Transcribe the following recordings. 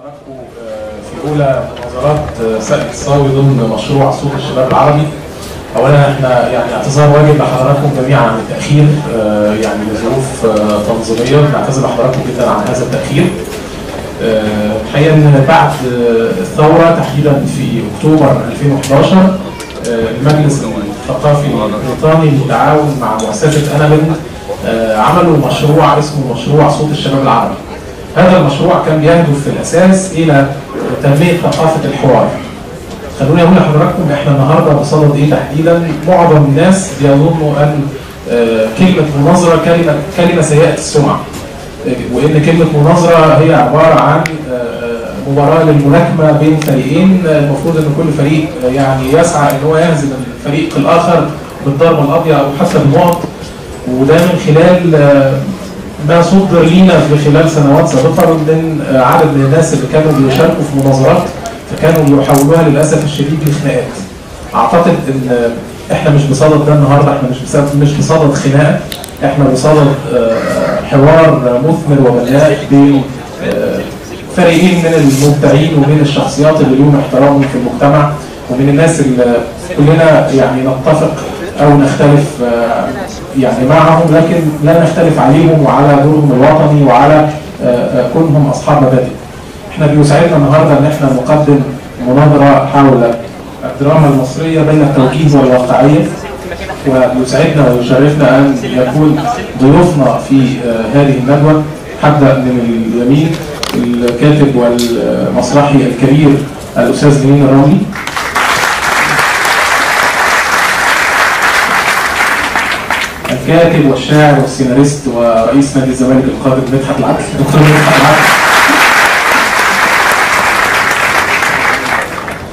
بحضراتكم في اولى مناظرات ساقية الصاوي ضمن مشروع صوت الشباب العربي. اولا احنا يعني اعتذار واجب لحضراتكم جميعا عن التاخير، يعني لظروف تنظيميه، بنعتذر لحضراتكم جدا عن هذا التاخير. الحقيقة ان بعد الثورة تحديدا في اكتوبر 2011 المجلس الثقافي البريطاني بالتعاون مع مؤسسة انابند عملوا مشروع اسمه مشروع صوت الشباب العربي. هذا المشروع كان بيهدف في الاساس الى تنمية ثقافة الحوار. خلوني اقول لحضراتكم احنا النهارده بصدد ايه تحديدا. معظم الناس بيظنوا ان كلمة مناظرة كلمة سيئه السمعة، وان كلمة مناظرة هي عبارة عن مباراة للملاكمه بين فريقين، المفروض ان كل فريق يعني يسعى ان هو يهزم الفريق الاخر بالضربه القاضية او حتى بالنقط، وده من خلال ما صدر لينا في خلال سنوات سابقه من عدد من الناس اللي كانوا بيشاركوا في مناظرات فكانوا بيحولوها للاسف الشديد لخناقات. اعتقد ان احنا مش بصدد ده النهارده، احنا مش بصدد خناقه، احنا بصدد حوار مثمر وبناء بين فريقين من المبدعين ومن الشخصيات اللي لهم احترامهم في المجتمع ومن الناس اللي كلنا يعني نتفق او نختلف يعني معهم، لكن لا نختلف عليهم وعلى دورهم الوطني وعلى كونهم اصحاب مبادئ. احنا بيسعدنا النهارده ان احنا نقدم مناظرة حول الدراما المصرية بين التوجيه والواقعيه، ويسعدنا ويشرفنا ان يكون ضيوفنا في هذه الندوة. هبدا من اليمين الكاتب والمسرحي الكبير الاستاذ لينين الرملي، الكاتب والشاعر والسيناريست ورئيس نادي الزمالك القادم مدحت العدل، دكتور مدحت العدل.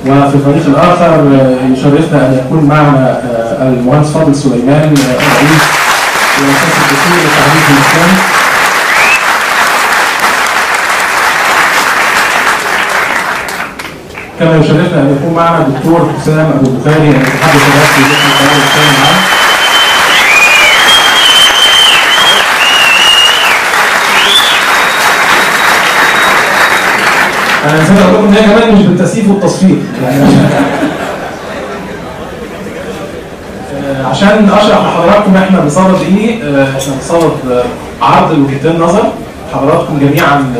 وفي الفريق الاخر يشرفنا ان يكون معنا المهندس فاضل سليمان، رئيس مؤسسة الدستور للتعليم الاسلامي. كما يشرفنا ان يكون معنا الدكتور حسام ابو البخاري المتحدث الرسمي باسم التيار الاسلامي العام. انا نسيت اقول لكم ان هي كمان مش بالتسقيف والتصفيق، يعني عشان اشرح لحضراتكم احنا بصدد ايه. احنا بصدد عرض الوجهتين نظر، حضراتكم جميعا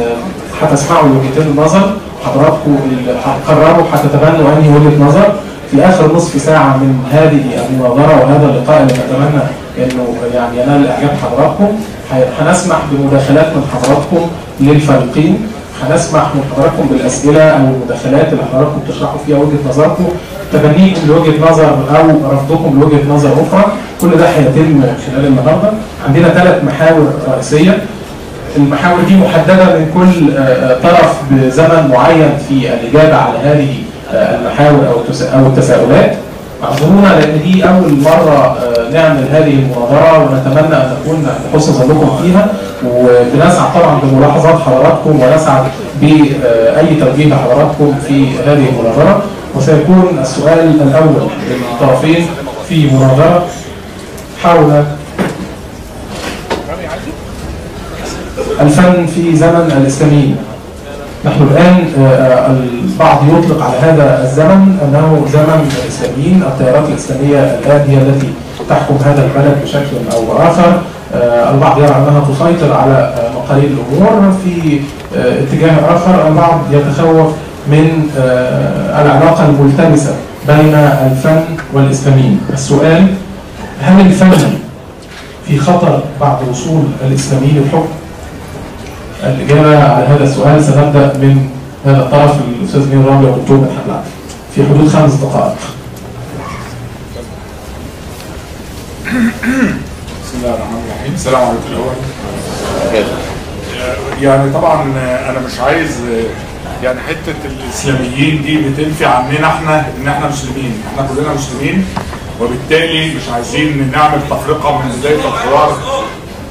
هتسمعوا الوجهتين النظر، حضراتكم هتقرروا هتتبنوا انهي وجهه نظر في اخر نصف ساعة من هذه المناظرة وهذا اللقاء اللي نتمنى انه يعني ينال اعجاب حضراتكم. هنسمح بمداخلات من حضراتكم للفريقين، هنسمح من حضراتكم بالاسئلة او المداخلات اللي حضراتكم تشرحوا فيها وجهه نظركم، تبنيكم لوجهه نظر او رفضكم لوجهه نظر اخرى. كل ده هيتم خلال النهارده. عندنا 3 محاور رئيسية، المحاور دي محددة من كل طرف بزمن معين في الاجابة على هذه المحاور او التساؤلات. اعذرونا لان دي اول مرة نعمل هذه المناظرة ونتمنى ان نكون عند حسن ظنكم فيها، وبنسعد طبعا بملاحظات حضراتكم ونسعد باي توجيه لحضراتكم في هذه المناظرة. وسيكون السؤال الاول للطرفين في مناظرة حول الفن في زمن الاسلاميين. نحن الآن البعض يطلق على هذا الزمن أنه زمن الإسلاميين، التيارات الإسلامية الآن هي التي تحكم هذا البلد بشكل أو بآخر. البعض يرى أنها تسيطر على مقاليد الأمور، في اتجاه آخر البعض يتخوف من العلاقة الملتبسة بين الفن والإسلاميين. السؤال: هل الفن في خطر بعد وصول الإسلاميين للحكم؟ الإجابة على هذا السؤال سنبدأ من هذا الطرف الأستاذ لينين الرملي والدكتور مدحت العدل في حدود 5 دقائق. بسم الله الرحمن الرحيم. السلام عليكم الأول. يعني طبعا أنا مش عايز يعني حتة الإسلاميين دي بتنفي عننا احنا إن احنا مسلمين، احنا كلنا مسلمين، وبالتالي مش عايزين نعمل تفرقة من بداية الحوار.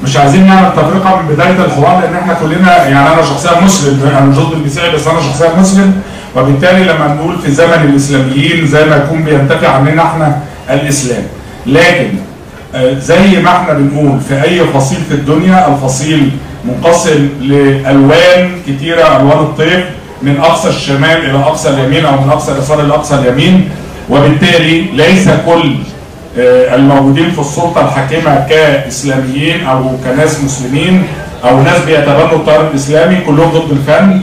مش عايزين نعمل تفرقه من بداية الحوار لان احنا كلنا يعني انا شخصيا مسلم، انا مش ضد المسيحي بس انا شخصيا مسلم، وبالتالي لما نقول في زمن الاسلاميين زي ما يكون بينتفي عننا احنا الاسلام. لكن زي ما احنا بنقول في اي فصيل في الدنيا، الفصيل منقسم لالوان كتيرة، الوان الطيف، من اقصى الشمال الى اقصى اليمين او من اقصى اليسار الى اقصى اليمين، وبالتالي ليس كل الموجودين في السلطة الحاكمة كاسلاميين او كناس مسلمين او ناس بيتبنوا التيار الاسلامي كلهم ضد الفن،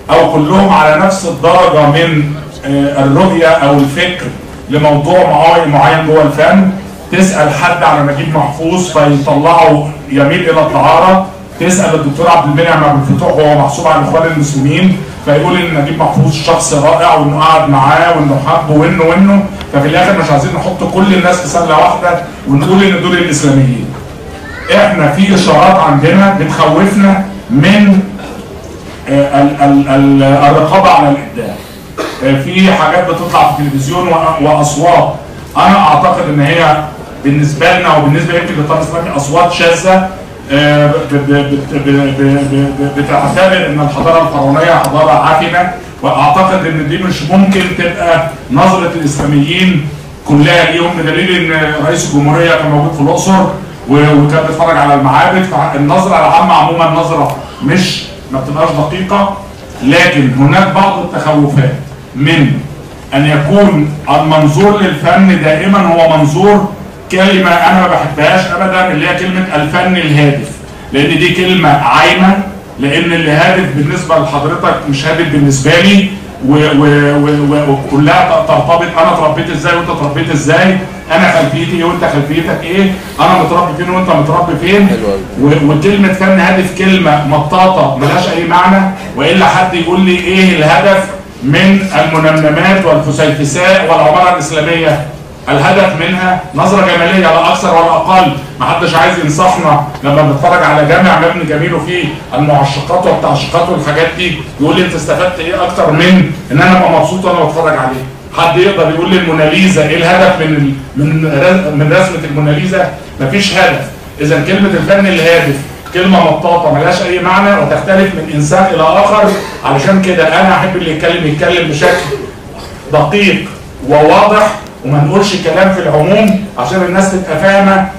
او كلهم على نفس الدرجة من الرؤية او الفكر لموضوع معين جوه الفن. تسال حد على نجيب محفوظ فيطلعه يميل الى الدعاره، تسال الدكتور عبد المنعم عبد الفتوح وهو محسوب على الاخوان المسلمين فيقول ان نجيب محفوظ شخص رائع وانه قعد معاه وانه حبه وانه وانه. ففي الاخر مش عايزين نحط كل الناس في سله واحدة ونقول ان دول الاسلاميين. احنا في اشارات عندنا بتخوفنا من الرقابة على الابداع. في حاجات بتطلع في التلفزيون واصوات انا اعتقد ان هي بالنسبة لنا وبالنسبة يمكن للطرف الاسلامي اصوات شاذة بتعتبر ان الحضارة الفرعونية حضارة عفنه، واعتقد ان دي مش ممكن تبقى نظره الاسلاميين كلها ليهم، بدليل ان رئيس الجمهورية كان موجود في الاقصر وكان بيتفرج على المعابد. فالنظره العامة عموما نظره مش ما بتبقاش دقيقة، لكن هناك بعض التخوفات من ان يكون المنظور للفن دائما هو منظور كلمة انا ما بحبهاش ابدا اللي هي كلمة الفن الهادف، لان دي كلمة عايمه، لان اللي هادف بالنسبة لحضرتك مش هادف بالنسبة لي، وكلها ترتبط انا اتربيت ازاي وانت اتربيت ازاي، انا خلفيتي ايه وانت خلفيتك ايه، انا متربي فين وانت متربي فين. وكلمه فن هادف كلمة مطاطه ملهاش اي معنى، والا حد يقول لي ايه الهدف من المنمنمات والفسيفساء والعماره الاسلامية؟ الهدف منها نظره جمالية لا اكثر ولا اقل. ما حدش عايز ينصحنا لما بنتفرج على جامع مبني جميل وفيه المعشقات والتعشيقات والحاجات دي يقول لي انت استفدت ايه اكتر من ان انا ابقى مبسوط وانا بتفرج عليه؟ حد يقدر يقول لي الموناليزا ايه الهدف من من من رسمه الموناليزا؟ مفيش هدف. اذا كلمة الفن الهادف كلمة مطاطه ملهاش اي معنى وتختلف من انسان الى اخر. علشان كده انا احب اللي يتكلم يتكلم بشكل دقيق وواضح، وما نقولش كلام في العموم عشان الناس تبقى فاهمه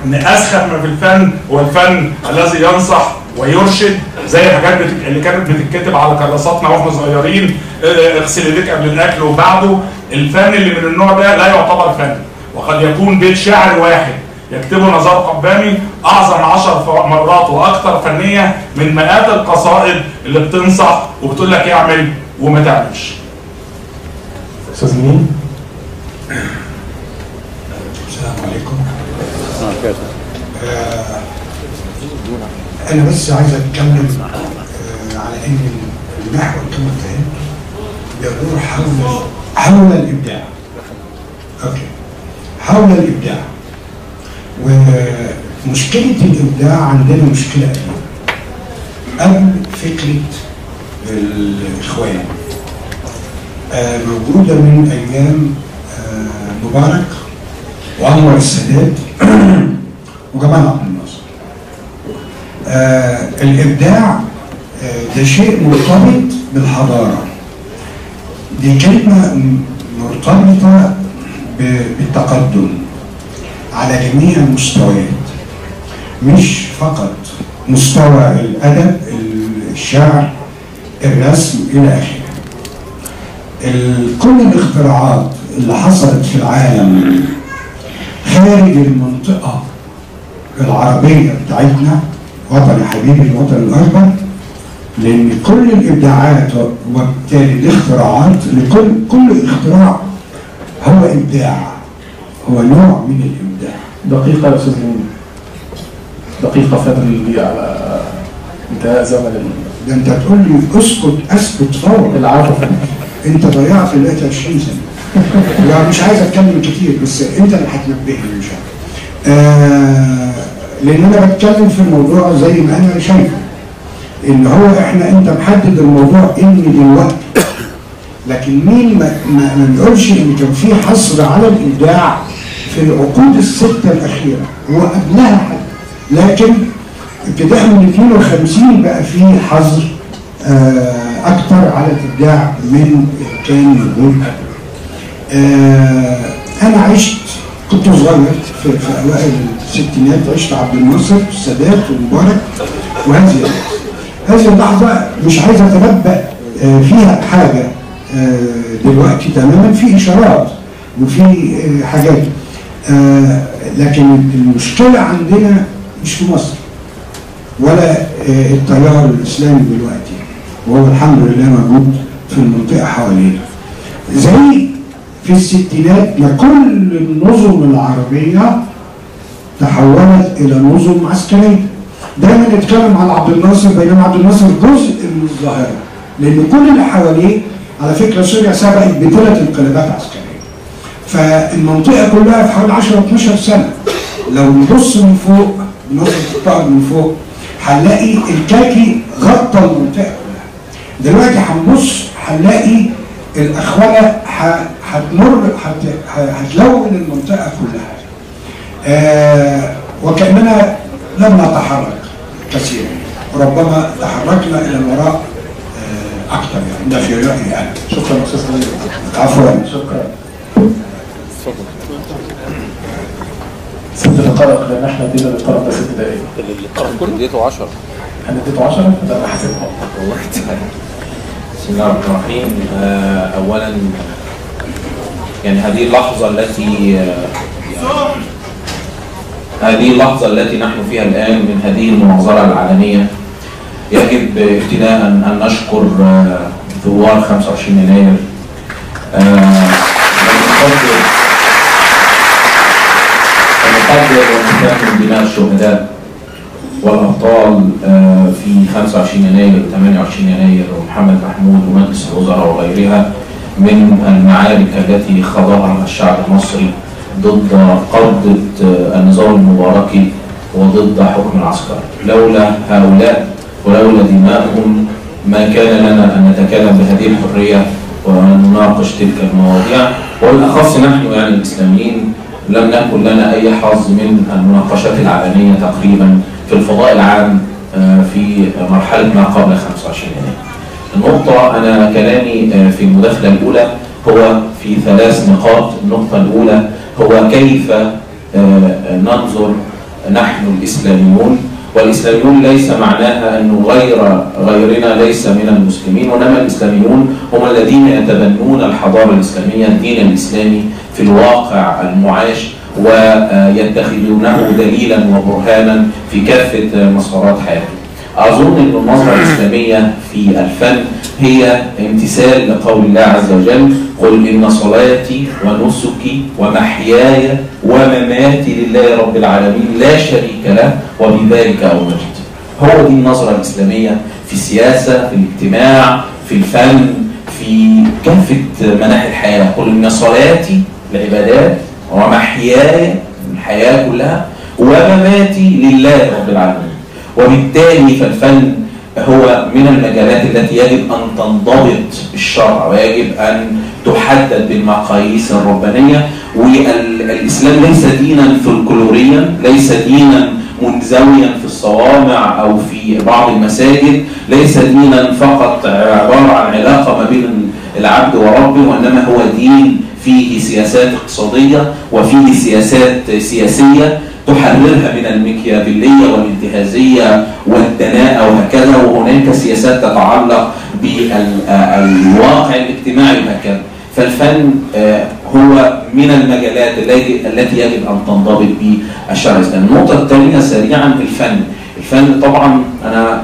ان اسخف ما في الفن هو الفن الذي ينصح ويرشد، زي الحاجات اللي كانت بتتكتب على كراساتنا واحنا صغيرين، اغسل ايديك قبل الاكل وبعده. الفن اللي من النوع ده لا يعتبر فن، وقد يكون بيت شعر واحد يكتبه نزار قباني اعظم 10 مرات واكثر فنية من مئات القصائد اللي بتنصح وبتقول لك اعمل وما تعملش. استاذ مين؟ السلام عليكم. أنا بس عايز أتكلم على إن المحور كما فهمت يدور حول الإبداع. أوكي. حول الإبداع. ومشكلة الإبداع عندنا مشكلة قديمة قبل فكرة الإخوان، موجودة من أيام مبارك وأنور السادات وجمال عبد الناصر. الإبداع ده شيء مرتبط بالحضارة، دي كلمة مرتبطة بالتقدم على جميع المستويات، مش فقط مستوى الأدب، الشعر، الرسم إلى آخره. كل الاختراعات اللي حصلت في العالم خارج المنطقة العربية بتاعتنا، وطن حبيبي الوطن الأكبر، لأن كل الإبداعات وبالتالي الاختراعات، لكل كل اختراع هو إبداع، هو نوع من الإبداع. دقيقة يا أستاذ مين، دقيقة فاضل لي على انتهاء زمن ده. أنت تقول لي اسكت أسكت فورا. العفو. أنت ضيعت دلوقتي 20 سنة. لا مش عايز اتكلم كتير، بس انت اللي هتنبهني مش عارف. لان انا بتكلم في الموضوع زي ما انا شايفه، ان هو احنا انت محدد الموضوع ان دلوقتي، لكن مين ما نقولش ان كان في حصر على الابداع في العقود الستة الاخيرة وقبلها حتى، لكن ابتداء من 52 بقى في حظر اكتر على الابداع من كان موجود قبل. أنا عشت، كنت صغير في أوائل الستينات، عشت عبد الناصر والسادات ومبارك وهذه اللحظة. هذه اللحظة مش عايز أتنبأ فيها حاجة دلوقتي تماما، في اشارات وفي حاجات، لكن المشكلة عندنا مش في مصر ولا التيار الاسلامي دلوقتي، وهو الحمد لله موجود في المنطقة حوالينا. زي في الستينات ما كل النظم العربية تحولت الى نظم عسكرية. دايما نتكلم على عبد الناصر، بينما عبد الناصر جزء من الظاهرة، لان كل اللي حواليه على فكرة سوريا سبقت بثلاث انقلابات عسكرية. فالمنطقه كلها في حوالي 10 12 سنة لو نبص من فوق، نظره الطائر من فوق، هنلاقي الكاكي غطى المنطقة كلها. دلوقتي هنبص هنلاقي الاخوله هتمر هتلون المنطقة كلها. وكاننا لم نتحرك كثيرا، ربما تحركنا الى الوراء اكثر، يعني ده في رايي انا. شكرا استاذ خليل. عفوا. شكرا. 6 دقائق لان احنا ادينا للطرف ده 6 دقائق. الطرف كله اديته 10. انا اديته 10؟ لا انا حسيتها. والله. بسم الله الرحمن الرحيم. اولا يعني هذه اللحظة التي نحن فيها الان من هذه المناظرة العالمية، يجب ابتداء ان نشكر ثوار 25 يناير. ونقدر ونثمن دماء الشهداء والابطال في 25 يناير و28 يناير ومحمد محمود ومجلس الوزراء وغيرها من المعارك التي خاضها الشعب المصري ضد قبضة النظام المباركي وضد حكم العسكر. لولا هؤلاء ولولا دماءهم ما كان لنا أن نتكلم بهذه الحرية ونناقش تلك المواضيع، وبالأخص نحن يعني الإسلاميين لم نكن لنا أي حظ من المناقشات العلنية تقريبا في الفضاء العام في مرحلة ما قبل 25 يناير. النقطة، أنا كلامي في المداخلة الأولى هو في 3 نقاط. النقطة الأولى هو كيف ننظر نحن الإسلاميون، والإسلاميون ليس معناها أنه غيرنا ليس من المسلمين، وإنما الإسلاميون هم الذين يتبنون الحضارة الإسلامية، الدين الإسلامي في الواقع المعاش، ويتخذونه دليلا وبرهانا في كافة مسارات حياتهم. أظن أن النظرة الإسلامية في الفن هي امتثال لقول الله عز وجل: قل إن صلاتي ونسكي ومحياي ومماتي لله رب العالمين لا شريك له وبذلك أمرت. هو دي النظرة الإسلامية في السياسة، في الاجتماع، في الفن، في كافة مناحي الحياة. قل إن صلاتي العبادات ومحياي الحياة كلها ومماتي لله رب العالمين. وبالتالي فالفن هو من المجالات التي يجب أن تنضبط بالشرع ويجب أن تحدد بالمقاييس الربانية. والإسلام ليس دينا فلكلوريا، ليس دينا منزويا في الصوامع أو في بعض المساجد، ليس دينا فقط عبارة عن علاقة ما بين العبد وربه، وإنما هو دين فيه سياسات اقتصادية وفيه سياسات سياسية تحررها من الميكيافيلية والانتهازية والدناءة وهكذا، وهناك سياسات تتعلق بالواقع الاجتماعي وهكذا. فالفن هو من المجالات التي يجب أن تنضبط بالشرع الإسلامي. النقطة الثانية سريعا، الفن طبعا أنا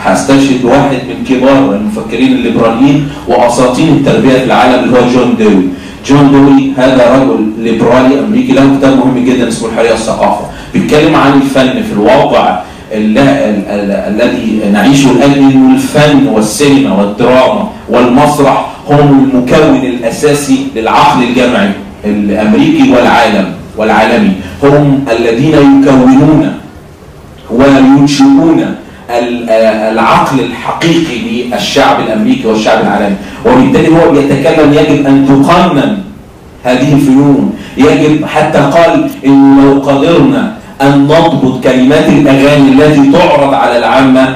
هستشهد بواحد من كبار المفكرين الليبراليين وأساطين التربية في العالم اللي هو جون دوي. جون دوي هذا رجل ليبرالي أمريكي له كتاب مهم جدا اسمه الحرية والثقافة، بيتكلم عن الفن في الواقع الذي نعيشه الآن، إنه الفن والسينما والدراما والمسرح هم المكون الأساسي للعقل الجمعي الأمريكي والعالم والعالمي، هم الذين يكونون وينشئون العقل الحقيقي للشعب الأمريكي والشعب العالمي. وبالتالي هو بيتكلم يجب أن تقنن هذه الفنون، يجب حتى قال إن لو قدرنا أن نضبط كلمات الأغاني التي تعرض على العامة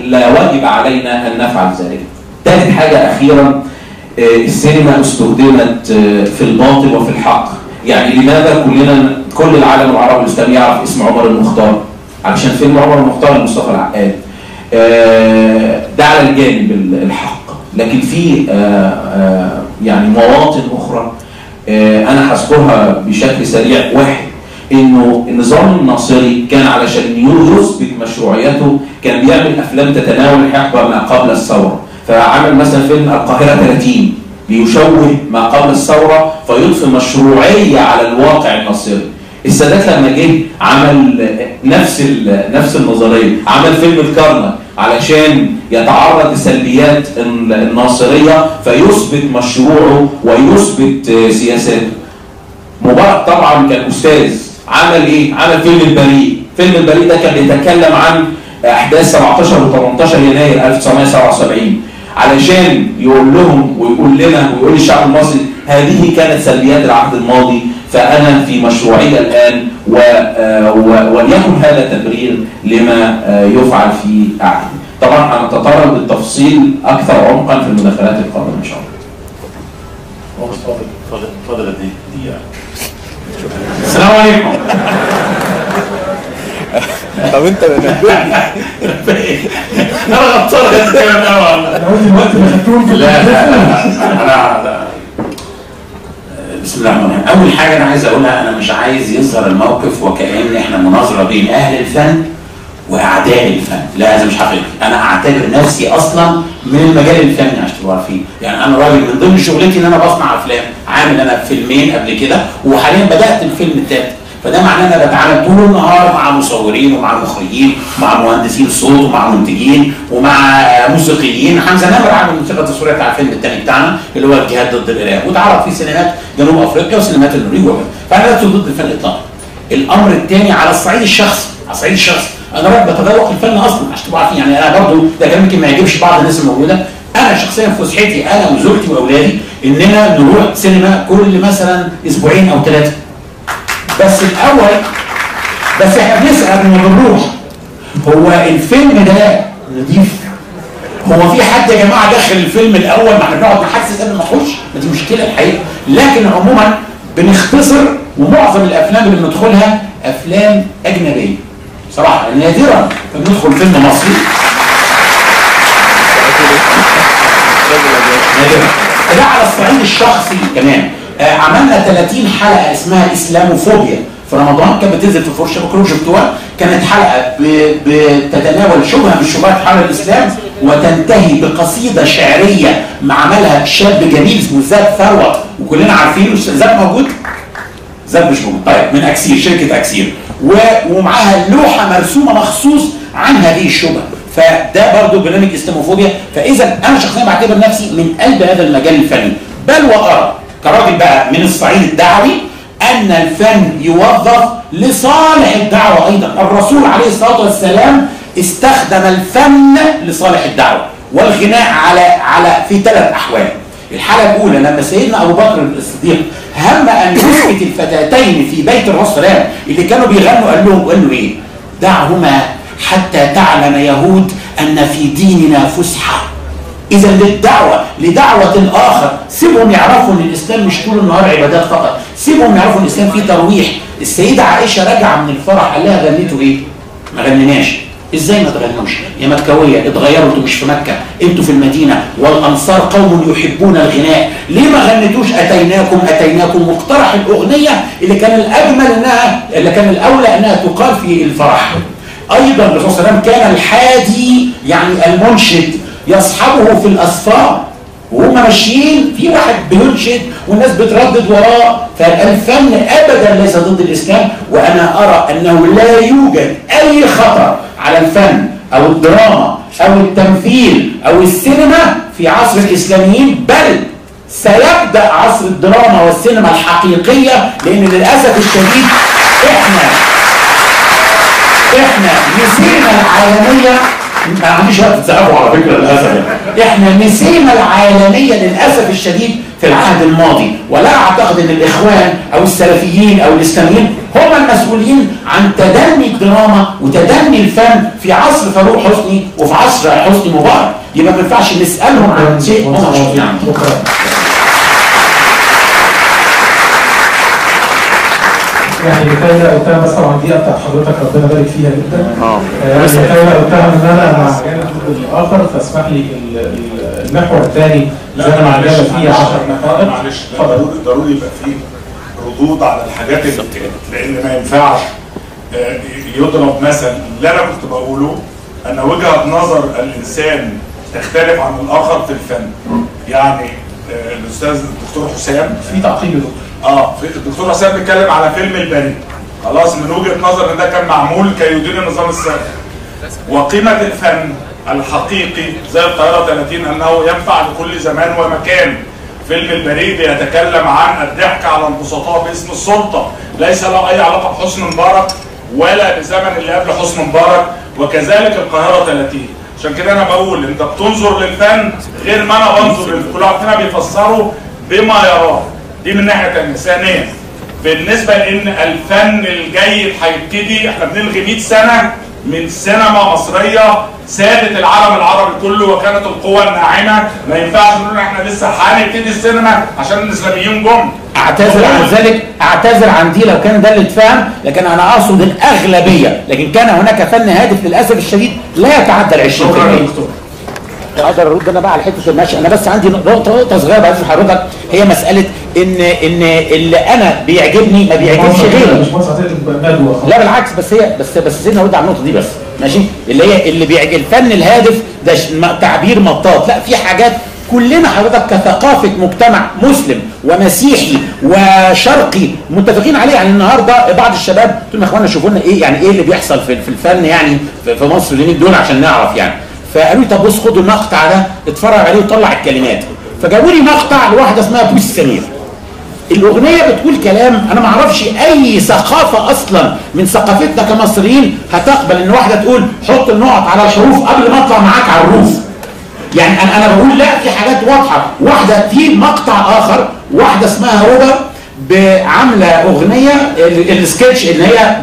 لا واجب علينا أن نفعل ذلك. ثالث حاجة أخيرا، السينما استخدمت في الباطل وفي الحق. يعني لماذا كل العالم العربي الإسلامي يعرف اسم عمر المختار؟ علشان فيلم عمر المختار لمصطفى العقاد. ده على الجانب الحق. لكن في يعني مواطن اخرى انا هذكرها بشكل سريع. واحد، انه النظام الناصري كان علشان يثبت مشروعيته كان بيعمل افلام تتناول الحقبة ما قبل الثورة، فعمل مثلا فيلم القاهرة 30 ليشوه ما قبل الثورة فيضفي مشروعية على الواقع الناصري. السادات لما جه عمل نفس النظرية، عمل فيلم الكرنك علشان يتعرض لسلبيات الناصريه فيثبت مشروعه ويثبت سياساته. مبارك طبعا كان استاذ، عمل ايه؟ عمل فيلم البريء. فيلم البريء ده كان بيتكلم عن احداث 17 و18 يناير 1977 علشان يقول لهم ويقول لنا ويقول للشعب المصري هذه كانت سلبيات العهد الماضي، فأنا في مشروعية الآن وليكن هذا تبرير لما يفعل في عهدي. طبعا هنتطرق بالتفصيل أكثر عمقا في المداخلات القادمة إن شاء الله. اتفضل اتفضل دقيقة. السلام عليكم. طب انت نبهني. انا غلطان. انا قلت الوقت اللي خدتهم. لا لا انا بسم الله الرحمن الرحيم. اول حاجة انا عايز اقولها، انا مش عايز يظهر الموقف وكأن احنا مناظرة بين اهل الفن واعداء الفن، لا هذا مش حقيقي. انا اعتبر نفسي اصلا من المجال الفني عشان تبقوا عارفين، يعني انا راجل من ضمن شغلتي ان انا بصنع افلام، عامل انا فيلمين قبل كده وحاليا بدات الفيلم الثالث، فده معناه ان انا بتعامل طول النهار مع مصورين ومع مخرجين ومع مهندسين صوت ومع منتجين ومع موسيقيين. حمزة نمر عامل الموسيقى التصويرية بتاع الفيلم الثاني بتاعنا اللي هو الجهاد ضد الارهاب، واتعرض في سينمات جنوب افريقيا وسينمات النرويج وكذا، فانا لست ضد الفن اطلاقا. الامر الثاني على الصعيد الشخصي، على الصعيد الشخصي انا راجل بتذوق الفن اصلا عشان تبقوا عارفين، يعني انا برضو ده كلام يمكن ما يعجبش بعض الناس الموجودة. انا شخصيا في فسحتي انا وزوجتي واولادي اننا نروح سينما كل مثلا اسبوعين او 3، بس الاول بس احنا بنسال قبل ما بنروح، هو الفيلم ده نضيف؟ هو في حد يا جماعة دخل الفيلم الاول؟ ما احنا بنقعد نحسس قبل ما نخش، ما دي مشكلة الحقيقة. لكن عموما بنختصر، ومعظم الافلام اللي بندخلها افلام اجنبية صراحة، نادرا ما بندخل فيلم مصري، نادرا. ده على الصعيد الشخصي كمان. عملنا 30 حلقة اسمها اسلاموفوبيا في رمضان، كانت بتنزل في فرشه بكره شفتوها، كانت حلقة بتتناول شبهه من الشبهات حول الاسلام وتنتهي بقصيدة شعرية عملها شاب جميل اسمه زاد ثروت، وكلنا عارفينه. زاد موجود؟ زاد مش موجود. طيب، من اكسير، شركة اكسير، ومعاها لوحة مرسومه مخصوص عن هذه الشبهة، فده برضو برنامج اسلاموفوبيا. فاذا انا شخصيا بعتبر نفسي من قلب هذا المجال الفني، بل وارى كراجل بقى من الصعيد الدعوي ان الفن يوظف لصالح الدعوة ايضا. الرسول عليه الصلاة والسلام استخدم الفن لصالح الدعوة والغناء على في 3 احوال. الحالة الاولى لما سيدنا ابو بكر الصديق هم ان يثبت الفتاتين في بيت الرسول صلى الله عليه وسلم اللي كانوا بيغنوا، قال لهم، قال له ايه؟ دعهما حتى تعلم يهود ان في ديننا فسحة. اذا للدعوة، لدعوة الاخر، سيبهم يعرفوا ان الاسلام مش طول النهار عبادات فقط، سيبهم يعرفوا ان الاسلام فيه ترويح. السيدة عائشة راجعه من الفرح قال لها غنيتوا ايه؟ ما غنيناش. ازاي ما تغنوش؟ يا مكاويه اتغيروا، انتوا مش في مكة، انتوا في المدينة، والانصار قوم يحبون الغناء، ليه ما غنيتوش اتيناكم اتيناكم؟ واقترح الاغنية اللي كان الاجمل انها، اللي كان الاولى انها تقال في الفرح. ايضا الرسول صلى الله عليه وسلم كان الحادي، يعني المنشد، يصحبه في الاسفار وهم ماشيين، في واحد بينشد والناس بتردد وراه. فالفن ابدا ليس ضد الاسلام، وانا ارى انه لا يوجد اي خطر على الفن او الدراما او التمثيل او السينما في عصر الاسلاميين، بل سيبدا عصر الدراما والسينما الحقيقية، لان للاسف الشديد احنا نسينا العالمية. ما عنديش وقت تزعقوا على فكرة للاسف، يعني احنا نسينا العالمية للاسف الشديد في العهد الماضي، ولا اعتقد ان الاخوان او السلفيين او الاسلاميين هم المسؤولين عن تدني الدراما وتدني الفن في عصر فاروق حسني وفي عصر حسني مبارك. يبقى ما ينفعش نسالهم عن شيء هم مش مسؤولين عنه. يعني لكي لا اتهم، بس طبعا دي بتاعت حضرتك ربنا يبارك فيها جدا. لكي لا اتهم ان انا مع جانب ضد الاخر، فاسمح لي المحور الثاني زي ما عندنا فيه 10 دقائق. معلش ضروري يبقى فيه ردود على الحاجات اللي اتقالت، لان ما ينفعش يضرب مثل. اللي انا كنت بقوله ان وجهه نظر الانسان تختلف عن الاخر في الفن. يعني الاستاذ الدكتور حسام في تعقيب يا دكتور. الدكتور حسام بيتكلم على فيلم البريء، خلاص من وجهه نظر ان ده كان معمول كي يدين النظام السابق. وقيمه الفن الحقيقي زي القاهرة 30 انه ينفع لكل زمان ومكان. فيلم البريء بيتكلم عن الضحك على البسطاء باسم السلطة، ليس له اي علاقة بحسن مبارك ولا بزمن اللي قبل حسن مبارك، وكذلك القاهرة 30. عشان كده انا بقول انت بتنظر للفن غير ما انا بنظر، كل واحد فينا بيفسره بما يراه. دي من ناحية ثانية. ثانيا بالنسبة لان الفن الجيد هيبتدي، احنا بنلغي 100 سنة من سينما مصرية سادت العالم العربي كله وكانت القوة الناعمة، ما ينفعش نقول احنا لسه هنبتدي السينما عشان الاسلاميين جم. اعتذر عن ذلك، اعتذر عن دي لو كان ده اللي اتفهم، لكن انا اقصد الاغلبية، لكن كان هناك فن هادف للاسف الشديد لا يتعدى ال 20%. اقدر ارد انا بقى على حتة المشي، انا بس عندي نقطة صغيرة بعد حضرتك، هي مسالة ان اللي انا بيعجبني ما بيعجبش غيري. لا بالعكس، بس هي بس سيبني ارد على النقطة دي بس، ماشي؟ اللي هي اللي بيعجب الفن الهادف ده تعبير مطاط، لا في حاجات كلنا حضرتك كثقافه مجتمع مسلم ومسيحي وشرقي متفقين عليه. يعني النهارده بعض الشباب قلت لهم يا اخوانا شوفوا لنا ايه، يعني ايه اللي بيحصل في الفن يعني في مصر اليومين دول عشان نعرف يعني. فقالوا لي طب بص خدوا المقطع ده اتفرج عليه وطلع الكلمات. فجابوا لي مقطع لواحدة اسمها بوسي سمير. الاغنية بتقول كلام انا ما اعرفش اي ثقافة اصلا من ثقافتنا كمصريين هتقبل ان واحدة تقول حط النقط على الحروف قبل ما اطلع معاك على الروف. يعني انا بقول لا، في حاجات واضحة. واحدة في مقطع اخر، واحدة اسمها ربا عامله اغنية السكتش ان هي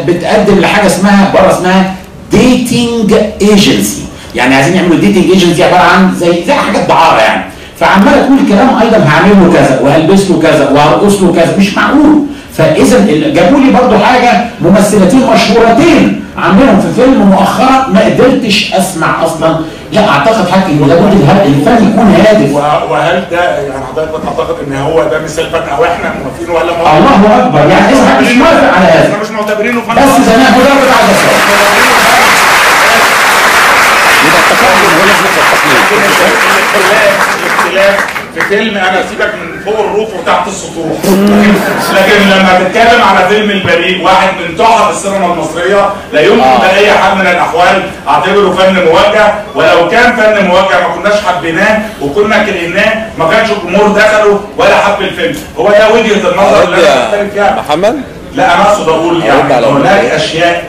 بتقدم لحاجة اسمها بره اسمها dating agency، يعني عايزين يعملوا dating agency عبارة عن زي حاجات دعاره يعني. فعماله تقول كلام ايضا هعمل له كذا وهلبس له كذا وهرقص له كذا، مش معقول. فاذا جابوا لي برضو حاجة ممثلتين مشهورتين عاملينهم في فيلم مؤخرا ما قدرتش اسمع اصلا. لا اعتقد حتى انه لابد الفن يكون هادف. وهل ده يعني حضرتك تعتقد ان هو ده مثال فن او احنا موافقينه ولا موافقين؟ الله اكبر، يعني اذا مش موافق على هذا احنا مش معتبرينه فن، بس زمان مجرد على يبقى التقدم هو لازم الاختلاف في فيلم انا سيبك من فوق الروف وتحت السطوح، لكن لما تتكلم على فيلم البريء واحد من تحف السينما المصرية لا يمكن باي حال من الاحوال اعتبره فن موجه، ولو كان فن موجه ما كناش حبيناه وكنا كرهناه، ما كانش الجمهور دخله ولا حب الفيلم. هو ده وجهه النظر اللي انا بختلف فيها محمد. لا انا اقصد اقول يعني هناك اشياء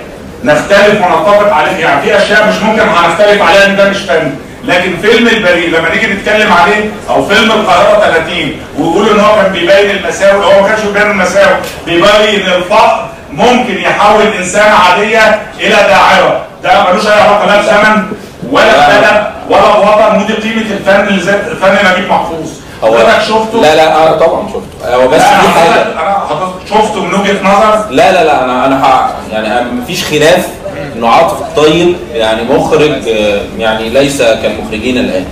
نختلف ونتفق عليها، يعني في اشياء مش ممكن هنختلف عليها ان ده مش فن، لكن فيلم البريء لما نيجي نتكلم عليه او فيلم القاهرة 30 ويقولوا ان هو كان بيبين المساوئ، هو ما كانش بيبين المساوئ، بيبين الفقر ممكن يحول انسان عادية الى داعره، ده ملوش اي علاقة لا بزمن ولا ببلد ولا بوطن، ودي قيمة الفن اللي زي فن نجيب محفوظ. حضرتك شفته؟ لا لا انا طبعا شفته، هو بس في حاجة انا حضرتك شفته من وجهه نظر؟ لا لا لا انا يعني مفيش خلاف انه عاطف الطيب يعني مخرج يعني ليس كالمخرجين الان،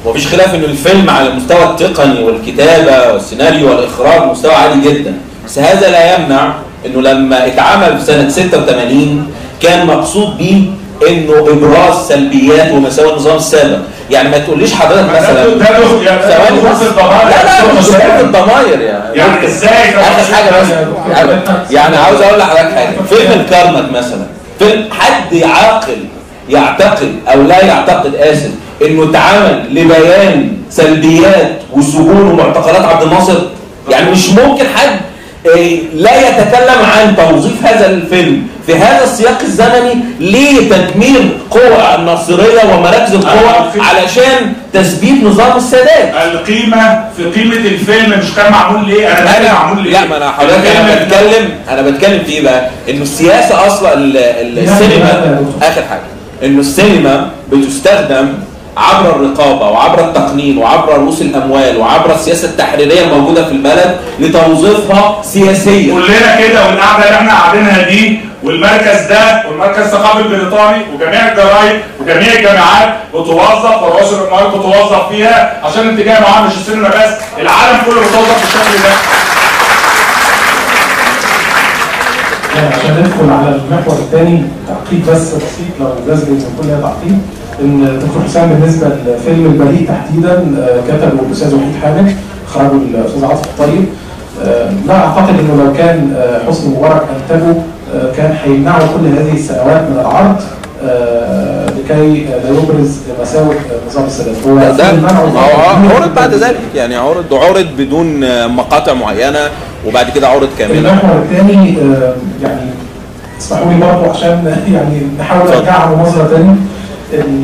ومفيش خلاف انه الفيلم على المستوى التقني والكتابة والسيناريو والاخراج مستوى عالي جدا، بس هذا لا يمنع انه لما اتعمل في سنة 86 كان مقصود بيه انه ابراز سلبيات ومساوئ النظام السابق. يعني ما تقوليش حضرتك مثلا ثواني بس، لا لا مش ضرورة الضماير يعني ازاي اخر حاجة بس يعني عاوز اقول لحضرتك حاجة، فيلم الكرنك مثلا، فيلم حد عاقل يعتقد او لا يعتقد اسف انه اتعمل لبيان سلبيات وسجون ومعتقلات عبد الناصر؟ يعني مش ممكن حد لا يتكلم عن توظيف هذا الفيلم في هذا السياق الزمني لتدمير قوى الناصرية ومراكز القوى علشان تثبيت نظام السادات. القيمة في قيمة الفيلم مش كان معمول ليه؟ أنا معمول ليه؟ لا ما أنا حضرتك أنا بتكلم في إيه بقى؟ إنه السياسة أصلا السينما، آخر حاجة إنه السينما بتستخدم عبر الرقابة وعبر التقنين وعبر رؤوس الاموال وعبر السياسة التحريرية الموجودة في البلد لتوظيفها سياسيا. كلنا كده، والقعده اللي احنا قاعدينها دي والمركز ده والمركز الثقافي البريطاني وجميع الجرايد وجميع الجامعات بتوظف، ورؤوس الاموال بتوظف فيها عشان اتجاه معين، مش السينما بس، العالم كله بيتوظف بالشكل ده. عشان ندخل على المحور الثاني، تعقيب بس بسيط لو جاز لي كل تعقيب. ان دكتور حسام بالنسبة لفيلم البريء تحديدا كتبه الاستاذ وحيد حامد، اخرجه الاستاذ عاطف الطيب. لا اعتقد انه لو كان حسني مبارك انتجه كان هيمنعه كل هذه السنوات من العرض لكي لا يبرز مساوئ نظام السادات. هو عرض بعد ذلك، يعني عرض بدون مقاطع معينة وبعد كده عرض كاملة. المحور الثاني يعني اسمحوا لي برضه عشان يعني نحاول نرجعها نظره ثاني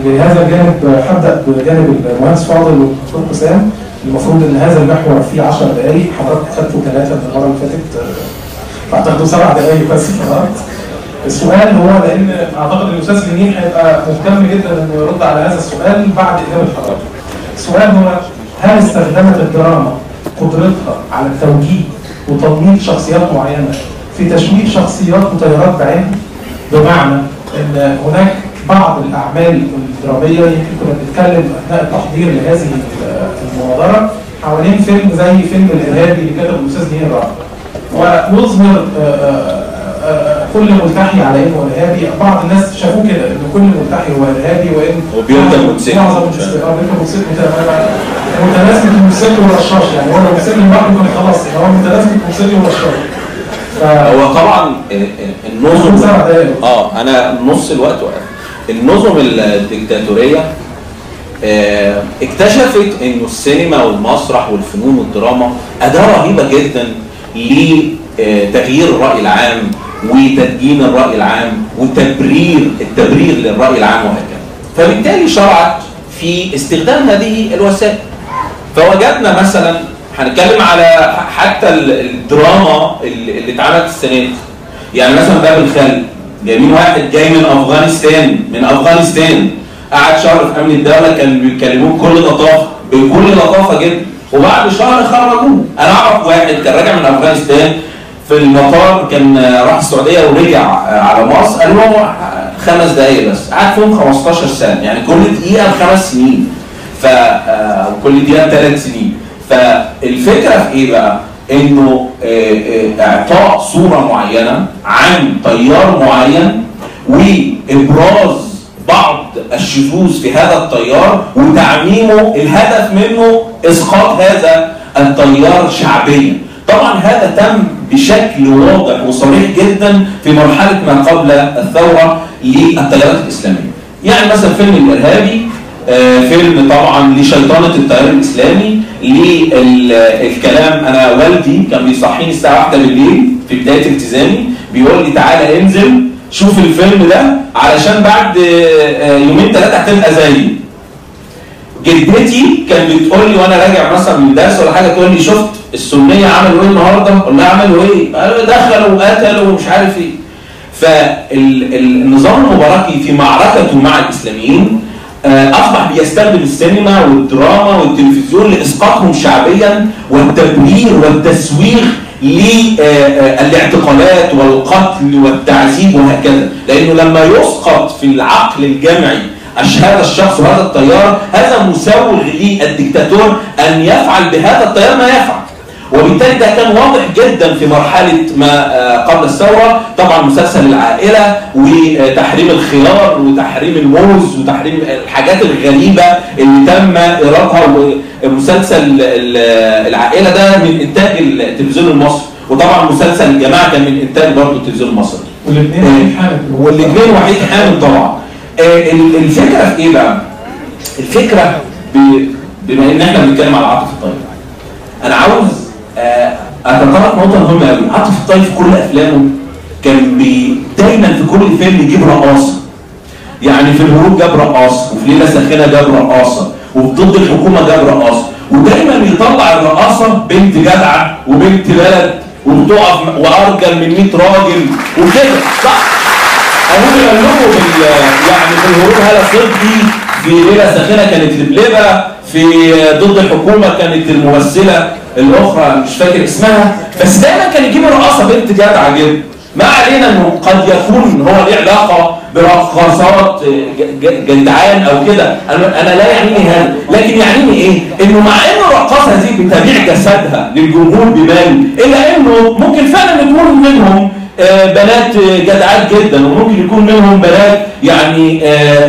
لهذا الجانب. هبدا بجانب المهندس فاضل والدكتور حسام. المفروض ان هذا المحور فيه 10 دقائق، حضرتك خدتوا 3 من المرة اللي فاتت، فاعتقدوا 7 دقائق بس فقط. السؤال هو، لان اعتقد ان الاستاذ لينين هيبقى مهتم جدا انه يرد على هذا السؤال بعد اجابه حضرتك. السؤال هو، هل استخدمت الدراما قدرتها على التوجيه وتنميط شخصيات معينة في تشويه شخصيات وتيارات بعينها؟ بمعنى ان هناك بعض الاعمال الدرامية، يمكن كنا بنتكلم اثناء التحضير لهذه المبادرة حوالين فيلم زي فيلم الارهابي اللي كتبه الاستاذ نهير رافع، ويظهر كل ملتحي على انه ارهابي. بعض الناس شافوه كده ان كل ملتحي هو ارهابي، وان وبيركب موتوسيكل، معظم بيركب موتوسيكل، متلازمة الموتوسيكل والرشاش، يعني هو لو موتوسيكل لوحده كان خلاص، يعني هو متلازمة الموتوسيكل والرشاش. هو طبعا النظم انا نص الوقت وقف. النظم الديكتاتوريه اكتشفت انه السينما والمسرح والفنون والدراما اداه رهيبة جدا لتغيير الراي العام وتدجين الراي العام وتبرير التبرير للراي العام وهكذا. فبالتالي شرعت في استخدام هذه الوسائل. فوجدنا مثلا، هنتكلم على حتى الدراما اللي اتعملت السنة دي، يعني مثلا باب الخلق، جايبين واحد جاي من افغانستان، قعد شهر في امن الدولة، كان بيكلموه بكل لطافة، بكل لطافة جدا، وبعد شهر خرجوه. انا اعرف واحد كان راجع من افغانستان في المطار، كان راح السعودية ورجع على مصر، قالوا له 5 دقائق بس، قعد فيهم 15 سنة، يعني كل دقيقة ب5 سنين، ف وكل دقيقة ب3 سنين. فالفكرة في ايه بقى؟ انه اعطاء صوره معينة عن تيار معين وابراز بعض الشذوذ في هذا التيار وتعميمه، الهدف منه اسقاط هذا التيار شعبيا. طبعا هذا تم بشكل واضح وصريح جدا في مرحلة ما قبل الثورة للتيارات الاسلامية. يعني مثلا فيلم الارهابي، فيلم طبعا لشيطنه التيار الاسلامي، للكلام. انا والدي كان بيصحيني الساعة 1 بالليل في بداية التزامي، بيقول لي تعالى انزل شوف الفيلم ده علشان بعد يومين 3 هتبقى زيي. جدتي كانت بتقول لي وانا راجع مثلا من درس ولا حاجة، تقول لي شفت السنية عملوا ايه النهارده؟ اقول لها عملوا ايه؟ دخلوا وقتلوا ومش عارف ايه. فالنظام المباركي في معركته مع الاسلاميين اصبح بيستخدم السينما والدراما والتلفزيون لاسقاطهم شعبيا والتبرير والتسويغ للاعتقالات والقتل والتعذيب وهكذا. لانه لما يسقط في العقل الجمعي هذا الشخص وهذا التيار، هذا مسوغ للدكتاتور ان يفعل بهذا التيار ما يفعل. وبالتالي ده كان واضح جدا في مرحلة ما قبل الثورة. طبعا مسلسل العائلة وتحريم الخيار وتحريم الموز وتحريم الحاجات الغريبة اللي تم ايرادها، ومسلسل العائلة ده من انتاج التلفزيون المصري، وطبعا مسلسل الجماعة كان من انتاج برضه التلفزيون المصري. والاثنين وحيد حامد. والاثنين وحيد حامد طبعا. الفكرة في ايه بقى؟ الفكرة بما ان احنا بنتكلم على عاطف الطيب، انا عاوز اتطرق نقطة مهمة قوي. عاطف الطيب في كل افلامه كان دايما في كل فيلم يجيب رقاصه. يعني في الهروب جاب رقاصه، وفي ليلة ساخنة جاب رقاصه، وفي ضد الحكومة جاب رقاصه، ودايما يطلع الرقاصه بنت جدعه وبنت بلد وبتقف وارجل من 100 راجل وكده، صح؟ انا ممكن اقول لكم يعني في الهروب هالة صدقي، في ليلة ساخنة كانت لبلبه، في ضد الحكومة كانت الممثلة الاخرى مش فاكر اسمها، بس دايما كان يجيبوا رقاصه بنت جدعه جدا. ما علينا انه قد يكون هو ليه علاقة برقصات جدعان او كده، انا لا يعنيني هذا، لكن يعنيني ايه؟ انه مع انه الرقاصه دي بتبيع جسدها للجمهور بمال، الا انه ممكن فعلا يكون منهم بنات جدعات جدا، وممكن يكون منهم بنات يعني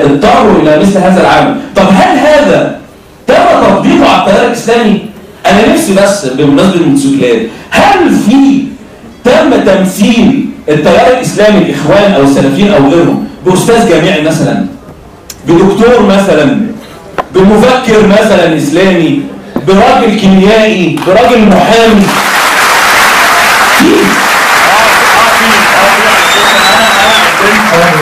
اضطروا الى مثل هذا العمل. طب هل هذا تم تطبيقه على التيار الاسلامي؟ انا نفسي بس بمناسبة الموتوسيكلات، هل في تم تمثيل التيار الاسلامي الاخوان او السلفيين او غيرهم باستاذ جامعي مثلا، بدكتور مثلا، بمفكر مثلا اسلامي، براجل كيميائي، براجل محامي؟ في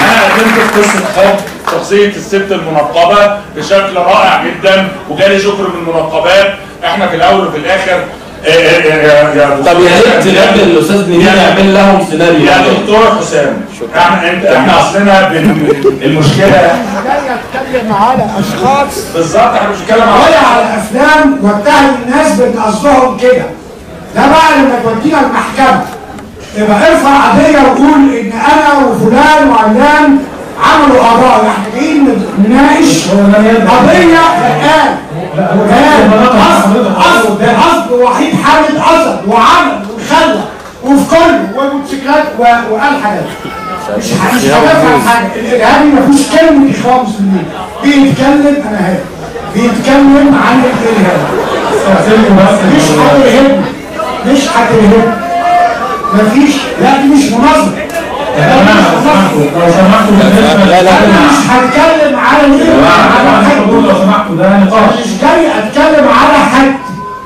انا قدمت قصة حب شخصية الست المنقبه بشكل رائع جدا، وجالي شكر من المنقبات. احنا في الاول وفي الاخر طب يا ريت قبل الاستاذ نبيل يعمل لهم سيناريو يا دكتور حسام. احنا اصلنا المشكلة لا يتكلم على اشخاص بالظبط، احنا مش بنتكلم على ولا على افلام واتهم الناس بان قصدهم كده. ده بقى لما تودينا المحكمة يبقى ارفع قضية وقول ان انا وفلان وعلان عملوا قضايا. احنا جايين نناقش قضية الان. قصد وحيد حامد قصد وعمل وخلى وفي كله وموتوسيكلات وقال حاجات مش هنفهم حاجة. الارهابي ما فيهوش كلمة اخوان مسلمين، بيتكلم انا هادي، بيتكلم عن الارهاب، مش هترهبني، مش هترهبني، مفيش. لا دي مش مناظرة. لو سمحتوا لا لا انا مش هتكلم على على حد، لو سمحتوا ده نقاش. مش جاي اتكلم على حد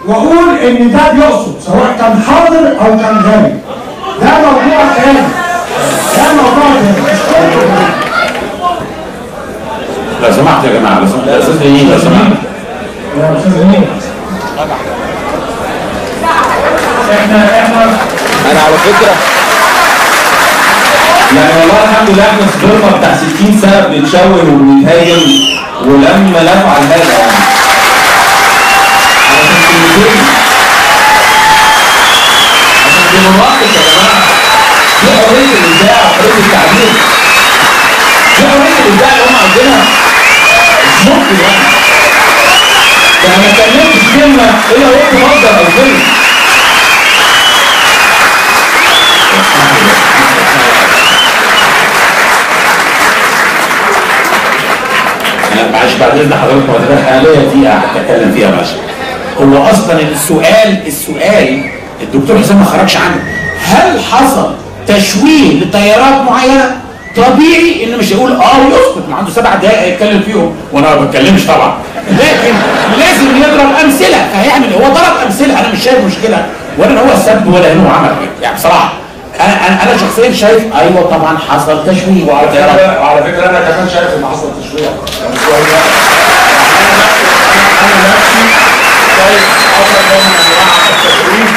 واقول ان ده بيقصد، سواء كان حاضر او كان غايب. ده موضوع ثاني، ده موضوع ثاني. لو سمحت يا جماعة، لو سمحت يا استاذ نيين، لو سمحت يا استاذ نيين. احنا انا على فكرة يعني والله الحمد لله احنا صبرنا بتاع 60 سنة بنتشوه وبنتهاجم، ولما نفعل هذا يعني علشان كلمتين، عشان بنناقش يا جماعة. دي حرية الابداع وحريه التعبير، دي حرية الابداع اللي هم عاوزينها. مش ممكن يعني ده انا ما اتكلمتش كلمة الا وقت مصدر او فيلم. معلش بعد اذن حضرتك انا ليا دقيقة هتكلم فيها معلش. هو اصلا السؤال الدكتور حسام ما خرجش عنه. هل حصل تشويه لتيارات معينة؟ طبيعي انه مش هيقول ويسكت، ما عنده 7 دقائق يتكلم فيهم وانا ما بتكلمش طبعا، لكن لازم يضرب امثلة. فهيعمل هو ضرب امثلة، انا مش شايف مشكلة، ولا هو السب ولا هو عمل يعني بصراحة. انا شخصيا شايف ايوه طبعا حصل تشويه. وعلى فكرة انا كمان شايف ان حصل تشويه. انا نفسي شايف حصل نوع من انواع التشويه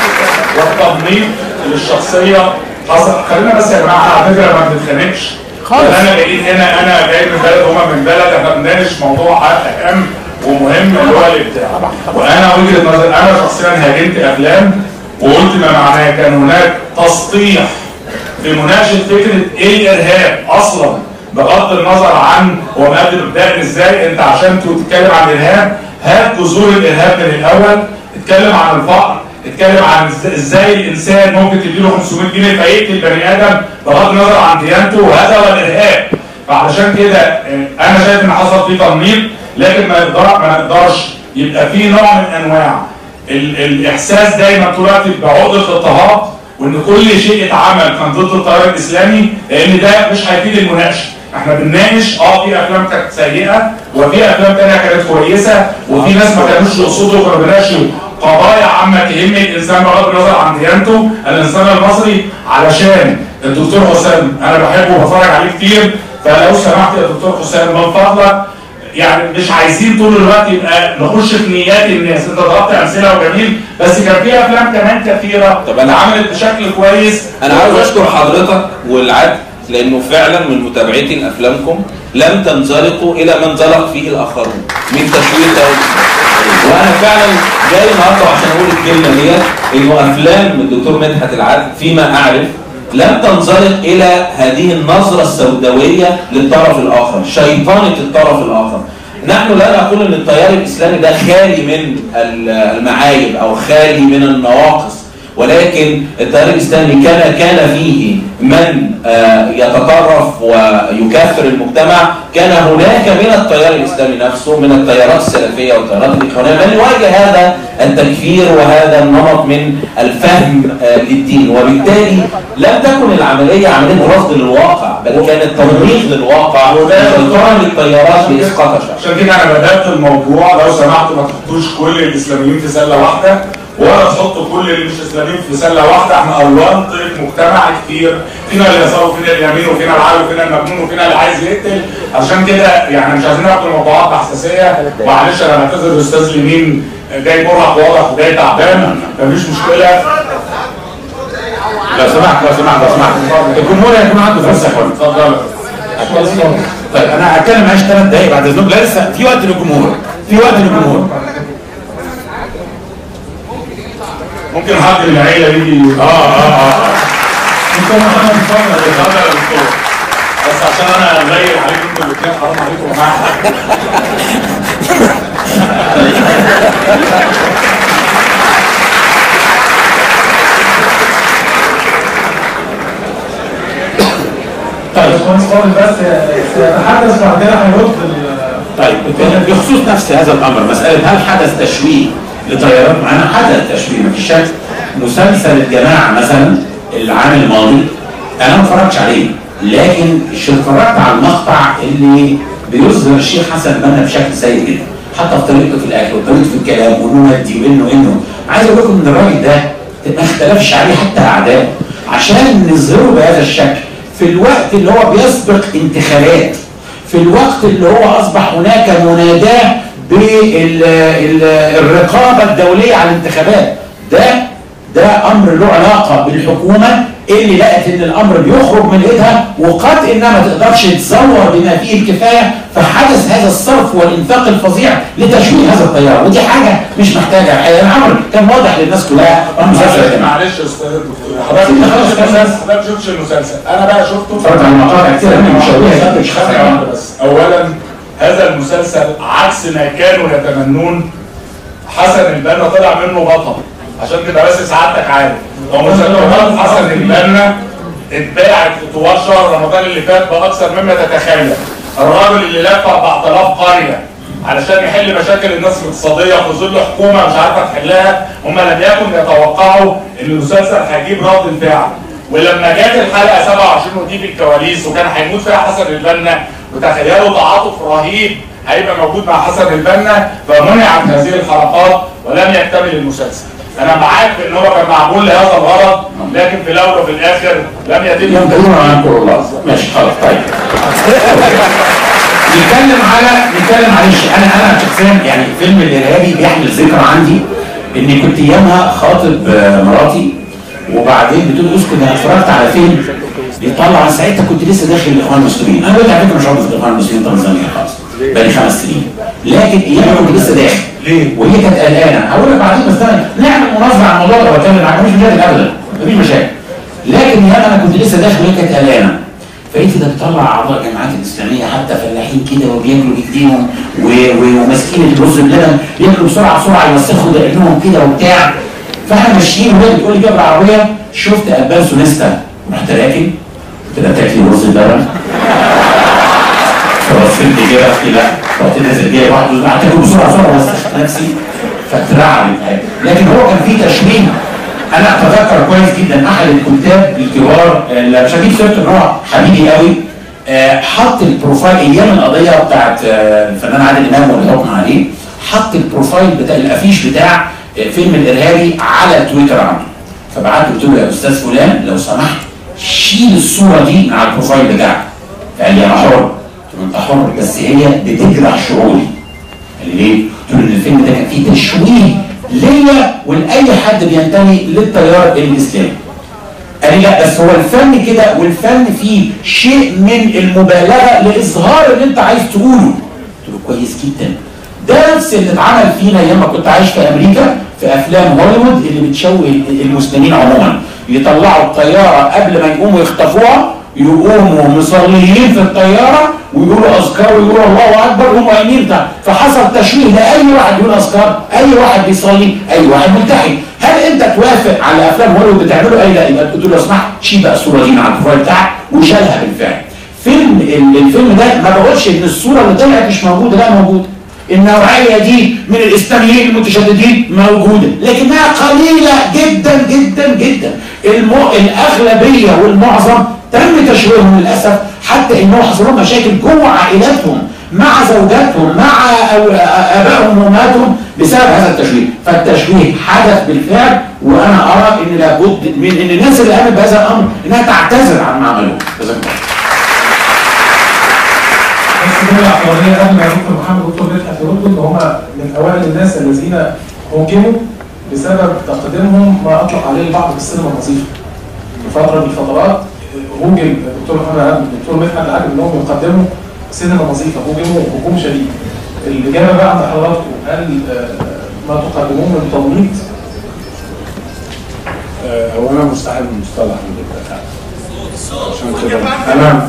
والتنميط للشخصية حصل. خلينا بس يا جماعة على فكرة ما بنتخانقش خالص. انا جايين هنا، انا جاي من بلد وهما من بلد، احنا بنناقش موضوع اهم ومهم اللي هو الابداع. وانا وجهه نظري انا شخصيا هاجمت افلام وقلت ما معناه كان هناك تسطيح في مناقشة فكرة ايه الارهاب اصلا، بغض النظر عن هو مقدم ابداع ازاي. انت عشان تتكلم عن الارهاب هات جذور الارهاب من الاول، اتكلم عن الفقر، اتكلم عن ازاي الانسان ممكن تديله 500 جنيه فيقتل بني ادم بغض النظر عن ديانته، وهذا هو الارهاب. فعلشان كده انا شايف ان حصل فيه تنميط، لكن ما نقدرش يبقى فيه نوع من انواع الاحساس دايما طول الوقت بعقده الاضطهاد وان كل شيء اتعمل كان ضد التيار الاسلامي، لان ده مش هيفيد المناقشة. احنا بنناقش في افلام كانت سيئه وفي افلام ثانية كانت كويسة، وفي ناس ما كانوش يقصدوا، كانوا بيناقشوا قضايا عامة تهم الانسان بغض النظر عن ديانته، الانسان المصري. علشان الدكتور حسام انا بحبه وبتفرج عليه كتير، فلو سمحت يا دكتور حسام من فضلك يعني مش عايزين طول الوقت يبقى نخش في نيات الناس. انت ضربت امثلة وجميل، بس كان في افلام كمان كثيرة. طب انا عملت بشكل كويس. انا عاوز اشكر حضرتك والعدل لانه فعلا من متابعتي لافلامكم لم تنزلقوا الى ما انزلق فيه الاخرون من تشويه التيار الاسلامي. وانا فعلا جاي النهارده عشان اقول الكلمة ديت، انه افلام الدكتور مدحت العدل فيما اعرف لم تنزلق الى هذه النظرة السوداويه للطرف الاخر، شيطانه الطرف الاخر. نحن لا نقول ان التيار الاسلامي ده خالي من المعايب او خالي من النواقص، ولكن التيار الاسلامي كان فيه من يتطرف ويكفر المجتمع، كان هناك من التيار الاسلامي نفسه، من التيارات السلفية والتيارات الاخوانيه، من يواجه هذا التكفير وهذا النمط من الفهم للدين، وبالتالي لم تكن العملية عملية رصد للواقع، بل كانت تنميق للواقع وشيطان للتيارات لاسقاط الشعب. عشان كده انا بدات الموضوع، لو سمحتوا ما تحطوش كل الاسلاميين في سله واحدة، ولا تحطوا كل اللي مش اسلاميين في سله واحدة. احنا الوان طيف مجتمع كتير، فينا اليسار وفينا اليمين وفينا العقل وفينا المجنون وفينا اللي عايز يقتل. عشان كده يعني مش عايزين ناخد الموضوعات بحساسيه. معلش انا بعتذر الاستاذ اليمين جاي مرهق واضح وجاي تعبان، مفيش مشكلة. لو سمحت لو سمحت لو سمحت، الجمهور هيكون عنده فرصة يا اخوان. اتفضل. طيب انا هتكلم معلش 3 دقايق بعد اذنكم، لا لسه في وقت للجمهور، في وقت للجمهور. ممكن حد من العيلة يجي. دكتور محمد اتفضل. اتفضل يا دكتور، بس عشان انا غير عليكم انتوا الاثنين، حرام عليكم يا جماعة. طيب باشمهندس فاضل بس يتحدث بعد كده هيرد. طيب بخصوص نفس هذا الامر، مسالة هل حدث تشويه لتيارات معينة؟ حدث تشويه مفيش شك. مسلسل الجماعة مثلا العام الماضي انا ما اتفرجتش عليه، لكن اتفرجت على المقطع اللي بيظهر الشيخ حسن بنا بشكل سيء جدا، حتى في طريقته في الاكل وطريقته في الكلام وانه مادي وانه عايز اقول لكم ان الراجل ده ما اختلفش عليه حتى اعدائه عشان نظهره بهذا الشكل في الوقت اللي هو بيسبق انتخابات، في الوقت اللي هو اصبح هناك مناداه بالرقابه الدولية على الانتخابات. ده امر له علاقة بالحكومة اللي لقت ان الامر بيخرج من ايدها وقد انها ما تقدرش تزور بما فيه الكفاية، فحدث هذا الصرف والانفاق الفظيع لتشويه هذا التيار، ودي حاجة مش محتاجه. الحقيقة الامر كان واضح للناس كلها. معلش يا استاذ الدكتور، حضرتك ما شفتش المسلسل، انا بقى شفته، اتفرجت على مقاطع كتير منه مشوهة مش بس. اولا هذا المسلسل عكس ما كانوا يتمنون، حسن البنا طلع منه بطل، عشان تبقى بس سعادتك عارف. هو مسلسلات حسن البنا اتباعت في طوال شهر رمضان اللي فات باكثر مما تتخيل. الراجل اللي لف 4000 قرية علشان يحل مشاكل الناس الاقتصادية في ظل حكومة مش عارفه تحلها، هم لم يكن يتوقعوا ان المسلسل هيجيب رد الفعل. ولما جت الحلقة 27 ودي في الكواليس وكان هيموت فيها حسن البنا، وتخيلوا تعاطف رهيب هيبقى موجود مع حسن البنا، فمنعت هذه الحلقات ولم يكتمل المسلسل. انا معاك في ان هو كان معمول لهذا الغرض، لكن في الاول وفي الاخر لم يتم. ينظرون عن الله. ماشي خلاص. طيب نتكلم معلش، انا شخصيا يعني فيلم الارهابي بيحمل ذكرى عندي، اني كنت ايامها خاطب مراتي، وبعدين بتقول اسكت انا اتفرجت على فيلم بيطلع، ساعتها كنت لسه داخل الاخوان المسلمين. انا دلوقتي على فكرة مش عضو في الاخوان المسلمين تنظيميا خالص، بقالي 5 سنين، لكن ايامها كنت لسه داخل. ليه؟ وهي كانت قلقانة. هقول لك بعدين، بس انا نعمل مناظرة عن الموضوع ده واتكلم معاك، مفيش مشاكل ابدا، مفيش مشاكل. لكن ايامها انا كنت لسه داخل وهي كانت قلقانة. فلقيت ده بيطلع اعضاء الجامعات الاسلامية حتى فلاحين كده وبياكلوا بايديهم وماسكين الرز بلبن، بياكلوا بسرعة بسرعة يوسخوا دقنهم كده وبتاع. فاحنا ماشيين وهي بتقول لي كده بالعربية، شفت ابان سونيستا، رحت راكن قلت لها تاكلي رز بلبن؟ فبصيت كده قلت لا، رحت نازل جاي واحد قعدت اكل بسرعة بسرعة وسخت نفسي فاترعبت. لكن هو كان فيه تشويه. انا اتذكر كويس جدا احد الكتاب الكبار اللي مش هجيب سيرته ان هو حبيبي قوي، حط ال profile ايام القضية بتاعت الفنان عادل امام والحكم عليه، حط ال profile بتاع الافيش بتاع فيلم الارهابي على تويتر عنده. فبعت قلت له يا استاذ فلان لو سمحت شيل الصورة دي من على ال profile بتاعك. فقال لي انا حر. قلت له انت حر بس هي بتجرح شعوري. قال لي ليه؟ قلت له ان الفيلم ده كان فيه تشويه ليا ولاي حد بينتمي للتيار الاسلامي. قال لي لا بس هو الفن كده، والفن فيه شيء من المبالغة لاظهار اللي انت عايز تقوله. قلت له كويس جدا. ده نفس اللي اتعمل فينا ايام ما كنت عايش في امريكا في افلام هوليوود اللي بتشوه المسلمين عموما، يطلعوا الطيارة قبل ما يقوموا يخطفوها يقوموا مصليين في الطيارة ويقولوا اذكار ويقولوا الله اكبر وهم قايمين بتاع، فحصل تشويه لاي واحد يقول اذكار، اي واحد بيصلي، اي واحد ملتحي. هل انت توافق على افلام هوليوود بتعمله؟ اي لا، يبقى تقول له لو سمحت شيل بقى الصورة دي من على ال profile بتاعك، وشالها بالفعل. الفيلم ده ما بقولش ان الصورة اللي طلعت مش موجودة، لا موجودة. النوعية دي من الاسلاميين المتشددين موجودة، لكنها قليله جدا جدا جدا. الاغلبية والمعظم تم تشويههم للاسف، حتى انه حصل لهم مشاكل جوه عائلاتهم مع زوجاتهم مع ابائهم وامهاتهم بسبب هذا التشويه. فالتشويه حدث بالفعل، وانا ارى ان لابد من ان الناس اللي قامت بهذا الامر انها تعتذر عن ما عملوه. جزاكم الله. بس جملة اعتراضية قبل ما دكتور محمد ودكتور مدحت يردوا، ان هم من اوائل الناس الذين هوجموا بسبب تقديمهم ما اطلق عليه البعض بالسينما النظيفة. في فترة من الفترات هوجم الدكتور محمد العدل والدكتور مدحت العدل انهم يقدموا سينما نظيفة، هوجموا هجوم شديد. الاجابة بقى عند حضراتكم، هل ما تقدموه من تنميط؟ هو انا مستحيل المصطلح اللي عشان كده انا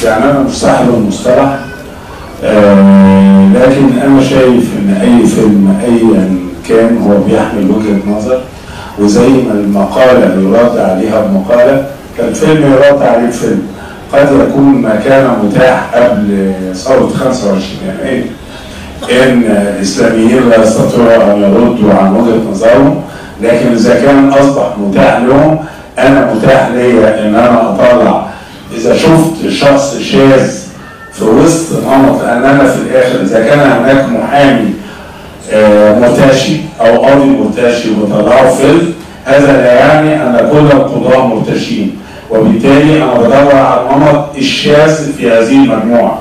يعني انا مستحيل المصطلح، لكن انا شايف ان اي فيلم ايا كان هو بيحمل وجهه نظر، وزي ما المقالة يرد عليها بمقاله فالفيلم يرد عليه بفيلم. قد يكون ما كان متاح قبل ثورة 25 يناير ان الاسلاميين لا يستطيعوا ان يردوا عن وجهه نظرهم، لكن اذا كان اصبح متاح لهم انا متاح ليا ان انا اطلع. اذا شفت شخص شاذ في وسط نمط، لان انا في الاخر اذا كان هناك محامي مرتشي او قاضي مرتشي وطلعه فيلم، هذا لا يعني ان كل القضاة مرتشين، وبالتالي انا بدور على النمط الشاذ في هذه المجموعة.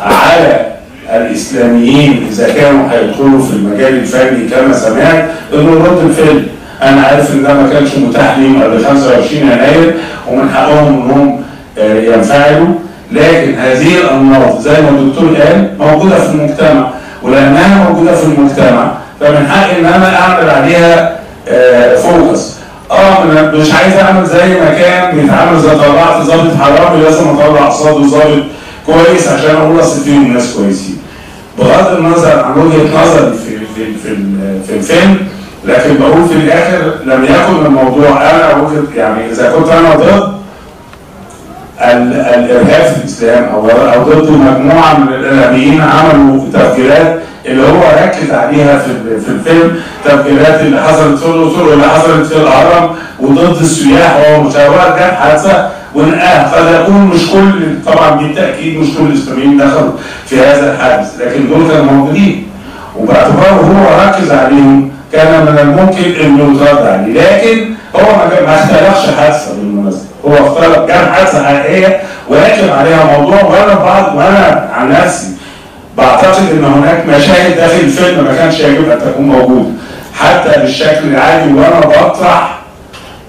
على الاسلاميين اذا كانوا هيدخلوا في المجال الفني كما سمعت انه يرد الفيلم. انا عارف ان ده ما كانش متاح ليهم قبل 25 يناير ومن حقهم انهم ينفعلوا، لكن هذه الانماط زي ما الدكتور قال موجودة في المجتمع، ولانها موجودة في المجتمع فمن حقي ان انا اعمل عليها focus. مش عايز اعمل زي ما كان بيتعامل، زي طلعت ظابط حرامي لازم اطلع قصاده ظابط كويس عشان اقول اصل فيهم ناس كويسين. بغض النظر عن وجهه نظري في في في, في الفيلم، لكن بقول في الاخر لم يكن الموضوع انا وجهه، يعني اذا كنت انا ضد الارهاب في الاسلام او ضد مجموعة من الارهابيين عملوا تفجيرات اللي هو ركز عليها في الفيلم، تفجيرات اللي حصلت في الاقصر واللي حصلت في الهرم وضد السياح وهو مشاورات، كانت حادثه ونقاها. قد يكون مش كل، طبعا بالتاكيد مش كل الاسلاميين دخلوا في هذا الحادث، لكن دول كانوا موجودين وباعتباره هو ركز عليهم كان من الممكن انه يترد عليه، لكن هو ما اخترقش حادثه بالمناسبة، هو اخترق كان حادثه حقيقية ولكن عليها موضوع. وانا عن نفسي بعتقد ان هناك مشاهد داخل الفيلم ما كانش يجب ان تكون موجودة حتى بالشكل العادي وانا بطرح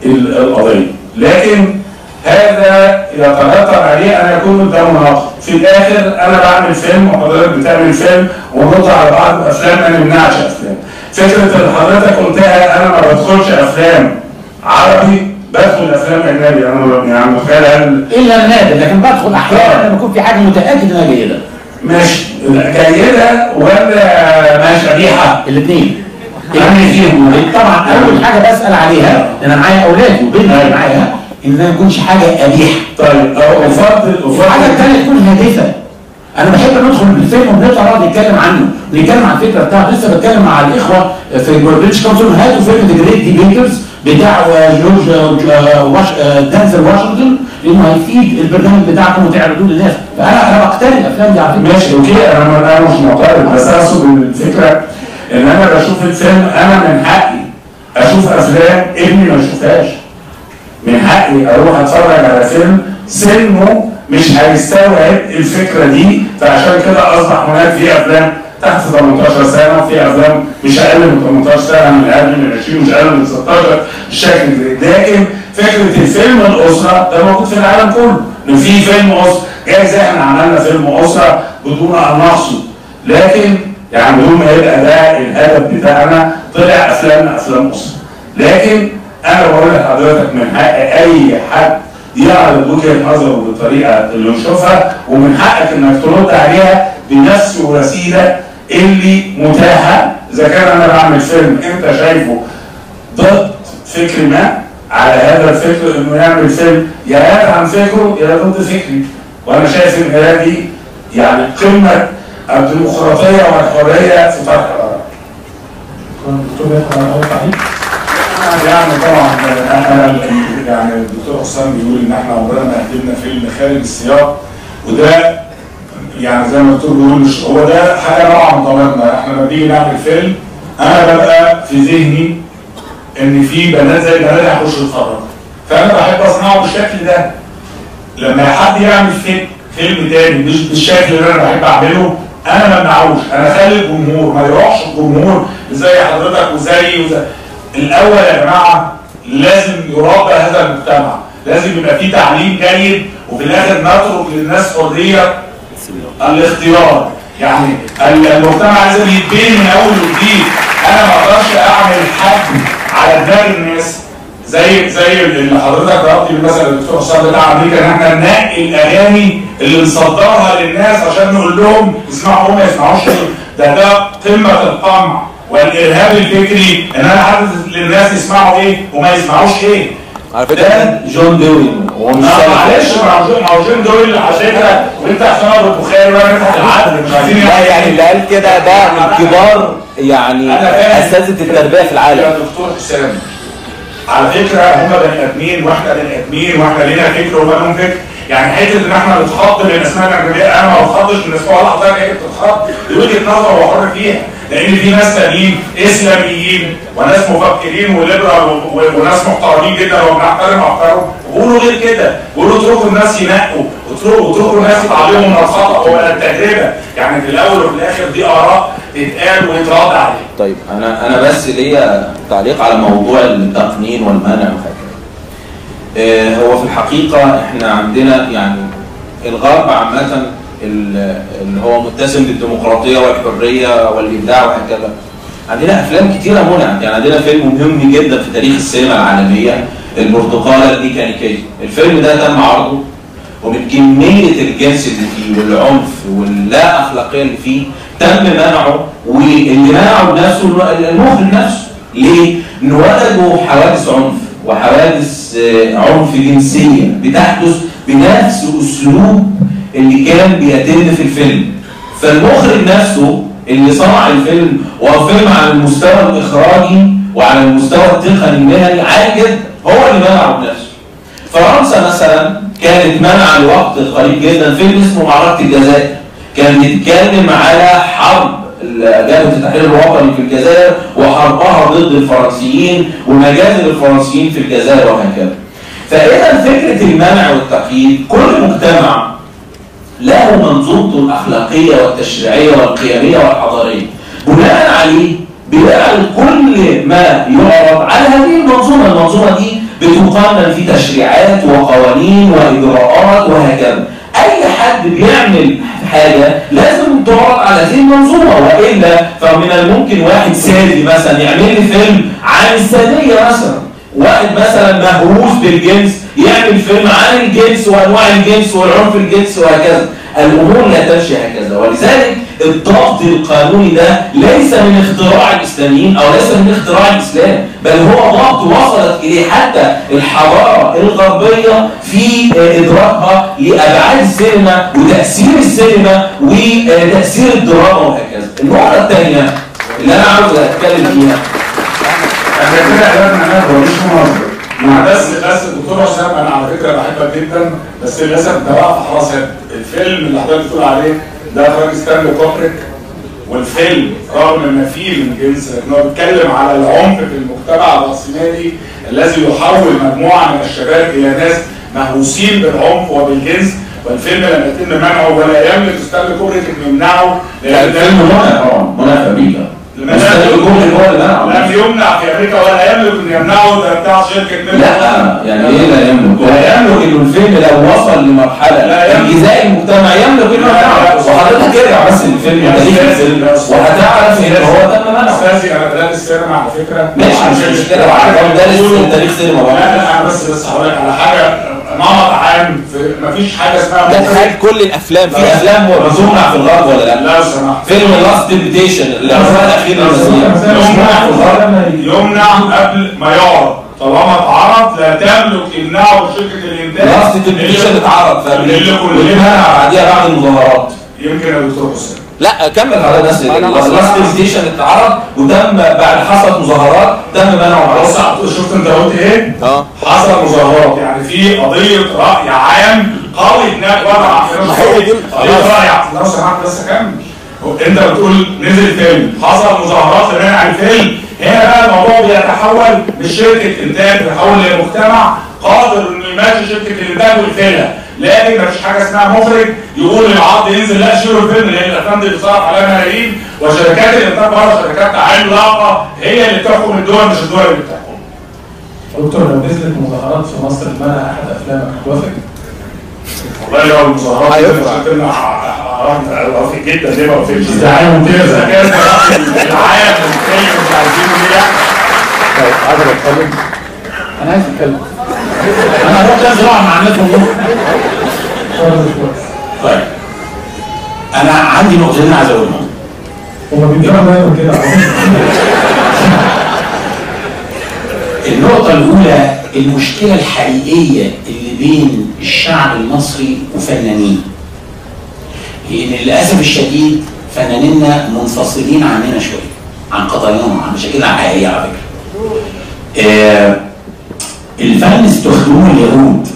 القضية، لكن هذا يترتب عليه ان يكون ده مناقض. في الاخر انا بعمل فيلم وحضرتك بتعمل فيلم ونرد على بعض افلام، ما نمنعش افلام. فكرة اللي حضرتك قلتها انا ما بدخلش افلام عربي، بدخل افلام اجنبي، انا يعني متخيل الا النادر، لكن بدخل احيانا لما يكون في حاجة متاكد انها جيدة. ماشي، جيدة ولا ماشي قبيحة؟ الاثنين. طبعا اول حاجة بسال عليها لان انا معايا اولادي وبنتي معايا ان ما يكونش حاجة قبيحة. طيب افضل الحاجة الثانية تكون هادفة. انا بحب ندخل بالفيلم ونطلع نقعد نتكلم عنه، نتكلم عن الفكرة بتاعته. لسه بتكلم مع الاخوة في British Council، هاتوا فيلم The Great Debaters بتاع جورج دانزل واشنطن، لانه هيفيد البرنامج بتاعكم وتعرضوه للناس. فانا بقتني الافلام دي على فكرة. ماشي okay، انا مش معترض، بس اقصد الفكرة ان انا بشوف الفيلم، انا من حقي اشوف افلام ابني ما يشوفهاش. من حقي اروح اتفرج على فيلم سنة مش هيستوعب الفكرة دي، فعشان كده اصبح هناك في افلام تحت 18 سنة، وفي افلام مش اقل من 18 سنة، من اقل من 20، مش اقل من 16 الشكل ده. لكن فكرة الفيلم الاسرة ده موجود في العالم كله، ان في فيلم اسره، جايز احنا عملنا فيلم اسره بدون ان نقصد، لكن يعني بدون ما يبقى ده الهدف بتاعنا، طلع افلامنا افلام اسره. لكن انا بقول لحضرتك من حق اي حد يعرض وجهه نظره بالطريقة اللي يشوفها، ومن حقك انك ترد عليها بنفس الوسيلة اللي متاحة. اذا كان انا بعمل فيلم انت شايفه ضد فكر ما، على هذا الفكر انه يعمل فيلم يا يدعم فكرة يا ضد فكري، وانا شايف ان هذه يعني قمة الديمقراطية والحرية في طرح الاراء. شكرا دكتور. تعليق؟ يعني طبعا انا يعني الدكتور حسام بيقول ان احنا عمرنا ما قدمنا فيلم خارج السياق، وده يعني زي ما الدكتور بيقول مش هو ده حاجة نوعا من ضميرنا. احنا لما بنيجي نعمل فيلم انا ببقى في ذهني ان في بنات زي البنات هيخشوا يتفرجوا، فانا بحب اصنعه بالشكل ده. لما حد يعمل فيلم تاني مش بالشكل اللي انا بحب اعمله، انا ما امنعوش، انا اخلي الجمهور ما يروحش الجمهور زي حضرتك وزي الاول. يا جماعة لازم يربى هذا المجتمع، لازم يبقى فيه تعليم جيد، وفي الاخر نترك للناس حرية الاختيار. يعني المجتمع لازم يتبني من اول وجديد. انا ما اقدرش اعمل حد على دماغ الناس زي اللي حضرتك ضربت مثلا الدكتور حسام بتاع امريكا، ان احنا ننقي الاغاني اللي نصدرها للناس عشان نقول لهم اسمعوا وما يسمعوش. ده قمة القمع والارهاب الفكري، ان انا حدد للناس يسمعوا ايه وما يسمعوش ايه. على فكرة جون دوي هو مش معلش، ما هو جون دوي على فكرة، وانت حسام ابو البخاري وانا مدحت العدل، مش عايزين لا يعني اللي قال كده ده من كبار يعني اساتذة التربية في العالم. يا دكتور حسام على فكرة هم بني ادمين واحنا بني ادمين، واحنا لينا فكر وهم لهم فكر. يعني حتة ان احنا نتخض من اسماء الاجنبية، انا ما بتخضش من اسماء ولا حضرتك هي بتتخض، دي وجهه نظر هو حر فيها، لان في ناس تانيين اسلاميين وناس مفكرين وليبرال وناس محترمين جدا وبنحترم افكارهم، بيقولوا غير كده، بيقولوا اتركوا الناس ينقوا، اتركوا الناس يتعلموا من الخطا ومن التجربة. يعني في الاول وفي الاخر دي اراء تتقال ويترد عليها. طيب انا بس ليا تعليق على موضوع التقنين والمنع وهكذا. هو في الحقيقة احنا عندنا يعني الغرب عامة اللي هو متسم بالديمقراطية والحرية والابداع وهكذا، عندنا افلام كتيرة منعت. يعني عندنا فيلم مهم جدا في تاريخ السينما العالمية، البرتقاله الميكانيكية. الفيلم ده تم عرضه، ومن كمية الجنس اللي فيه والعنف واللا اخلاقية اللي فيه تم منعه، واللي منعه بنفسه المخرج نفسه. ليه؟ إن وجدوا حوادث عنف وحوادث عنف جنسية بتحدث بنفس اسلوب اللي كان بيتم في الفيلم. فالمخرج نفسه اللي صنع الفيلم، وفيلم على المستوى الاخراجي وعلى المستوى التقني المهني عالي جدا، هو اللي منعه بنفسه. فرنسا مثلا كانت منع لوقت قريب جدا فيلم اسمه معركة الجزائر، كان بيتكلم على حرب جبهة التحرير الوطني في الجزائر وحربها ضد الفرنسيين ومجازر الفرنسيين في الجزائر وهكذا. فإذا فكرة المنع والتقييد، كل مجتمع له منظومته الأخلاقية والتشريعية والقيمية والحضارية، بناء عليه بيعرض كل ما يعرض على هذه المنظومة. المنظومة دي بتقنن في تشريعات وقوانين وإجراءات وهكذا. أي حد بيعمل حاجة لازم تعرض على هذه المنظومة، وإلا فمن الممكن واحد سادي مثلا يعمل لي فيلم عن السادية مثلا، واحد مثلا مهووس بالجنس يعمل فيلم عن الجنس وأنواع الجنس والعنف الجنسي وهكذا. الأمور لا تمشي هكذا، ولذلك الضغط القانوني ده ليس من اختراع الإسلاميين أو ليس من اختراع الإسلام، بل هو ضغط وصلت إليه حتى الحضارة الغربية في إدراكها لأبعاد السينما وتأثير السينما وتأثير الدراما وهكذا. النقطة الثانية اللي أنا عاوز أتكلم فيها، احنا كده قلبنا هو مش مناظرة. بس الدكتور حسام انا على فكرة بحبك جدا، بس للاسف ده بقى في حراسة. الفيلم اللي حضرتك بتقول عليه ده اخراج ستانلي كوبريك، والفيلم رغم ما فيه من جنس لكن هو بيتكلم على العنف في المجتمع الرأسمالي الذي يحول مجموعة من الشباب الى ناس مهووسين بالعنف وبالجنس. والفيلم لما يتم منعه ولا يملك ستانلي كوبريك انه يمنعه. لا الفيلم منع طبعا، منع في امريكا. ستانلي كوبريك هو اللي منعه. لم يمنع في امريكا ولا يملك انه يمنعه، ده بتاع شركة. لا يعني ايه لا يملك؟ لا يملك انه الفيلم لو وصل لمرحلة ايذاء المجتمع يملك انه يمنعه. وحضرتك ارجع بس للفيلم وتاريخ الفيلم وهتعرف ان هو تم منعه. استاذي انا بدرس سينما على فكرة. ماشي مش مشكلة، وعارف دارس تاريخ سينما برضه. لا لا انا بس هقول لك على حاجة، نمط عام، مفيش حاجة اسمها ده حال كل الافلام. في افلام بتمنع في الغرب ولا لا؟ لا سمحت. فيلم Last Temptation الافلام الاخيرة يمنع في الغرب، يمنع قبل ما يعرض، طالما اتعرض لا تملك امناعه شركة الانتاج. Last Temptation اتعرض في امريكا واتمنع بعديها بعد المظاهرات. يمكن يا دكتور حسين. لا كمل على نفس Last Temptation اتعرض وتم بعد حصلت مظاهرات تم منعه. بص شفت انت قلت ايه؟ حصل مظاهرات، يعني في قضية راي عام قوي هناك وضع. قضية راي عام لو سمحت بس اكمل. انت بتقول نزل فيلم، حصل مظاهرات لمنع الفيلم، هنا بقى الموضوع بيتحول مش شركة انتاج، بيتحول لمجتمع قادر انه يمشي شركة الانتاج ويقفلها. لكن مفيش حاجة اسمها مخرج يقول العرض ينزل لا شيلوا الفيلم، لان الافلام دي بتصرف عليها ملايين، وشركات الانتاج بره شركات عملاقة هي اللي بتحكم الدول مش الدول اللي بتحكم. دكتور لو نزلت مظاهرات في مصر لمنع احد افلامك هتوافق؟ والله لو المظاهرات نزلت تمنع اوافق جدا. ليه ما اوافقش؟ دعاية ممتازة. دعاية ممتازة مش عايزينه ليه يعني؟ طيب عايز اتكلم. انا عايز اتكلم. انا هروح انزل اقعد مع الناس والله. طيب انا عندي نقطتين عايز اقولهم. هما بيديروا دايما كده. النقطة الأولى، المشكلة الحقيقية اللي بين الشعب المصري وفنانين. لأن للأسف الشديد فنانينا منفصلين عننا شوية، عن قضاياهم، عن مشاكلنا الحقيقية على فكرة. الفن استخدموه اليهود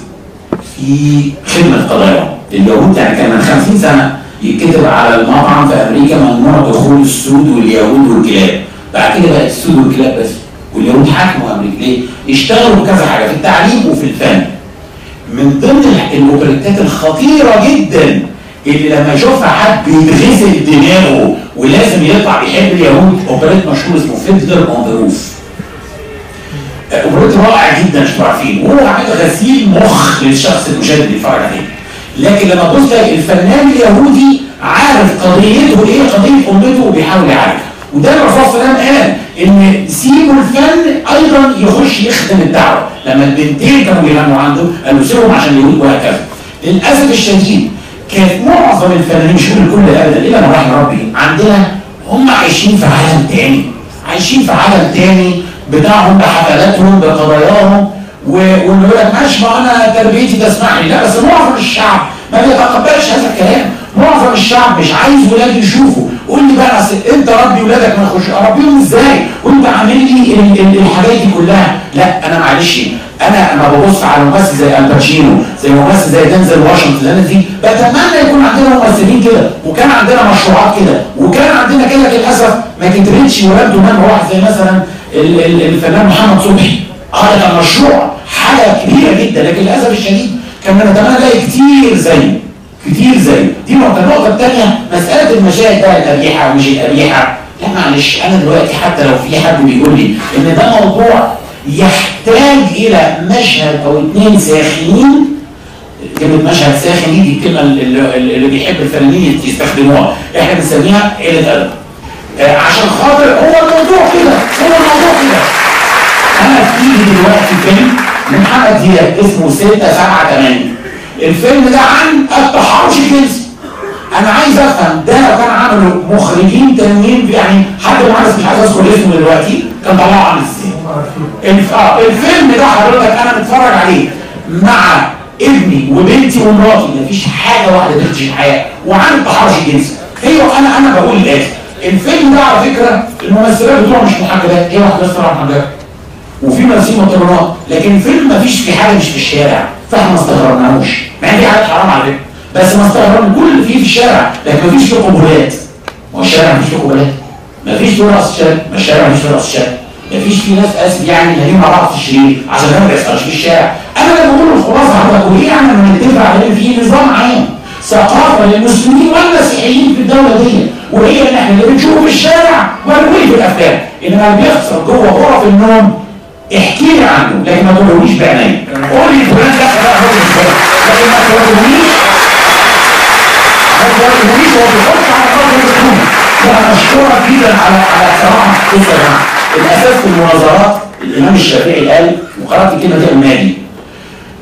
في خدمة قضاياهم. اليهود يعني كان من 50 سنة يتكتب على المطعم في أمريكا ممنوع دخول السود واليهود والكلاب. بعد كده بقت السود والكلاب بس، واليهود حاكموا أمريكا. ليه؟ اشتغلوا كذا حاجة في التعليم وفي الفن. من ضمن الأوبريتات الخطيرة جدا اللي لما يشوفها حد بيتغسل دماغه ولازم يطلع بيحب اليهود، أوبريت مشهور اسمه Fiddler on the Roof. اوبريت رائع جدا مش عارفين، وهو عامل غسيل مخ للشخص المشاهد اللي بيتفرج عليه. لكن لما تبص تلاقي الفنان اليهودي عارف قضيته ايه، قضية امته، وبيحاول يعالجها. وده الرسول صلى الله عليه وسلم قال ان سيبوا الفن ايضا يخش يخدم الدعوة. لما البنتين كانوا بيغنوا عنده قالوا سيبهم عشان اليهود وهكذا. للاسف الشديد كانت معظم الفنانين، مش هقول الكل ابدا الا من رحم ربي، عندنا هم عايشين في عالم تاني، عايشين في عالم تاني بتاعهم، بحفلاتهم، بقضاياهم، واللي يقول لك ماشي ما انا تربيتي تسمح لي. لا بس معظم الشعب ما بيتقبلش هذا الكلام، معظم الشعب مش عايز ولاده يشوفوا. قول لي بقى اصل انت ربي ولادك ما يخش، اربيهم ازاي وانت عامل لي الحاجات دي كلها؟ لا انا معلش، انا لما ببص على ممثل زي الباتشينو، زي ممثل زي دنزل واشنطن، الناس دي بتمنى يكون عندنا ممثلين كده، وكان عندنا مشروعات كده، وكان عندنا كده. للاسف ما كترتش ويبدو من واحد زي مثلا الفنان محمد صبحي. ده كان مشروع حاجة كبيرة جدا، لكن للاسف الشديد كان نتمنى نلاقي كتير زيه، كتير زيه. دي نقطة. النقطة الثانية مسالة المشاهد بقى القبيحة ومش القبيحة. لا معلش، انا دلوقتي حتى لو في حد بيقول لي ان ده موضوع يحتاج الى مشهد او اتنين ساخنين، كلمة مشهد ساخن دي الكلمة اللي بيحب الفنانين يستخدموها، احنا بنسميها قلة ادب. عشان خاطر هو الموضوع كده، هو الموضوع كده. انا في دلوقتي فيلم من محمد دياب اسمه 6 7 8. الفيلم ده عن التحرش الجنسي. انا عايز افهم ده لو كان عمله مخرجين تانيين، يعني حد معرف مش عايز اذكر اسمه دلوقتي، كان طلعه عامل ازاي؟ الفيلم ده حضرتك انا متفرج عليه مع ابني وبنتي ومراتي، مفيش حاجة واحدة تخدش الحياة، وعن التحرش الجنسي. ايوه انا بقول الاخر، الفيلم ده على فكرة الممثلات بتوعه مش محجبات، هي واحدة بس طالعه محجبة وفي ممثلين مطرنات، لكن الفيلم مفيش فيه حاجة مش في الشارع، فاحنا ما استغربناهوش، مع ان في حاجات حرام على فكرة، بس ما استغربنا كل اللي فيه في الشارع، لكن مفيش فيه قبولات. ما هو الشارع مفيش فيه قبولات، مفيش فيه رقص الشارع، ما الشارع مفيش فيه رقص الشارع، مفيش فيه ناس اسف يعني نايمين مع بعض في الشرير عشان ده ما بيحصلش في الشارع. انا لما بقول الخلاصة حضرتك، وليه يعني لما نتفق على لكن في نظام عام، ثقافة للمسلمين والمسيحيين في الدولة دي، وهي ان احنا اللي بنشوفه في الشارع وبنقوله في الافلام، انما اللي بيحصل جوه غرف النوم احكي لي عنه، لكن ما تقولهوليش بعينيا. قول لي فلان ده بقى هو لكن ما تقولهوليش، ما تقولهوليش وما تخش على قدر الحكومة. وانا اشكرك جدا على صراحة. بصوا يا جماعة، الاساس في المناظرات الامام الشافعي قال، وقرات الكلمة دي المالي،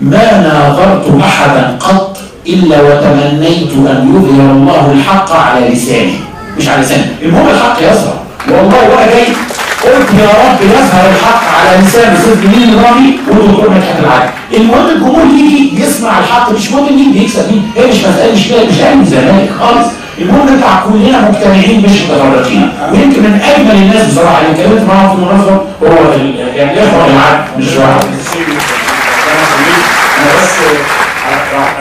ما ناظرت احدا قط الا وتمنيت ان يظهر الله الحق على لساني، مش على لساني، المهم الحق يظهر. والله وانا جاي قلت يا رب يظهر الحق على لسان الاستاذ جميل النظامي والدكتور مدحت العدل. المهم الجمهور يجي يسمع الحق، مش مهم مين بيكسب مين، هي مش مسالة، مش اهلي وزمالك خالص. المهم نطلع كلنا مجتمعين مش متفرقين. ويمكن من اجمل الناس بصراحة اللي اتكلمت معاهم في المناظرة هو يعني الاخوة العدل مش واحد. انا بس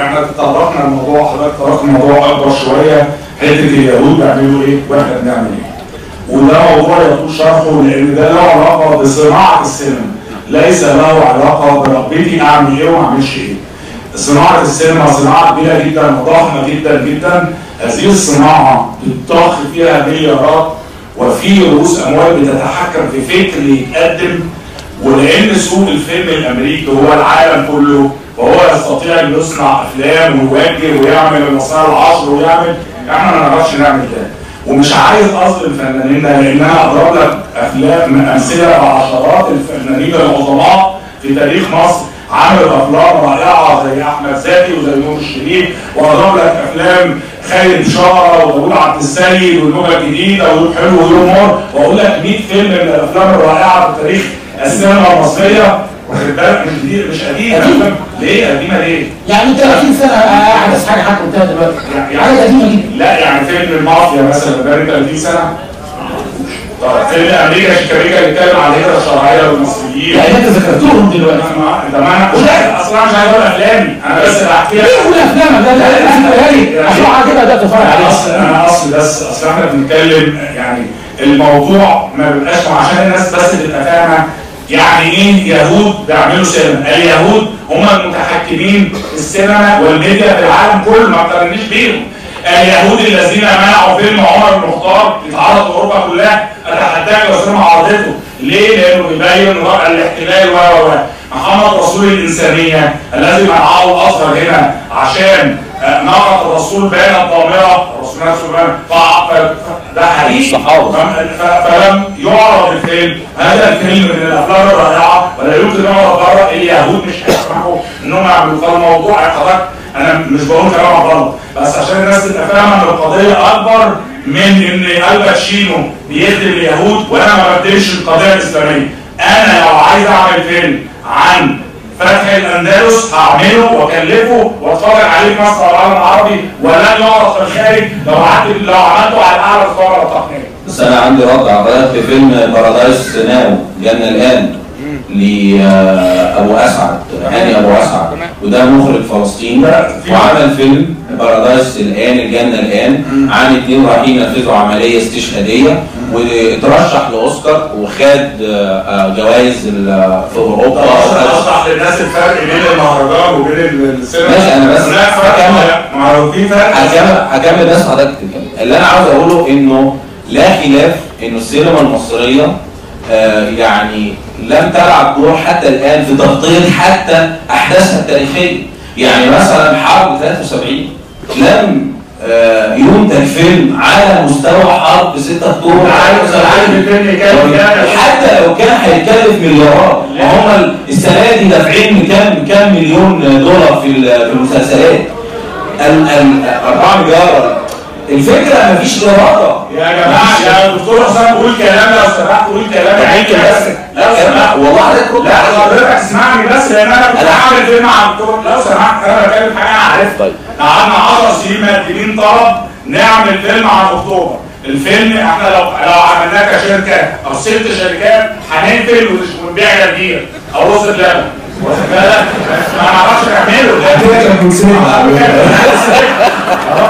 احنا تطرقنا الموضوع، حضرتك طرقت الموضوع اكبر شوية، حتة اليهود بيعملوا ايه واحنا بنعمل ايه. وده موضوع يطول شرحه، لان ده له علاقة بصناعة السينما، ليس له علاقة برغبتي اعمل ايه وما اعملش ايه. صناعة السينما صناعة كبيرة جدا وضخمه جدا جدا، هذه الصناعة بتضخ فيها مليارات، وفي رؤوس اموال بتتحكم في فكر يتقدم، ولان سوق الفيلم الامريكي هو العالم كله، وهو يستطيع ان يصنع افلام ويوجه ويعمل المصانع العشر ويعمل، احنا ما نعرفش نعمل ده. ومش عايز اظلم فنانينا، لان انا اضرب لك افلام امثلة بعشرات الفنانين العظماء في تاريخ مصر عملوا افلام رائعة زي احمد زكي وزي نور الشريف، واضرب لك افلام خالد شارة وداوود عبد السيد والنوبه الجديدة ويوم حلو ويوم مر، واقول لك 100 فيلم من الافلام الرائعة في تاريخ السينما المصرية. واخد بالك؟ مش قديمة. ليه قديمة ليه؟ يعني 30 سنة احدث حاجة حضرتك قلتها دلوقتي، يعني حاجة قديمة جدا. لا يعني فيلم المافيا مثلا بقاله 30 سنة. طب فيلم امريكا شيكابيكا بيتكلم على الهجرة الشرعية للمصريين، يعني انت ذكرتهم دلوقتي. ده ما انا اصلا مش عايز اقول افلامي، انا بس بحكي لك. ليه قول افلامك؟ لا لا لا عشان كده ده تتفرج عليه. انا اصل بس اصل احنا بنتكلم يعني الموضوع ما بيبقاش عشان الناس بس تبقى فاهمه يعني ايه يهود بيعملوا سينما. اليهود هم المتحكمين في السينما والميديا في العالم كله، ما تقارنيش بيهم. اليهود الذين منعوا فيلم عمر المختار يتعرض في اوروبا كلها، اتحداك لو سينما عرضته. ليه؟ لانه بيبين رأي الاحتلال و محمد رسول الانسانية الذي منعه الازهر هنا عشان ناقة الرسول بانت ضامره، الرسول نفسه بان، ده حقيقي. فلم يعرض الفيلم، هذا الفيلم من الافلام الرائعة ولا يمكن يعرض بره، اليهود مش هيسمحوا انهم يعملوا. فالموضوع يا حضرتك انا مش بقول كلام غلط، بس عشان الناس تبقى فاهمه ان القضية اكبر من ان الباتشينو بيخدم اليهود وانا ما بخدمش القضية الاسلامية. انا لو عايز اعمل فيلم عن فتح الاندلس هعمله واكلفه واتفرج عليه في مصر والعالم العربي، ولن يعرض في الخارج لو عملته على اعلى الصور التقنية. بس انا عندي رد على حضرتك في فيلم Paradise Now، جنة الان، لابو اسعد، هاني ابو اسعد، وده مخرج فلسطيني وعمل فيلم Paradise الان، الجنة الان، عن اتنين رايحين ينفذوا عملية استشهاديه، وترشح لاوسكار وخد جوائز في اوروبا. اشرح للناس الفرق بين المهرجان وبين السينما. ماشي، انا بس هكمل بس حضرتك تكمل. اللي انا عاوز اقوله انه لا خلاف انه السينما المصرية يعني لم تلعب دور حتى الان في تغطيه حتى احداثها التاريخية. يعني مثلا حرب 73 لم ينتج فيلم على مستوى حرب 6 اكتوبر، حتى لو كان هيكلف مليارات. وهم السنة دي دافعين كام مليون دولار في المسلسلات، 4 مليار. الفكرة مفيش اراده يا جماعة. يا دكتور حسام قول كلام لو سمحت، قول كلام يعني بس. لا سمحت والله حضرتك، لا حضرتك اسمعني بس، لان انا كنت عامل فيلم مع الدكتور. لو سمحت انا بتكلم حاجة انا عارفها. طيب قعدنا 10 سنين مقدمين طلب نعمل فيلم عن اكتوبر. الفيلم احنا لو عملناه كشركة او 6 شركات هنقفل ونبيع جرجير او رز بلبن، واخد بالك؟ ما نعرفش نعمله ده كده. كان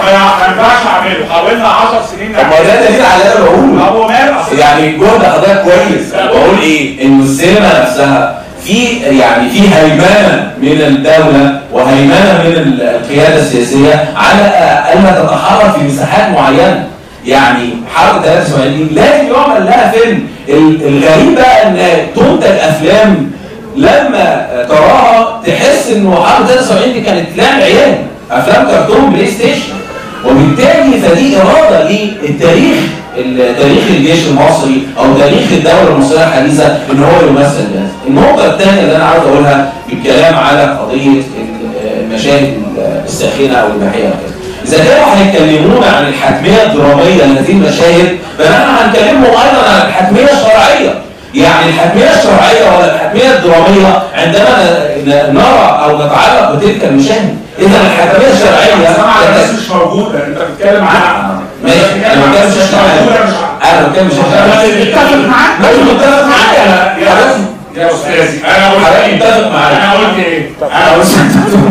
ما ينفعش اعمله، حاولنا 10 سنين. طب ما ده دليل على اللي انا بقوله. يعني جهد حضرتك كويس. بقول ايه؟ ان السينما نفسها في يعني في هيمنة من الدولة وهيمنه من القيادة السياسية على الا تتحرك في مساحات معينة. يعني حرب 73 لازم يعمل لها فيلم. الغريب بقى ان تنتج افلام لما تراها تحس انه حرب 73 دي كانت لعب عيال، افلام كرتون بلاي ستيشن. وبالتالي فدي اراده للتاريخ، تاريخ الجيش المصري او تاريخ الدولة المصرية الحديثة ان هو يمثل هذا. النقطة الثانية اللي انا عاوز اقولها بالكلام على قضية المشاهد الساخنة او الاباحية وكذا. اذا كانوا هيكلمونا عن الحتميه الدرامية لهذه المشاهد، فنحن هنكلمهم ايضا عن الحتميه الشرعية. يعني الحتميه الشرعية ولا الحتميه الدرامية عندما نرى او نتعلق بتلك المشاهد. اذا الحتميه الشرعية الناس مش موجودة، انت بتتكلم عن ماشي، انا بتكلم مش انا بتكلم مش متفق معاك، مش متفق معاك يا استاذي. انا قلت ايه؟ انا قلت ايه؟ انا قلت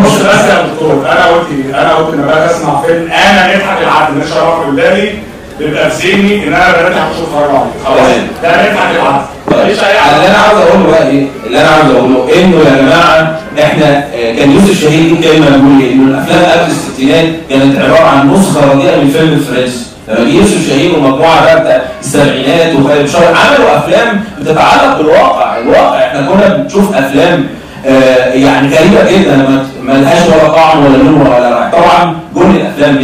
بص بس يا دكتور، انا قلت ايه؟ انا قلت ان بقى اسمع فيلم انا مدحت العدل مش شرف بالله بيبقى في ذهني ان انا بنضحك واشوف اتفرج عليه، خلاص ده مدحت العدل. اللي انا عاوز اقوله بقى ايه؟ اللي انا عاوز اقوله انه يا جماعة احنا كان يوسف شاهين ليه كلمة بيقول ايه؟ انه الافلام قبل الستينات كانت عبارة عن نسخه رديئة من فيلم الفرنسي. لما جه يوسف شاهين ومجموعة بقى بتاع السبعينات وخالد بشار عملوا افلام بتتعلق بالواقع، الواقع احنا كنا بنشوف افلام يعني غريبة جدا ما لهاش ولا طعم ولا لون ولا رائحة. طبعا كل الافلام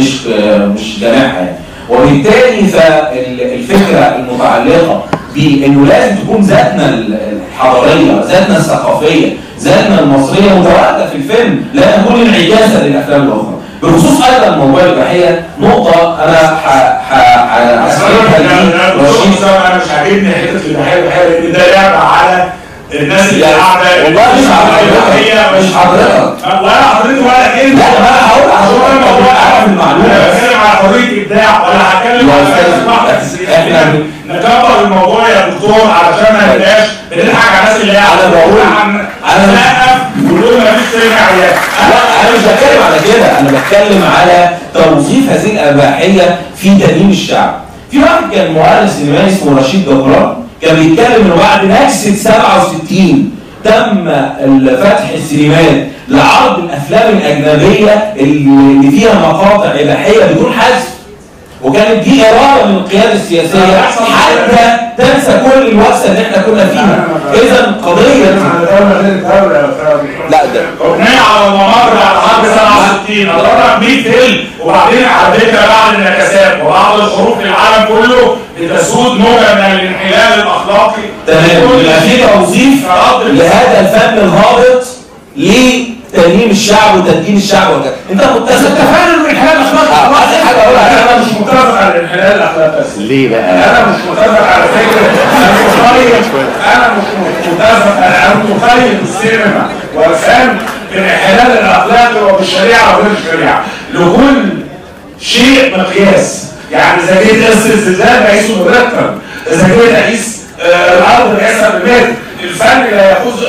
مش جماعة يعني. وبالتالي فالفكرة المتعلقة بانه لازم تكون ذاتنا الحضارية، ذاتنا الثقافية، ذاتنا المصرية متواجدة في الفيلم، لا تكون انعكاسا للافلام الاخرى. بخصوص ايضا موضوع الاباحية، نقطة انا هسيبها لرشيد. انا مش عاجبني حتة الاباحية لان ده لعبه على الناس اللي قاعدة. والله مش حضرتك، مش حضرتك ولا حضرتك ولا كلمة. لا ما انا هقول عشان الموضوع اعرف المعلومة. انا بتكلم على حرية ابداع ولا هتكلم على احنا نكبر الموضوع يا دكتور علشان ما نبقاش بنضحك على الناس اللي قاعدة. انا بقول انا سقف ونقول ما فيش سينما عيال. لا انا مش بتكلم على كده، انا بتكلم على توظيف هذه الاباحية في تدين الشعب. في واحد كان مؤرخ سينمائي اسمه رشيد جبران كان بيتكلم انه بعد نكسه 67 تم فتح السينمات لعرض الافلام الاجنبية اللي فيها مقاطع اباحية بدون حذف، وكانت دي اراده من القيادة السياسية حتى تنسى كل الوكسه اللي احنا كنا فيها. اذا قضية لا ده اغنية على الممر على حرب 67 اضرب 100 فيلم، وبعدين على فكرة بعد النكسات وبعض الحروب في العالم كله بتسود موجه من الانحلال الاخلاقي. تمام، يبقى في توظيف لهذا الفن الهابط لتنييم الشعب وتدين الشعب وكذا. انت متفق؟ اتفقنا ان الانحلال الاخلاقي. عايز حاجة اقولها، انا مش متفق على الانحلال الاخلاقي. ليه بقى؟ انا مش متفق على فكرة، انا مش متفق، انا متخيل السينما والفن بالانحلال الاخلاقي وبالشريعه وغير الشريعة. لكل شيء مقياس، يعني اذا جيت قيس الزلزال بقيسه بالريختر، اذا جيت اقيس الارض بقيسها بالمتر. الفن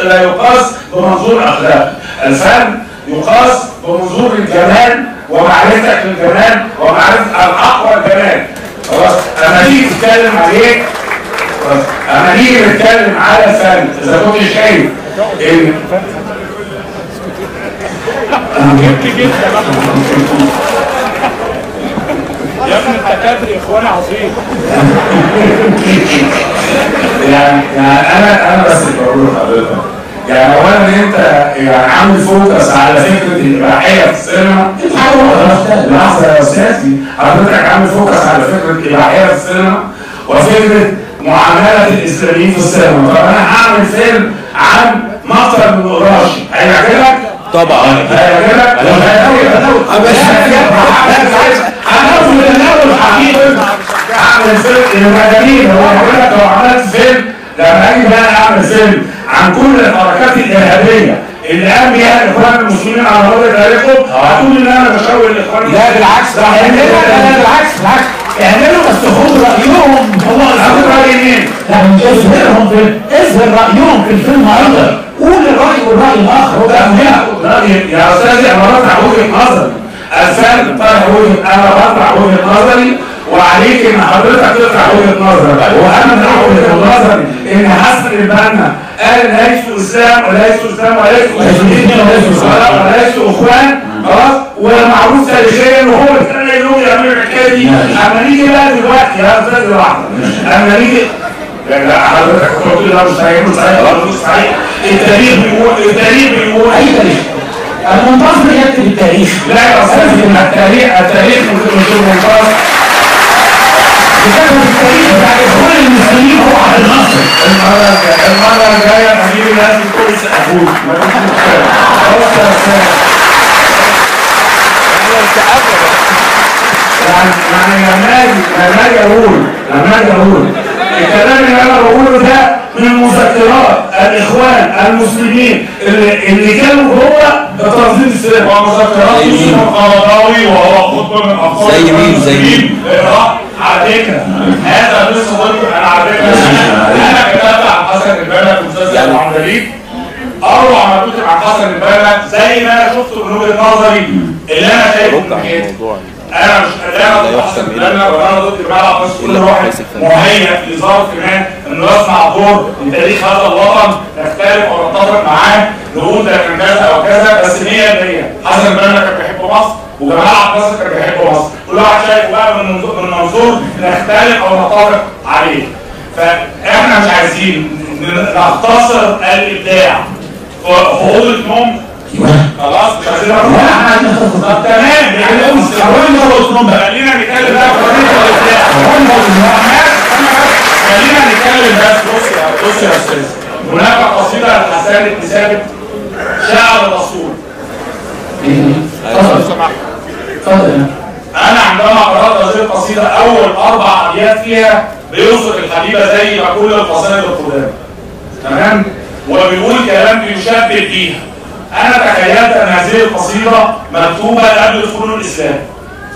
لا يقاس بمنظور اخلاقي، الفن يقاس بمنظور الجمال ومعرفتك للجمال ومعرفة الحق والجمال. خلاص، اما نيجي نتكلم عليه، اما نيجي نتكلم على الفن، اذا كنت شايف ان جبت جدا يا ابني انت كادر اخوان عظيم. يعني انا بس بقول لحضرتك، يعني اولا انت يعني عامل focus على فكرة الاباحية في السينما. لحظة يا استاذي، حضرتك عامل focus على فكرة الاباحية في السينما وفكره معاملة الاسلاميين في السينما. طب انا هعمل فيلم عن مقتل من قراشي، هيعجبك؟ طبعا هيعجبك؟ هعمل فيلم يبقى جميل. هو بقول لك لو عملت فيلم، لما اجي بقى اعمل فيلم عن كل الحركات الارهابية اللي قام بيها الاخوان المسلمين على مدار تاريخهم، هتقول ان انا بشاور الاخوان. لا بالعكس، لا بالعكس بالعكس، اعملوا بس خدوا رايهم. هو خدوا راي مين؟ لا اظهرهم في، اظهر رايهم في الفيلم ايضا، قول الراي والراي الاخر. ده يا استاذي انا بطرح وجهه نظري، الفن طرح وجهه، انا بطرح وجهه نظري وعليك ان حضرتك تطرح وجهه نظرك، وانا بطرح وجهه نظري ان حسن البنا قال ان ليسوا اسلام وليسوا اسلام وليسوا مسلمين وليسوا اخوان، خلاص، ومعروف تاريخيا وهو اللي كان يقوم يعملوا الحكاية دي. اما نيجي بقى دلوقتي يا استاذ واحدة، اما نيجي لا حضرتك قلت لي ده مش صحيح، مش صحيح، مش صحيح. التاريخ بيقول، التاريخ بيقول اي تاريخ؟ المنتظر يكتب التاريخ. لا يا استاذ، التاريخ مش المنتظر. بسبب التاريخ بتاع دخول المسلمين هو على النصر. المرة الجاية هجيب الناس بتقول يسقفوا لي، ما فيش مشكلة. خلاص يا استاذ. يعني لما اجي اقول الكلام اللي انا بقوله ده من مذكرات الاخوان المسلمين اللي كانوا جوه التنظيم السري، ومذكرات يوسف القرضاوي وهو خطبه من ابطال زي مين زي مين. على فكرة هذا لسه ضد. انا على فكرة انا كتبت عن حسن البنا في مسلسل العندليب، اروع ما كتب عن حسن البنا زي ما انا شفته من وجهه نظري اللي انا شايفه من كده. انا مش لا ضد حسن البنا ولا انا ضد جمال، بس كل واحد مهيأ لظرف ما انه يصنع دور لتاريخ هذا الوطن، نختلف او نتفق معاه، نقول ده كان كذا او كذا، بس 100% حسن البنا كان بيحب مصر وجمال عبد الناصر كان بيحب مصر، كل واحد شايفه بقى من منظور نختلف او نتفق عليه. فاحنا مش عايزين نختصر الابداع في اوضة نوم، خلاص مش عايزين نختصر. طب تمام، يعني خلينا نتكلم بقى في الابداع. خلينا نتكلم بس. بص يا استاذ، هناك قصيدة لحسن بن ثابت شعر الرسول. اتفضل. انا عندما قرات هذه القصيدة اول 4 ابيات فيها بيوصف الحبيبة زي ما كل القصائد القدامى، تمام، وبيقول كلام بيشبه بيها. انا تخيلت ان هذه القصيدة مكتوبة قبل دخول الاسلام،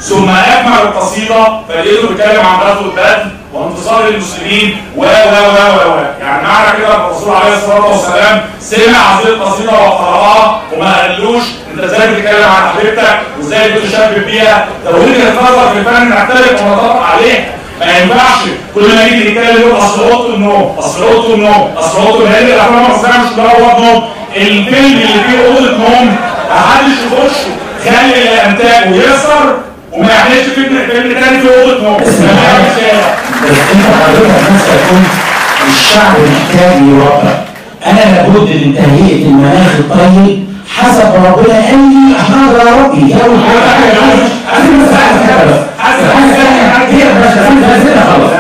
ثم اجمع القصيدة فلقيته بيتكلم عن غزوة بدر وانتصار المسلمين و و و و يعني معنى كده ان الرسول عليه الصلاة والسلام سمع هذه القصيدة وقراها وما قالوش انت ازاي بتتكلم عن حبيبتك وازاي بتشبه بيها. ده وجهه نظر في الفن نختلف ونتفق عليها. ما ينفعش كل ما نيجي نتكلم نقول اصل اوضة النوم، اصل اوضة النوم، اصل اوضة النوم. لان الافلام المصرية مش كلها اوضة نوم. الفيلم اللي فيه اوضة نوم محدش يخشه، خلي اللي انتاجه يسهر وما يعملش فيلم تاني في اوضة نوم. بس انت حضرتك نفسك قلت الشعب محتاج يربى. انا لابد من تهيئة المناخ الطيب حسب ربنا قال لي عشان اقدر اربي. دي اول حاجة. عايزين بس حاجة بس حاجة هي بس عايزين خلاص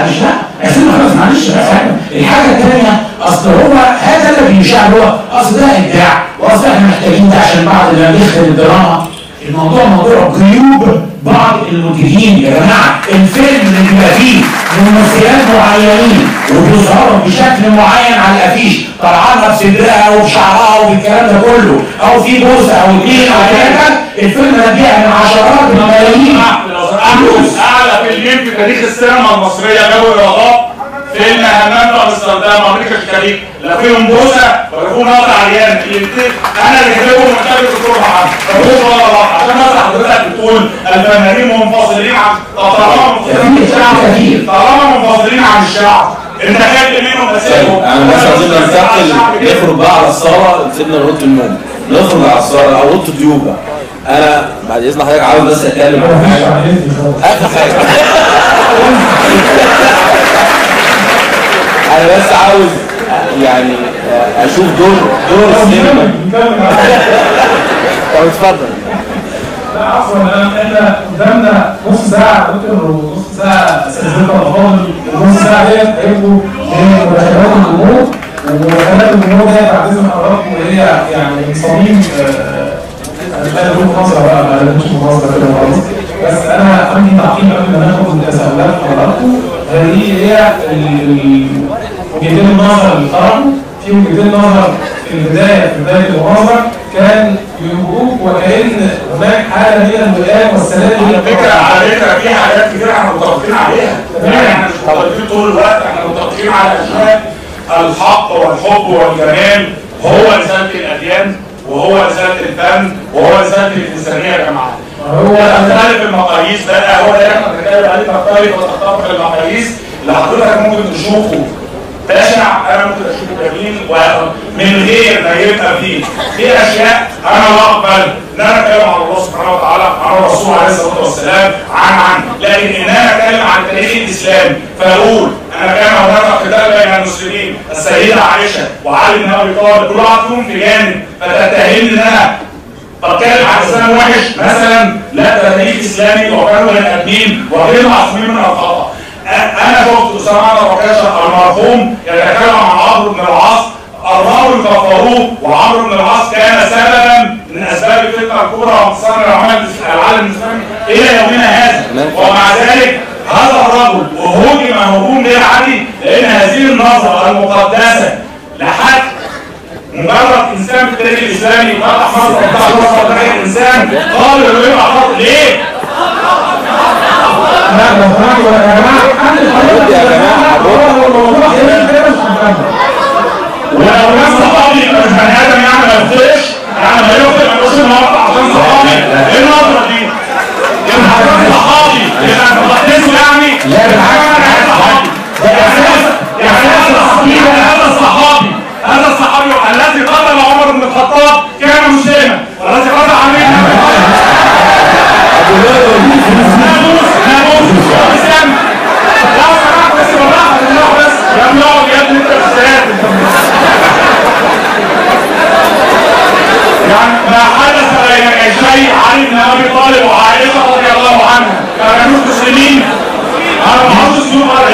مش لا عايزين خلاص معلش. بس الحاجة الثانية اصل هو هذا اللي بيشاع هو اصل ده ابداع، واصل احنا محتاجين ده عشان بعض اللي بيخدم الدراما. الموضوع موضوع جيوب بعض المنتجين يا جماعة. الفيلم اللي بيبقى فيه ممثلات معينين وبيظهروا بشكل معين على الافيش، طالعانها بصدرها وبشعرها وبالكلام ده كله، او في بوسه او اثنين او ثلاثة، الفيلم ده بيعمل عشرات الملايين فلوس. اعلى فيلمين في تاريخ السينما المصرية جابوا ايرادات فيلم همام في امستردام وامريكا الشريك، لا فيهم بوسه ولا فيهم نقطة عريان. الاثنين انا اللي كاتبهم ومحتاج الدكتور محمد. طب ولا واحد عشان بس حضرتك بتقول الفنانين منفصلين عن طالما منفصلين عن الشعب، انت خدت منهم مسيرهم. انا بس عايزين ننتقل، نخرج بقى على الصاله، سيبنا اوضة النوم، نخرج على الصاله او اوضة الضيوف بقى. انا بعد اذن حضرتك عاوز بس اتكلم عن حاجة، اخر حاجة. انا بس عاوز يعني اشوف دور السينما. طب اتفضل. لا عفوا، احنا قدامنا نص ساعة دكتور ونص ساعة استاذ الافاضل، النص ساعة ديت هيبقوا مداخلات الجمهور، ومداخلات الجمهور ديت بعد اذن حضراتكم وهي يعني من صميم انا مش عايز اقول مناظرة بقى، مش مناظرة كده خالص، بس انا عندي تعقيب قبل ما ناخد تساؤلات حضراتكم. هذه هي وجهتين النظر اللي طرحوا. في وجهتين نظر في البداية، في بداية المناظرة كان بيوجوك وكأن هناك حاله من الوئام والسلام. على فكرة في حاجات كتير احنا متفقين عليها، يعني احنا مش متفقين طول الوقت، احنا متفقين على اشياء. الحق والحب والجمال هو رسالة الاديان، وهو رسالة الفن، وهو رسالة الانسانية يا جماعة. هو تختلف المقاييس بقى، هو ده اللي احنا بنتكلم عليه، تختلف وتتفق المقاييس اللي حضرتك ممكن تشوفه بشع انا ممكن اشوفه جميل ومن غير ما يبقى فيه في اشياء انا لا اقبل ان انا اتكلم عن الله سبحانه وتعالى، عن الرسول عليه الصلاة والسلام، عن لكن ان انا اتكلم عن التاريخ الاسلامي فاقول انا كان هناك قتال بين المسلمين السيدة عائشة وعلي بن ابي طالب كل واحد فيهم في جانب، فتتهمني ان انا بتكلم عن اسلام وحش مثلا؟ لا، ده تاريخ اسلامي وكانوا بني ادمين وغير معصومين من الخطا. انا شفت اسامة بن عكاشة المرحوم يتكلم عن عمرو بن العاص، الراوي كفروه، وعمرو بن العاص كان سببا من اسباب الفتنة الكبرى وانتصار العالم الاسلامي الى يومنا هذا، ومع ذلك هذا الرجل وهجم هجوم غير عادي، لان هذه النظرة المقدسة لحد مجرد انسان في التاريخ الاسلامي فتح مصر وفتح مصر تاريخ الانسان قال انه يبقى خطأ ليه؟ لا لو سمحتوا يا جماعة، يا جماعة ولو كان صحابي يبقى مش بني ادم يعني ما يخطئش، يعني ما يخطئ ما يقولش ان هو عشان صحابي، ايه النظرة دي؟ يبقى عشان صحابي يبقى مقدسة يعني؟ لا بالعكس، انا صحابي يعني هذا الصحابي الذي قتل عمر بن الخطاب كان مسلما، والذي قتل علي بن ابي طالب يعني ما حدث بين شيء علي بن ابي طالب وعائشة رضي الله عنها ما كانوش مسلمين. انا ما اعرفش السلوك على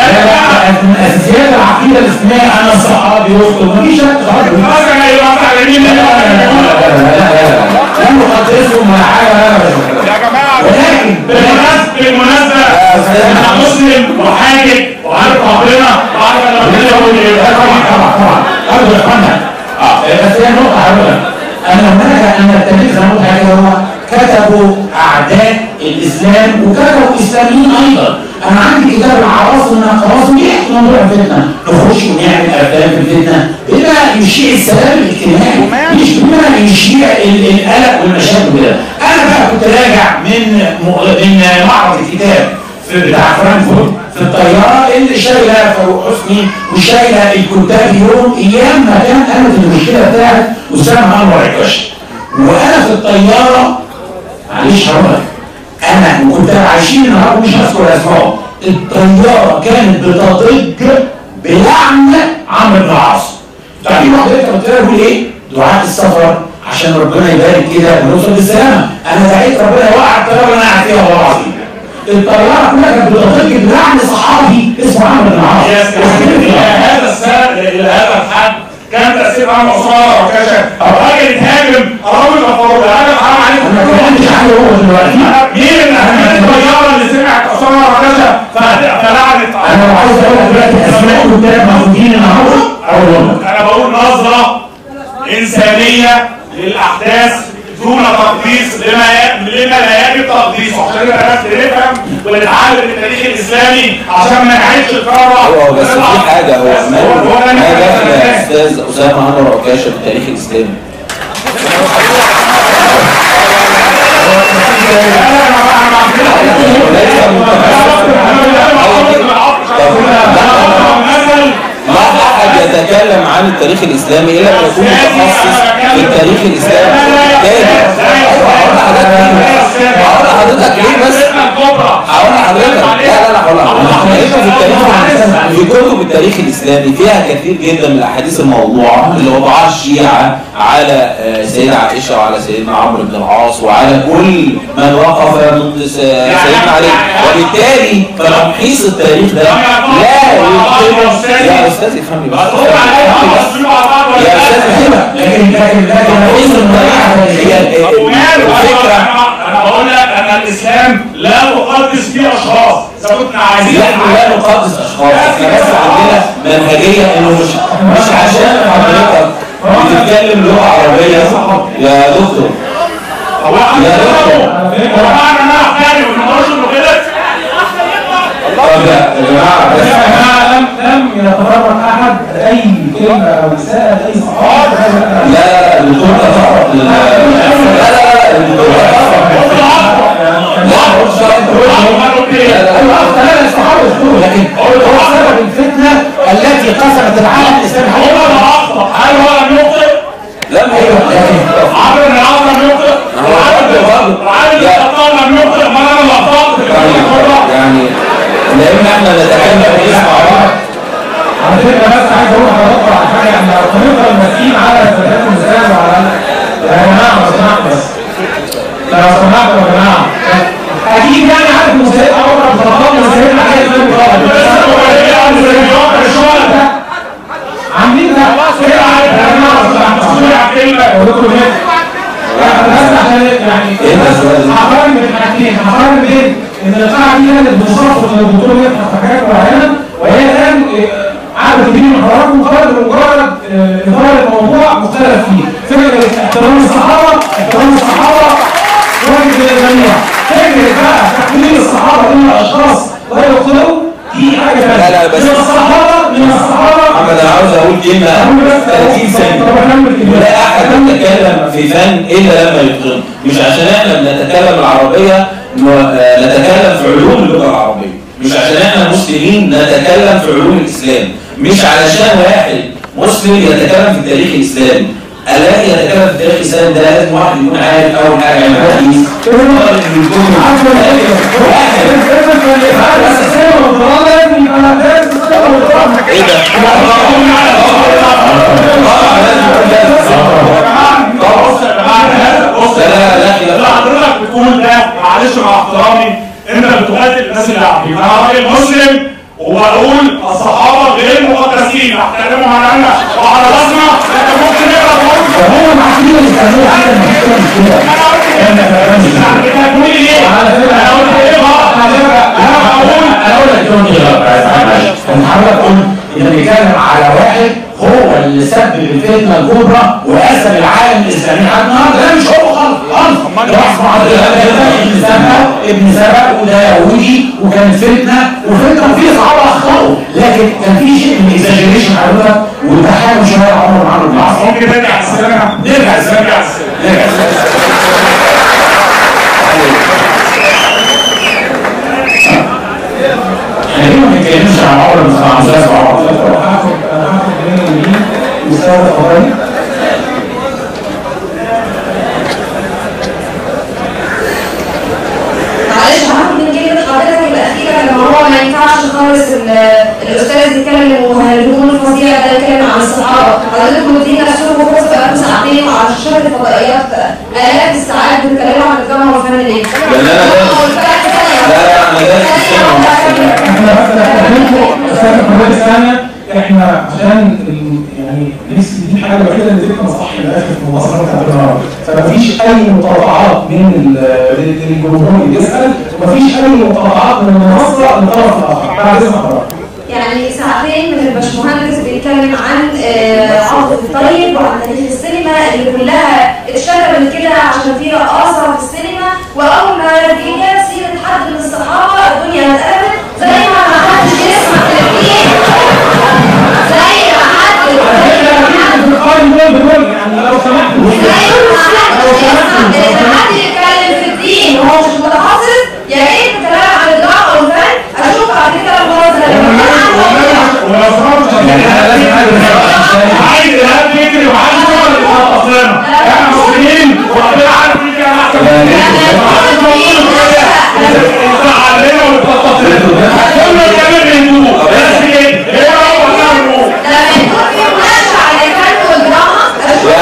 من اساسيات العقيدة الاسلامية انا الصحابي يخطئ، مفيش شك خالص. لا لا لا نقدسهم ولا حاجة يا جماعة، ولكن بالمناسبة انا مسلم وحاجب وعارف ربنا وعارف انا ربنا يقول ايه. طبعا طبعا طبعا ارجو يا اخوانا، بس هي نقطة هقولها، ان هناك ان التاريخ زي ما قلت حاجة هو كتبوا اعداء الاسلام وكتبوا اسلاميين ايضا. انا عندي كتاب العواصم النقراص بيحكي موضوع الفتنة، نخش ونعمل افلام في الفتنة بما يشيع السلام الاجتماعي، مش بما يشيع القلق والمشاكل وكده. انا بقى كنت راجع من معرض الكتاب في بتاع فرانكفورت في الطيارة اللي شايله فاروق حسني وشايله الكتاب يوم ايام ما كان قامت المشكلة بتاعت اسامة انور عكاشة، وانا في الطيارة معلش هقول لك انا وكنت عايشين النهارده مش هذكر اسماء، الطيارة كانت بتضج بلعن عمرو بن العاص. تعرفين واحد يركب الطيارة يقول ايه؟ دعاء السفر عشان ربنا يبارك كده ونوصل بالسلامة. انا دعيت ربنا يوقع الطيارة اللي انا قاعد فيها والله العظيم. الطيارة كلها كانت بتضج بلعن صحابي اسمه عمرو بن العاص. الى هذا السبب الى هذا الحد كان تاثير عمرو عثمان وكشف الراجل اتهاجم، الراجل غفروه، الراجل حرام عليكم. انا ما بتكلمش عنه هو دلوقتي. مين الطيارة اللي سمعت عثمان وكشف فلعنت؟ انا عايز اقول لك دلوقتي اسماء كتاب موجودين النهارده. انا بقول نظره انسانيه للاحداث دون تقديس لما لا يجب تقديسه، عشان نبقى ناس نفهم ونتعلم التاريخ الاسلامي عشان ما نعيش الكره. هو بس في حاجة، هو ما دخل يا استاذ اسامة انور عكاشة في التاريخ الاسلامي؟ لا احد يتكلم عن التاريخ الاسلامي الا لما يكون متخصص في التاريخ الاسلامي. هقول لحضرتك ليه بس، هقول لحضرتك لا لا هقول لحضرتك في التاريخ، في كتب التاريخ الاسلامي فيها كثير جدا من الاحاديث الموضوعة اللي وضعها الشيعة على السيدة عائشة وعلى سيدنا عمرو بن العاص وعلى كل من وقف ضد سيدنا علي، وبالتالي فتمحيص التاريخ ده لا يمكن. يا استاذ افهمني بس يا استاذ افهمني، لكن تمحيص التاريخ هي الفكرة. انا بقول لك ان الاسلام لا يقدس فيه اشخاص، اذا كنا عايزين نحن لا نقدس اشخاص، احنا بس عندنا منهجيه انه مش عشان حضرتك بتتكلم لغة عربية يا دكتور. يا دكتور هو معنى ان انا احترم وما اقولش انه غلط؟ طب يا جماعة بس يا جماعة لم يتطرق احد لاي كلمة او اساءه لاي صحابي. لا لا الدكتور تطرق لا لا لا الدكتور لا لا لكن هو سبب الفتنة التي قسمت العالم. احنا نتكلم ونسمع بعض. على فكرة بس عايز اقول لحضراتكم على حاجة، احنا هنفضل ماسكين على ثبات المثال وعلى يا جماعة لو سمحتوا، بس لو سمحتوا يا جماعة اكيد يعني عارف ان سيدنا عمر بن الخطاب وسيدنا علي بن ابي طالب عاملين ده كده يا جماعة. لو سمحتوا بس عشان يعني هقارن بين حاجتين، هقارن بين ان القاعة دي كانت بتصرف من الدكتور مدحت في حاجات معينة، وهي الان عدد كبير من حضراتكم خرج بمجرد اثاره الموضوع مختلف فيه. فكرة احترام الصحابة، احترام الصحابة واجب للجميع. فكرة بقى تحويل الصحابة الى اشخاص لا يخطئوا دي حاجة ثانية. لا لا بس من الصحابة، من الصحابة محمد انا عاوز اقول كلمة 30 ثانية. لا احد يتكلم في فن الا لما يتقنه، مش عشان احنا بنتكلم العربية نتكلم في علوم اللغة العربية، مش عشان احنا مسلمين نتكلم في علوم الاسلام، مش علشان واحد مسلم يتكلم في التاريخ الاسلامي. الذي يتكلم في التاريخ الاسلامي ده لازم واحد يكون عارف اول حاجة عن الحديث، ايه ده؟ لا حضرتك بتقول ده معلش مع احترامي انت بتقاتل الناس اللي قاعدين. انا راجل مسلم وبقول الصحابة غير مقدسين، احترمهم على انا وعلى راسنا، لكن ممكن نقرا هو معاكين اللي بيعملوا حاجة مش كده. انا قلت ايه؟ انا قلت ايه بقى؟ انا اقول لك انا حضرتك قلت انت بتتكلم على واحد هو اللي سبب الفتنة الكبرى وقسم العالم الاسلامي لحد النهارده. لا مش هو خالص خالص، ده ابن سبأ وده يهودي وكانت فتنة وفتنة وفي صحابه اخطاوا، لكن كان في شيء من exaggeration حضرتك، وده حاجة مش هي عمر بن عمرو بن العاص. ممكن نرجع السلامة، نرجع السلامة، نرجع السلامة. احنا ليه ما بنتكلمش عن عمر بن العاص؟ هاخد من اليمين مستوى القضايا. معلش هاخد من كلمة حضرتك الأخيرة لما هو ما ينفعش خالص الأستاذ يتكلم والهجوم الفظيع ده يتكلم عن الصحابة. حضرتك مدينا نفسكم فرصة بقالكم ساعتين وعلى شاشات الفضائيات آلاف الساعات بتتكلموا عن الجامعة والفن ليه؟ لا لا لا انا دارس احنا بس استاذ الحضور الثانية، احنا عشان يعني دي الحاجة الوحيدة اللي تبقى صح في الاخر في المسار بتاعت النهارده، فمفيش اي مقاطعات من الجمهور اللي بيسال، ومفيش اي مقاطعات من المنصة للطرف الاخر. بعد اذن حضرتك. يعني ساعتين من الباشمهندس بيتكلم عن عاطف الطيب وعن تاريخ السينما اللي كلها اتشتمت كده عشان في رقاصه في السينما، واول ما جه سيره حد من الصحابة الدنيا اتقلبت، زي ما حدش يسمع تلفين، زي ما حد يعني لو سمحت، زي ما حد يتكلم في الدين وهو مش متخصص، يا ريت كلام عن الدراما والفن. اشوف بعد كده المناظرة عايز الهاب يجري وعايز هو اللي يخلص لنا. احنا مسلمين وربنا عارف مين كان احسن مننا، علينا ويخلص لنا كل الكلام بهدوء. بس ايه ايه هو اللي لما يكون في مناقشة على الفن والدراما اشوف.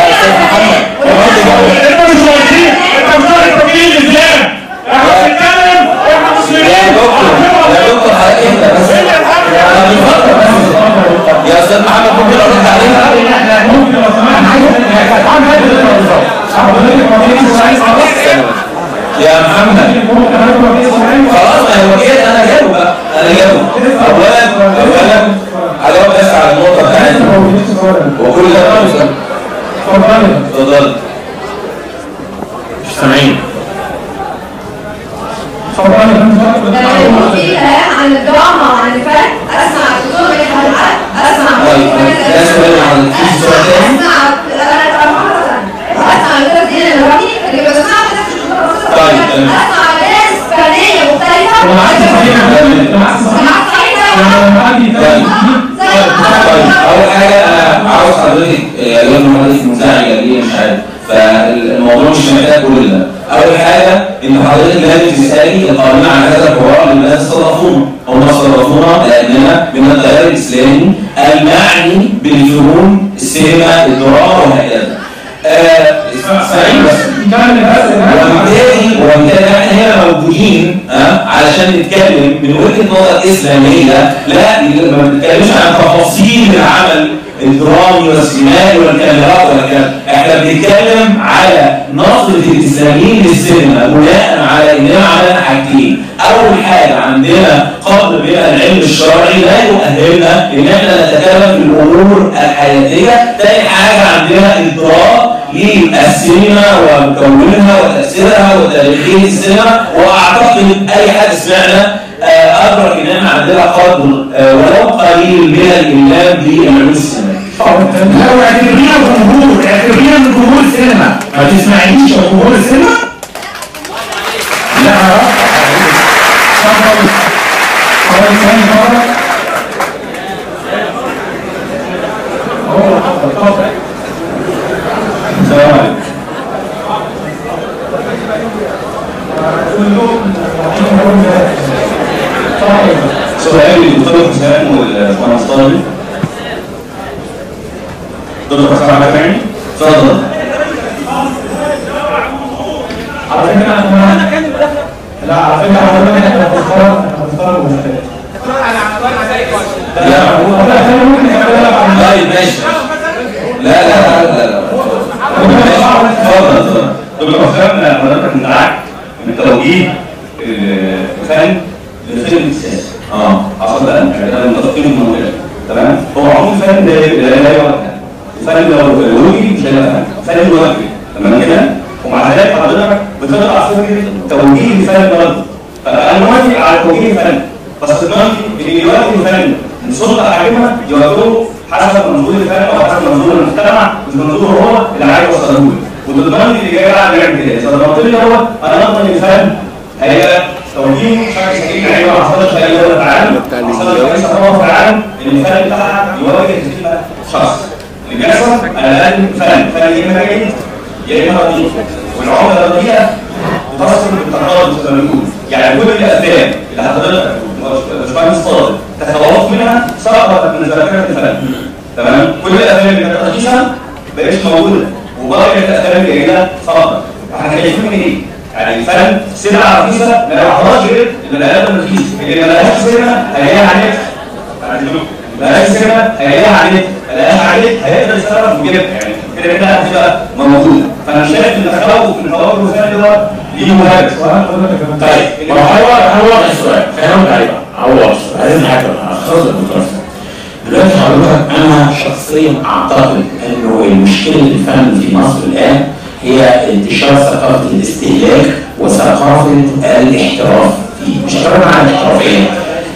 انت مش واقفين، انت مش واقف تجيب الاسلام. احنا بنتكلم واحنا مسلمين. يا دكتور حضرتك اهدى بس، يا استاذ محمد ممكن ارد عليك؟ ممكن لو سمحت. يا محمد خلاص ما هو كده انا جاوب بقى، انا جاوب. اولا هجاوب بس على النقطة بتاعتنا وكل ده. اتفضل. مش سامعين. لما يكون في كلام عن الدراما وعن الفن اسمع الدكتور مدحت العدل، اسمع اسمع الدكتور دينا الرامي اللي بسمعها ناس مش متخصصة، اسمع ناس فنية مختلفة. طيب اول حاجة انا عاوز حضرتك يا حضرتك منزعجه ليه مش عارف، فالموضوع مش محتاج كل ده. اول حاجة حاجة ان حضرتك لازم تسالي القائمين على هذا الحوار لماذا استضافونا؟ هم استضافونا لاننا من التيار الاسلامي المعني بالفنون، السينما، الدراما وهكذا. اسمعيني بس. وبالتالي احنا هنا موجودين علشان نتكلم من وجهه نظر اسلامية، لا ما بنتكلمش عن تفاصيل العمل الدرامي والسينمائي والكاميرات والكلام، احنا بنتكلم على نظره الاسلاميين للسينما بناء على اننا عملنا حاجتين، اول حاجة عندنا قدر من العلم الشرعي لا يؤهلنا ان احنا نتكلم في الامور الحياتية، ثاني حاجة عندنا ادراك للسينما ومكونها وتاثيرها وتاريخية السينما، واعتقد اي حد سمعنا ادرك ان احنا عندنا قدر ولو قليل من الالمام بالعلوم السينمائية. لو اعتبرينا جمهور، اعتبرينا من جمهور السينما، ما تسمعينيش يا جمهور السينما؟ لا. السلام عليكم. سؤالي للدكتور حسام والباشمهندس طارق. دكتور حسام عماد فهمي؟ اتفضل. على فكرة لا، على فكرة حضرتك احنا بنختار المنتجات. لا طيب ماشي. لا لا لا لا اتفضل اتفضل. دكتور حسام حضرتك منعت من توجيه الفن للفيلم السياسي. حصل ده؟ يعني احنا متفقين المنطقة، تمام؟ هو عموم الفن لا يوجه، الفن لو وجه مش هيبقى فن، الفن يوجه، تمام كده؟ ومع ذلك حضرتك بتضع فكرة توجيه الفن برضه. فانا موافق على توجيه الفن، بس اضمن لي ان يوجه الفن من سلطة حاكمه يوجهه حسب منظور الفن او حسب منظور المجتمع، مش منظوره هو اللي عايز يوصله له. وتضمن لي اللي جاي بقى بيعمل كده، اذا ضمنت لي هو انا اضمن الفن هيبقى توجيهه بشكل سليم، يعني ما حصلش في اي دولة في العالم، ما حصلش في اي ثقافة في العالم ان الفن بتاعها يواجه خدمة شخص. اللي بيحصل انا بقدم فن، فن يا اما جيد يا اما رديء، والعمله الرديئة بتصل بالتقادم زي ما بنقول، يعني كل الافلام اللي حضرتك باشمهندس طارق تخوفت منها سقطت من ذاكره الفن، تمام؟ كل الافلام اللي كانت رخيصة ما بقتش موجودة، وبركة الافلام الجيدة سقطت. احنا خايفين من ايه؟ يعني الفن سلعه رخيصة ما يعرفهاش غير البني ادم الرخيص، اللي ما لهاش سينما هيلاقيها على النت، ما لهاش سينما هيلاقيها على النت، ما لهاش على النت هيقدر يتصرف ويجيبها، يعني كده كده هتبقى موجودة. فانا شايف ان التخوف من توجه الفن ده ليه مهاجم. طيب ما هو السؤال، خلينا عليه بقى، هو عايزين حاجة خلاص يا دكتور. دلوقتي حضرتك انا شخصيا اعتقد انه المشكلة الفن في مصر الان هي انتشار ثقافة الاستهلاك وثقافة الاحتراف فيه، مش هتكلم عن الاحترافية.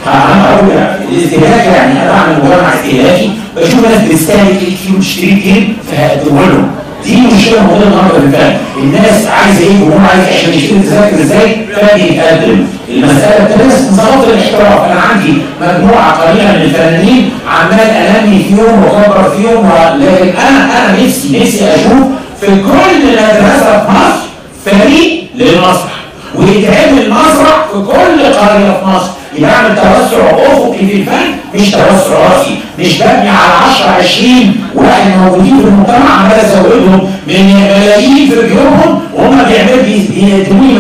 هقول الاستهلاك يعني انا بعمل مجتمع استهلاكي، بشوف ناس بتستهلك كتير وتشتري كتير فهقدمه لهم. دي مشكلة موجودة النهارده في الفن، الناس عايزه ايه وهم عايزه عشان يشتري تذاكر ازاي؟ فن يتقدم. المسالة الثالثة ثقافة الاحتراف، انا عندي مجموعة قليله من الفنانين عمال انمي فيهم واكبر فيهم، لكن انا نفسي اشوف في كل مدرسه في مصر فريق للمسرح، ويتعمل مسرح في كل قرية في مصر، يبقى اعمل توسع افقي في الفن مش توسع راسي، مش ببني على 10 20 واحد موجودين في المجتمع عمال ازودهم من ملايين في جيوبهم وهم بيعملوا بيقدموا لي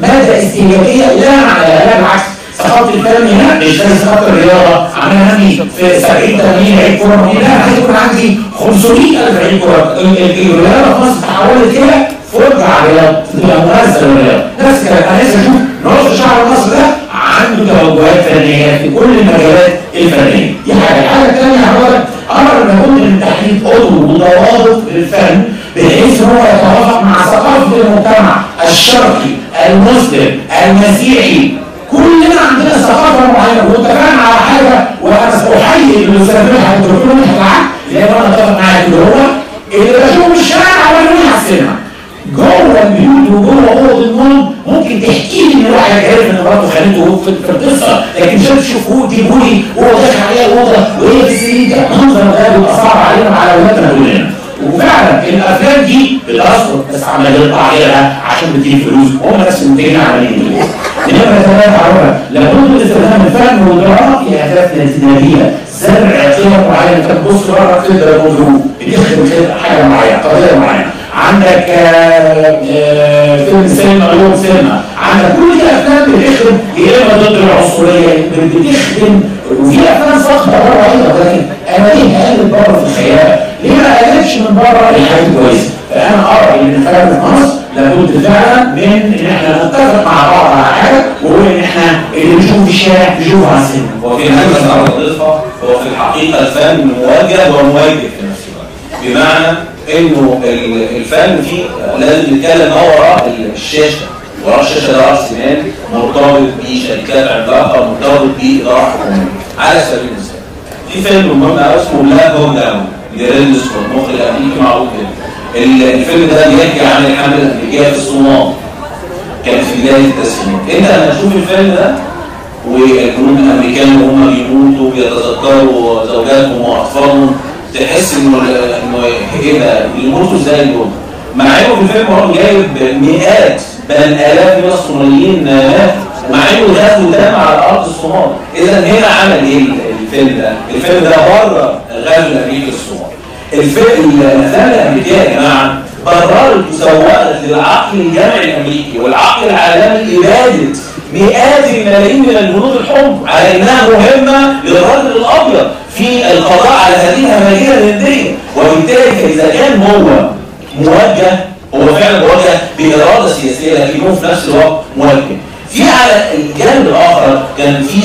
مادة استهلاكية لا معنى لها، لا بالعكس. ثقافة الفن هنا مش زي ثقافة الرياضة، عمال انمي في 70 80 لعيب كورة، لا انا عايز يكون عندي 500,000 لعيب كورة. الرياضة في مصر تحولت الى فرجه على الرياضة، تبقى منافسه للرياضة. نفس الكلام انا لسه اشوف نص شعب مصر ده عنده توجهات فنية في كل المجالات الفنية، دي حاجة. الحاجة الثانية حضرتك امر لابد من تحديد عضو وضوابط للفن بحيث ان هو يتوافق مع ثقافة المجتمع الشرقي المسلم المسيحي. كلنا عندنا ثقافة معينة واتفقنا على حاجة، وانا احيي الاستاذ مدحت الدكتور مدحت العقل لان انا اتفق معاه اللي هو اللي بشوفه في الشارع ولا على السينما. جوه البيوت وجوه اوض النوم ممكن تحكي لي ان واحد عرف ان مراته خانته في القصة، لكن مش تشوفوه تجيبوا لي وهو داخل عليها الاوضة وهي في السرير، ده المنظر ده بيبقى صعب علينا وعلى اولادنا كلنا. وفعلا الافلام دي بتسقط، بس عمال يطلع غيرها عشان بتجيب فلوس، هم نفس المنتجين عمالين يجيبوا. نمرة 3 عمر، لابد من استخدام الفن والدراما في اهداف نبيلة، زرع قيم معينة. انت تبص بره تقدر تقول بتخدم حاجة معينة، قضية معينة. عندك فيلم سينما يوم سينما، عندك كل دي افلام بتخدم يا اما ضد العنصرية بتخدم، وفي افلام ساقطه بره ايضا، لكن انا ليه هقلب بره في الخيال؟ ليه ما اقلبش من بره الحاجات الكويسة؟ فانا ارى ان الفن في مصر لابد فعلا من ان احنا نتفق مع بعض على حاجة، وهو ان احنا اللي بنشوفه في الشارع نشوفه على السينما. وفي حاجة عاوز اضيفها، هو في الحقيقة الفن موجه وموجه في نفس الوقت، بمعنى انه الفن فيه لازم نتكلم ما وراء الشاشة، وراء الشاشة ده راس مال مرتبط بشركات عملاقة، مرتبط بادارة حكومية. على سبيل المثال في فيلم مهم قوي اسمه Black Hawk Down لريدلي سكوت، مخرج امريكي معروف جدا. الفيلم ده بيحكي عن الحملة الامريكية في الصومال، كان في بداية التسعينات. انت لما تشوف الفيلم ده والجنود الامريكان وهم بيموتوا بيتذكروا زوجاتهم واطفالهم، تحس انه ايه ده، بيموتوا ازاي دول؟ مع انه في الفيلم هو جايب مئات بل الاف من الصوماليين ماتوا، مع انه غزو تام على ارض الصومال. اذا هنا عمل ايه الفيلم ده؟ الفيلم ده بره الغزو الامريكي للصومال. الافلام الامريكية يا جماعة بررت وسوقت للعقل الجمعي الامريكي والعقل العالمي ابادة مئات الملايين من الجنود الحمر على انها مهمة للرجل الابيض في القضاء على هذه الهمجية الهندية. وبالتالي فاذا كان هو موجه، هو فعلا موجه باراده سياسية، لكنه في نفس الوقت موجه. في على الجانب الاخر كان في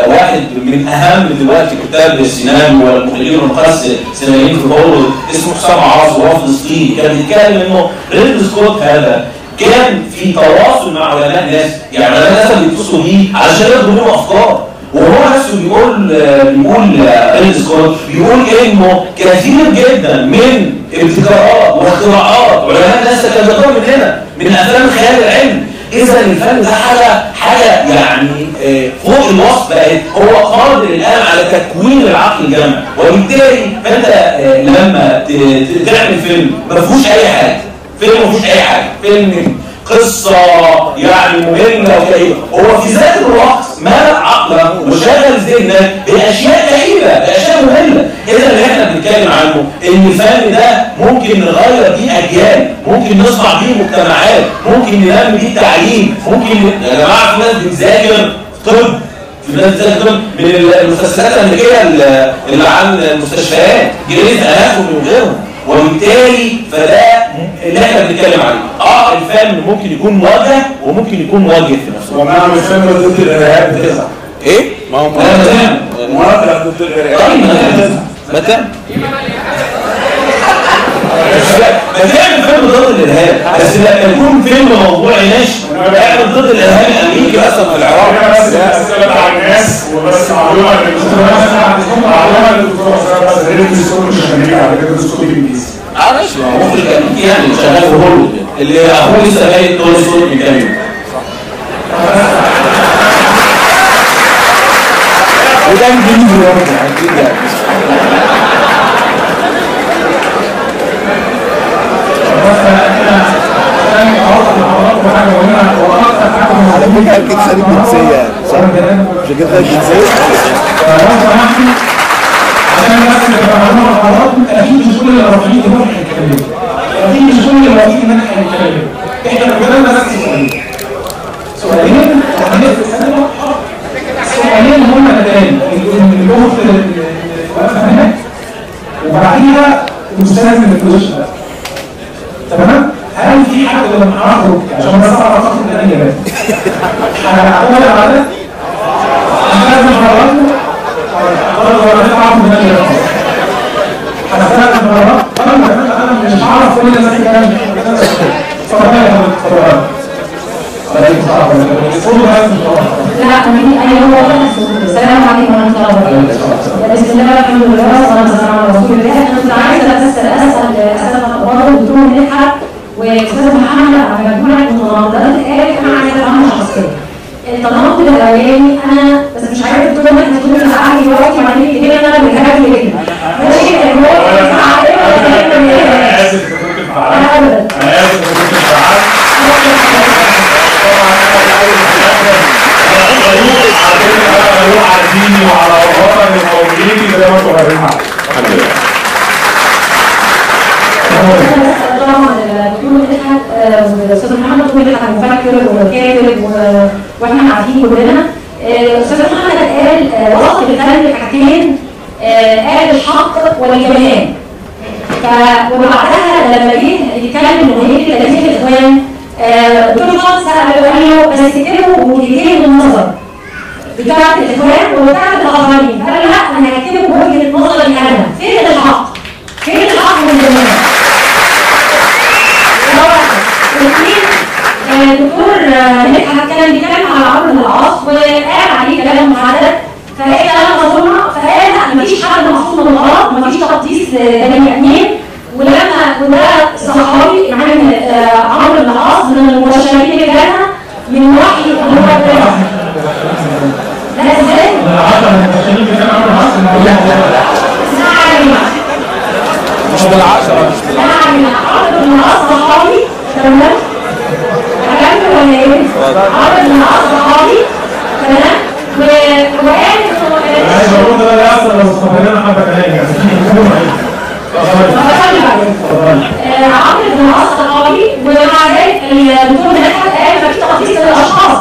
واحد من اهم دلوقتي كتاب السيناريو والمخرجين والمقص السيناريين في هوليوود اسمه حسام عاص، وهو فلسطيني، كان بيتكلم انه ريدلي سكوت هذا كان في تواصل مع علماء ناسا، يعني علماء ناسا بيتصلوا بيه علشان ياخدوا منه افكار، وهو نفسه بيقول ريدلي سكوت بيقول انه كثير جدا من ابتكارات واختراعات علماء ناسا كانوا بياخدوها مننا من افلام الخيال العلمي. اذا الفن ده حاجة يعني فوق الوصف، بقت هو قادر الان على تكوين العقل الجمعي. وبالتالي فانت لما تعمل فيلم ما فيهوش اي حاجة، فيلم ما فيهوش اي حاجة، فيلم قصة يعني مهمة وكئيبه، هو في ذات الوقت ملأ عقلك وشغل ذهنك باشياء كئيبة، باشياء مهمة. اذا اللي احنا بنتكلم عنه ان الفن ده ممكن نغير بيه اجيال، ممكن نصنع بيه مجتمعات، ممكن ننمي بيه تعليم، ممكن يا جماعة في ناس بتذاكر طب، في ناس بتذاكر طب من المسلسلات الامريكية اللي عن المستشفيات، Grey's Anatomy وغيرهم. وبالتالي فده اللي احنا بنتكلم عليه. الفن ممكن يكون موجه وممكن يكون موجه في نفسه. وما اعمل فيلم ضد الارهاب بتزعل. ايه؟ ما هو موافق ضد الارهاب. طيب ما تعمل ما تعمل فيلم ضد الارهاب، بس لما يكون فيلم موضوعي ماشي. اعمل ضد الارهاب الامريكي اصلا في العراق. انا بس اسال على الناس وبس معلومة معلومة للدكتور حسام، بس ريدلي سكوت مش امريكي على فكرة، ريدلي سكوت انجليزي. ماشي، ما هو مخرج امريكي يعني شغال في هوليوود، اللي اخوه لسه جاي توني سكوت من كام يوم. وده انجليزي برضه اكيد يعني. على فكرة أكيد خارج جنسية صح؟ مش أكيد خارج جنسية؟ عشان بس نبقى معلومة لحضراتكم، أكيد مش كل الرافعين هنا هيتكلموا، أكيد مش كل الرافعين هنا هيتكلموا، إحنا قدامنا بس سؤالين وهنقفل السينما. سؤالين هما التاني الأخت اللي واقفة هناك وبعديها الأستاذ اللي في الوش ده. تمام؟ هل في حد لما اخرج عشان بس اعرف اخد من الاجابات؟ هعتمد على ده؟ هستاذن حضراتكم؟ خلاص انا هعرف من الاجابات. هستاذن حضراتكم؟ انا مش هعرف كل الناس اللي اتفضل يا حضرتك، اتفضل. عليكم السلام. لا انا هو السلام عليكم ورحمة الله وبركاته. بسم الله والحمد لله والصلاة والسلام على رسول الله. انا كنت عايزه بس اسال اسئلة الدكتور مدحت واستاذ محمد على مجموعة المتناقضات اللي قالت. انا عايزه افهمها شخصيا. التناقض الاولاني انا بس مش عارفه الدكتور مدحت تقول لي دلوقتي وبعدين كده انا بالهبل كده ماشي، اللي هو انفعلت، انا اسف ان كنت انفعلت. طبعا انا غيور على فكرة، انا غيور على ديني وعلى وطني وهويتي زي ما انتم غيورين عليا. الحمد لله. طبعا الدكتور مدحت والاستاذ محمد، دكتور مدحت مفكر وكاتب واحنا عارفين كلنا. الاستاذ محمد قال وصف الفن بحاجتين، قال الحق والجمال. وبعدها لما جه يتكلم وهي تاريخ الاخوان، الدكتور محمد سأله وقال له بس اكتبوا وجهتين النظر بتاعت الاخوان وبتاعت الاخرين، فقال له لا انا هكتبه بوجهه نظري انا. فين الحق؟ فين الحق والجمال؟ اثنين، الدكتور مدحت كان بيتكلم على عمرو بن العاص وقال عليه كلام محدد، فقال انا مظلومة، فقال لا مفيش حد معصوم من الغلط، مفيش تقديس لبني ادمين. ولما وده صحابي يعني عمرو بن العاص من المبشرين بالجنة من وحي اللي هو لا ازاي؟ لا مش بالعشرة، مش بالعشرة. عمرو بن العاص صحابي، تمام؟ عجبته ولا ايه؟ عمرو بن العاص صحابي، تمام؟ وقال انا عايز اقول ده لا اصلا لو استمرينا حبه كلام يعني. عمرو بن العاص صحابي، ومع ذلك الدكتور مدحت قال مفيش تقديس للاشخاص.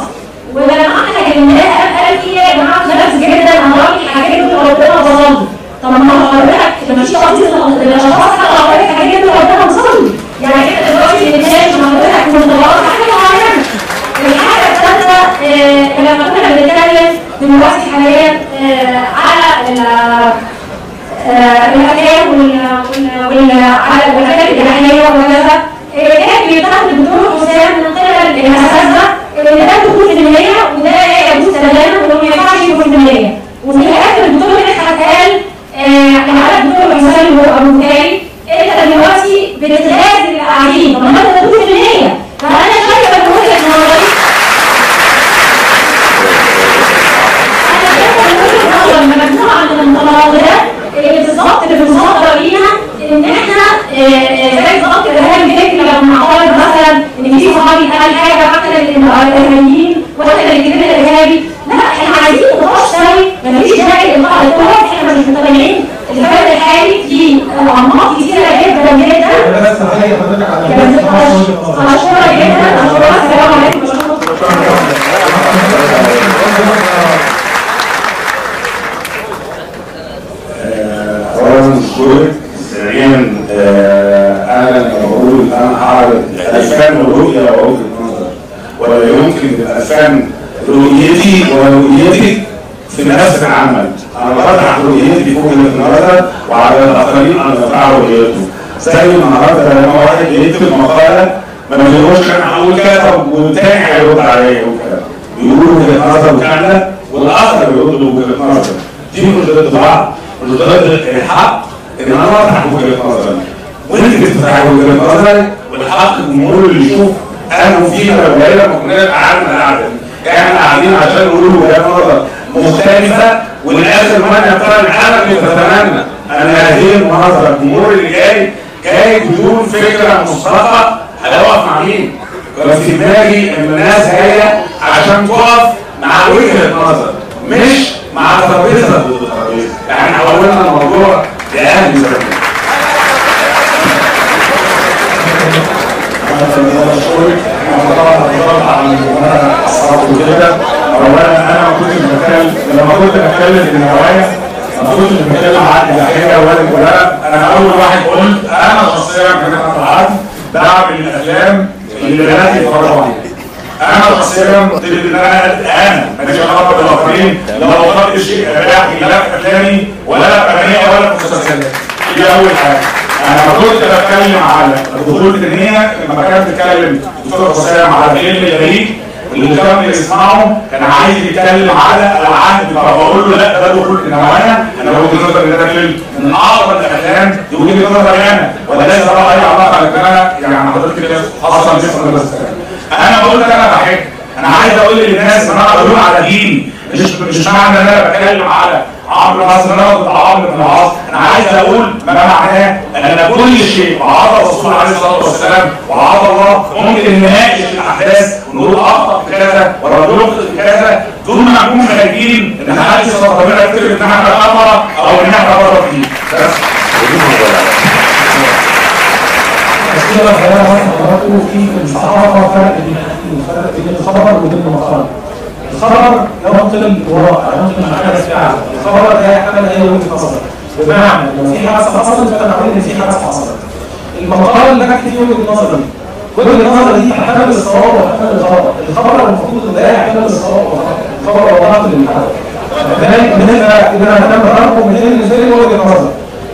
ولما احنا كلمناه قال في يا جماعة نفس جدا، انا راجل حاجات ربنا وصلني. طب ما هو حضرتك مفيش تقديس للاشخاص، حضرتك حاجات ربنا وصلني. يعني انت دلوقتي بتتناقش مع حضرتك منطلقات حاجة معينة. الحاجة الثالثة، لما كنا بنتكلم دلوقتي حاليا على الافلام والافلام الاباحية وكذا، كان بيتهم الدكتور حسام من قبل الاساتذة ان ده دخول في النية وده لا يجوز تماما وما ينفعش يدخل في النية. وفي الاخر الدكتور مدحت قال على الدكتور حسام ابو بكاري انت دلوقتي بتتغازل القاعدين، طب ما انت دخول في النية. فانا شايفه من وجهه نظري، انا شايفه من وجهه نظري مجموعة من المتناقضات اللي بالظبط اللي بنصدر لينا ان احنا زي بالظبط الارهاب الفكري لما نعترض مثلا ان في صحابي قال حاجة واحنا اللي الارهابيين واحنا اللي كلنا الارهابي. لا احنا عايزين نقاش سوي، مفيش داعي لإلقاء التهم، احنا مش مقتنعين. الفرد الحالي في اعماق كتيرة جدا جدا. انا بس هحيي حضرتك على اشكرك جدا، اشكرك. السلام عليكم. اولا اشكرك. ثانيا انا لما بقول انا هعرض الفن رؤية ووجهه نظر، ولا يمكن يبقى الفن رؤيتي ورؤيتك في نفس العمل. انا بفتح رؤيتي في وجهه نظر وعلى الاخرين ان يرفعوا رؤيتهم. زي النهارده لما واحد يكتب مقاله ما بيقولش انا هقول كذا والتاني هيرد عليا يقول كذا، بيقولوا وجهه نظر كاملة والاخر بيرد وجهه نظر. دي مش ضد بعض، مش ضد الحق ان انا اطرح وجهه نظري وانت بتفتحي وجهه نظرك، والحق الجمهور اللي يشوف انا فينا لما كنا قعدنا قعدة احنا قاعدين عشان نقول وجهات نظر مختلفة، والاخر من يقتنع. انا اللي بتمنى ان هذه المناظرة الجمهور اللي جاي بدون فكرة مسبقة هيقف مع مين؟ بس في دماغي ان الناس جاية عشان تقف مع وجهه نظر مش مع ترابيزة ضد ترابيزة. احنا حولنا الموضوع لاهل زمان. انا بشكرك. انا طبعا هتفرج على ان انا اصحابي وكده. اولا انا ما كنتش بتكلم لما كنت بتكلم في النوايا، ما كنتش بتكلم عن الاباحية ولا انا اول واحد قلت انا شخصيا كمدحت العدل بعمل الافلام اللي بناتي يتفرجوا عليها. انا شخصيا قلت ان انا ماليش علاقة بالاخرين، لو وصلت شيء اباحي لا في افلامي ولا في اغاني ولا في مسلسلات. دي اول حاجة. انا ما كنت بتكلم على دخول النية لما كان بيتكلم الدكتور حسام على فيلم الغريب اللي كان بيسمعه كان عايز يتكلم على العهد، فبقول له لا ده دخول النوايا. انا وجهه نظري ان ده فيلم من اعظم الافلام، دي وجهه نظري انا وليس لها اي علاقة بان انا يعني حضرتك كده حصل مثلا. بس انا بقول لك انا بحب، انا عايز اقول للناس ان انا بقول على ديني، مش معنى ان انا بتكلم على عمرو مثلا، انا ضد عمرو بن العاص. انا عايز اقول ما معناه ان كل شيء وعاد الرسول عليه الصلاة والسلام وعاد الله، ممكن نناقش الاحداث ونقول اخطا في كذا والرجل يخطئ في كذا دون ما نكون خارجين ان حد ربنا يفتكر ان احنا كفره او ان احنا بره فيه. بس مشكلة صغيرة بس حضراتكم، في الصحافة فرق بين حاجتين، فرق بين الخبر وبين المقال. الخبر ينقل الواقع، ينقل ما حدث فعلا، الخبر لا يحتمل أي وجهة نظر، بمعنى لو في حادثة حصلت فأنا أقول إن في حادثة حصلت. المقال لا تكفي وجهة نظري، وجهة النظر دي تحتمل الصواب وتحتمل الخطأ، الخبر المفروض لا يحتمل الصواب والخطأ، الخبر هو نقل للحدث. بالنسبة إذا أنا تم فرقه بين الفيلم وجهة نظر،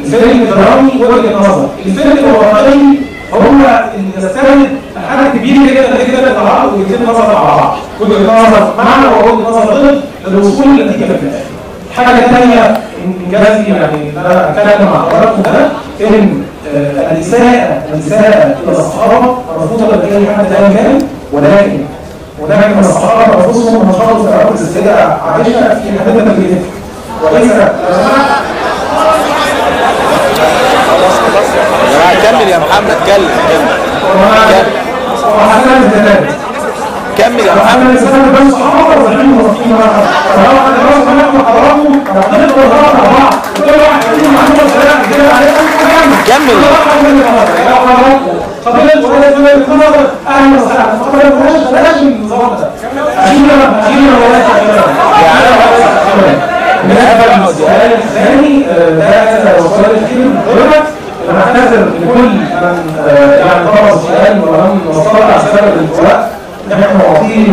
الفيلم الدرامي وجهة نظر، الفيلم الواقعي هو اللي يستند لحاجة كبيرة جدا جدا للتعارض وجهتين نظر مع بعض، وجهه نظر معنى ووجهه نظر ضد للوصول للنتيجة في الاخر. الحاجة الثانية انجازي يعني ان انا اتكلم مع حضراتكم ده ان الاساءة الى الصحابة مرفوضة لاي حد ايا كان، ولكن هناك من الصحابة انفسهم نشروا في عقد السيدة عائشة في حادثه الافك، وليس يا جماعة. كمل يا محمد، كمل كمل يا محمد. كمل. السؤال الثاني ده السؤال الاخير من حضرتك. انا اعتذر لكل من يعني طرح السؤال ولم نستطع سبب الوقت ان احنا نعطيه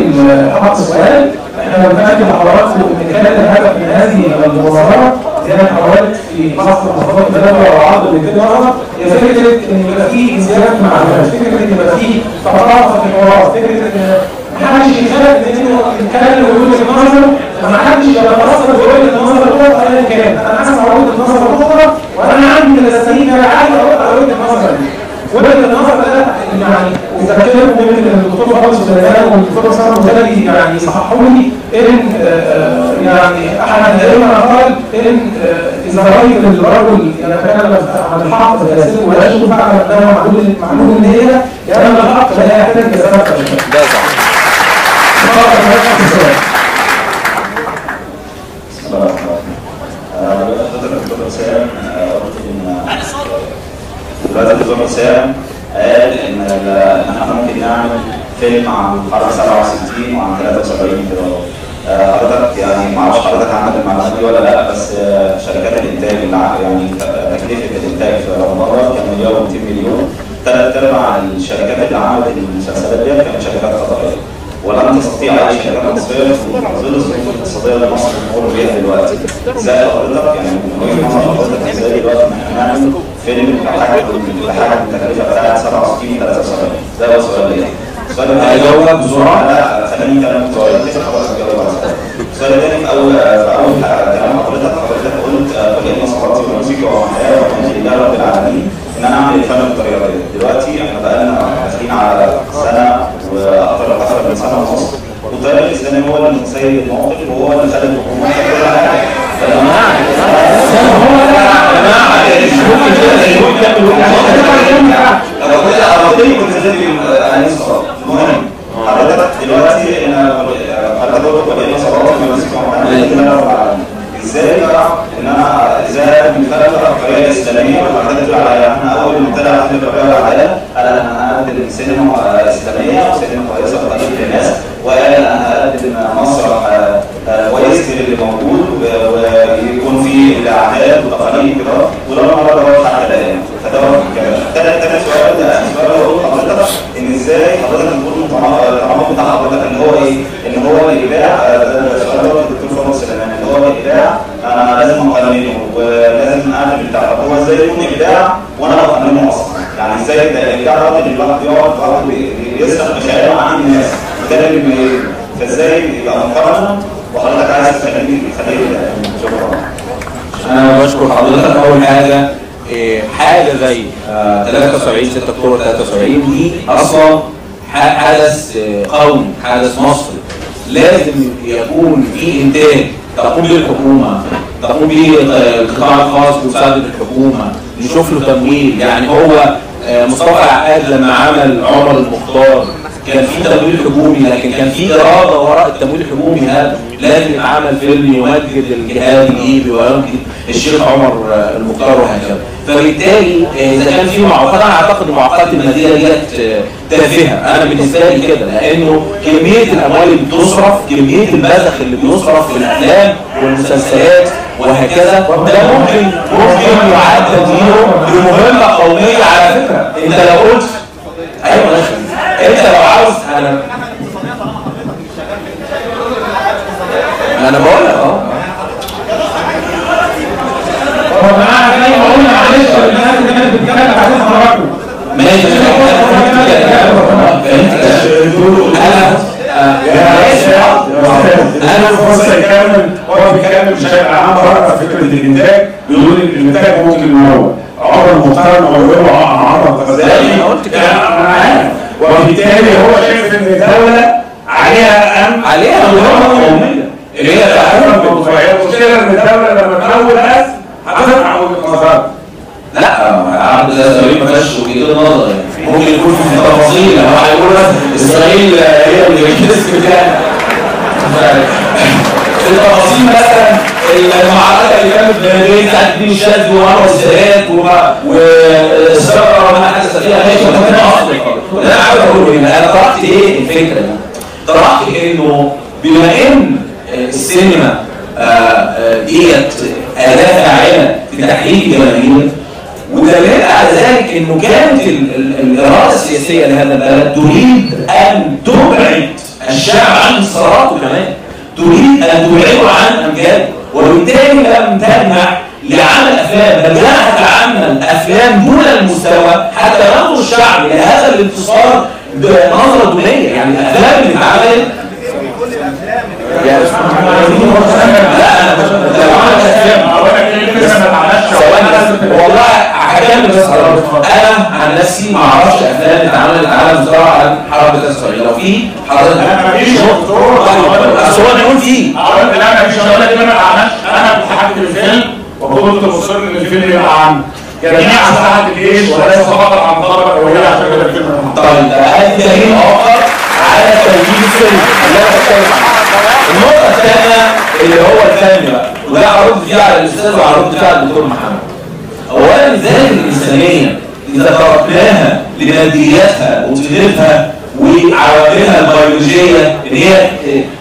حق السؤال. احنا بنأكد لحضراتكم ان كان الهدف من هذه المظاهرة زي ما حاولت في مصر محافظات الدولة وعرض الاثنين نظر، هي فكرة ان يبقى في زيادة معلومات، فكرة ان يبقى في ثقافة في الحوار، فكرة ان محدش يخاف من انه يتكلم ويقول وجهه نظره، ومحدش يتاثر بوجهه نظر الاخرى ايا كان. انا هسمع وجهه نظر الاخرى وانا عندي الاساليب انا عايز اقول على وجهه النظر دي. وجهه النظر ده يعني وذكرت ممكن الدكتور فاضل سليمان والدكتور اسامة المزاري يعني صححوا لي ان يعني احد الائمة قال ان اذا رايت الرجل يتكلم عن الحق فيسير ولا يشكو فاعلم انه معلوم النية، لان الحق لا يحتاج الى سبب. ده صح. بسم الله الرحمن الرحيم. حضرتك الدكتور حسام قلت ان دلوقتي الدكتور حسام قال ان احنا ممكن نعمل فيلم عن حرب 67 وعن 73 كده. حضرتك يعني ما اعرفش حضرتك عندك المعلومات دي ولا لا، بس شركات الانتاج يعني تكلفة الانتاج في رمضان كان 1,200 مليون، ثلاث ارباع الشركات اللي عملت المسلسلات دي كانت شركات قطرية، ولم تستطيع اي شركات مصرية في ظل الظروف الاقتصادية اللي مصر بتمر بيها دلوقتي. ازاي حضرتك يعني من وجهه نظر حضرتك ازاي دلوقتي ان احنا نعمل فيلم بحاجة التكلفة بتاعت 67 73؟ ده هو السؤال ليا. السؤال الثاني هجاوبك بسرعة. لا خليني كلام سؤال حضرتك جاوب على السؤال. السؤال الثاني في اول كلام حضرتك قلت قل ان صلاتي ونسكي ومحياي ومماتي لله رب العالمين، ان انا اعمل الفن بالطريقة دي. دلوقتي احنا بقالنا داخلين على سنة واكثر من سنة ونص، والتيار الاسلامي هو اللي متسيد الموقف وهو اللي خد الحكومة كل حاجة. يا جماعة المهم حضرتك دلوقتي انا حضرتك قلت قل ان صلاتي ونسكي ومحياي لله رب العالمين، ازاي بقى ان انا ازاي اقدم الفن بالطريقة الاسلامية؟ وحضرتك بتقول على احنا اول ما ابتدى احنا بالطريقة العادلة، قال انا هقدم سينما اسلامية وسينما كويسة تقدم للناس، وقال انا هقدم مسرح كويس غير اللي موجود ويكون فيه الاعداد وتقاليد كده، وده النهارده حتى الان. فده ثالث سؤال. ده سؤال بقول لحضرتك ان ازاي حضرتك بتقول التناقض بتاع حضرتك ان هو ايه؟ ان هو الابداع. ده السؤال ده الدكتور فاضل سليمان، ان هو الابداع انا لازم اقننه ولازم اعمل بتاع. طب هو ازاي يكون ابداع وانا بقننه اصلا؟ يعني ازاي ده الابداع ده اللي الواحد بيقعد بيسرح بخياله عن الناس، وده اللي بيميزه، فازاي يبقى مقارنة وحضرتك عايز تخليه ابداع؟ شكرا. انا بشكر حضرتك. اول حاجة حاجة زي 73 6 اكتوبر 73 دي اصلا حدث قومي، حدث مصري، لازم يكون في انتاج تقوم به الحكومة، تقوم به القطاع الخاص بمساعدة الحكومة، نشوف له تمويل. يعني هو مصطفى العقاد لما عمل عمر المختار كان في تمويل حكومي، لكن كان في اراده وراء التمويل الحكومي هذا، لازم يتعمل فيلم يمجد الجهاد الليبي ويمجد الشيخ عمر المختار وهكذا. فبالتالي اذا كان في معوقات، انا اعتقد المعوقات المادية ديت تافهة، انا بالنسبة لي كده، لانه كمية الاموال اللي بتصرف، كمية البذخ اللي بيصرف في الافلام والمسلسلات وهكذا، ده ممكن يعاد تدويره لمهمه قومية. على فكرة انت لو قلت ايوه ماشي، انت لو عاوز، انا بقول لك هو معانا زي ما قلنا، معلش الناس اللي كانت بتتكلم عايزين يتفرجوا. ماشي انا فرصة يكمل، هو بيتكلم بشكل عام بره فكرة الانتاج، بيقول الانتاج ممكن ان هو عمر المختار موهبة عمر الغزالي، انا عارف، وبالتالي هو شايف ان الدولة عليها ان عليها مهمة قومية اللي هي الموضوع. هي المشكلة ان الدولة لما تمول بس هتقطع وجهه نظرها. لا عبد اسرائيل ما فيهاش وجهه نظر، يعني ممكن يكون في تفاصيل، هو هيقول بس اسرائيل هي اللي كسبت يعني في التفاصيل، مثلا المعركة اللي كانت بين سعد الدين الشاذلي وانور السادات والثورة وما حدث فيها، ماشي، ده اصلا اللي انا عاوز اقوله هنا. انا طرحت ايه الفكرة دي؟ طرحت انه بما ان السينما ديت اداه فاعله في تحريك الجماهير، ودليل على ذلك انه كانت الارادة السياسية لهذا البلد تريد ان تبعد الشعب عن انتصاراته، كمان تريد ان تبعده عن امجاده، وبالتالي لم تجمع لعمل افلام، بل جنحت لعمل افلام دون المستوى حتى ينظر الشعب الى هذا الانتصار بنظره دونية. يعني الافلام اللي اتعملت لا انا لو عملت افلام والله هكمل، بس انا عن نفسي ما اعرفش افلام اتعملت على مستوى عن حرب اسرائيل. لو في حضرتك انا مفيش دكتور، اصل هو بيقول فيه، لا مفيش، انا ما اتعملش. انا كنت حاطط الفيلم وكنت مصر ان الفيلم يبقى عن جميع ساحة الجيش وليس فقط عن ضربه اوليه، عشان كده الفيلم. طيب ده دليل اخر على توجيه الفيلم اللي انا بتكلم عنه. النقطة الثانية اللي هو الفن بقى، وده هرد فيه على الاستاذ وهرد فيه على الدكتور محمد. اولا الذات الانسانية اذا تركناها لمادياتها وطينتها وعواملها البيولوجية ان هي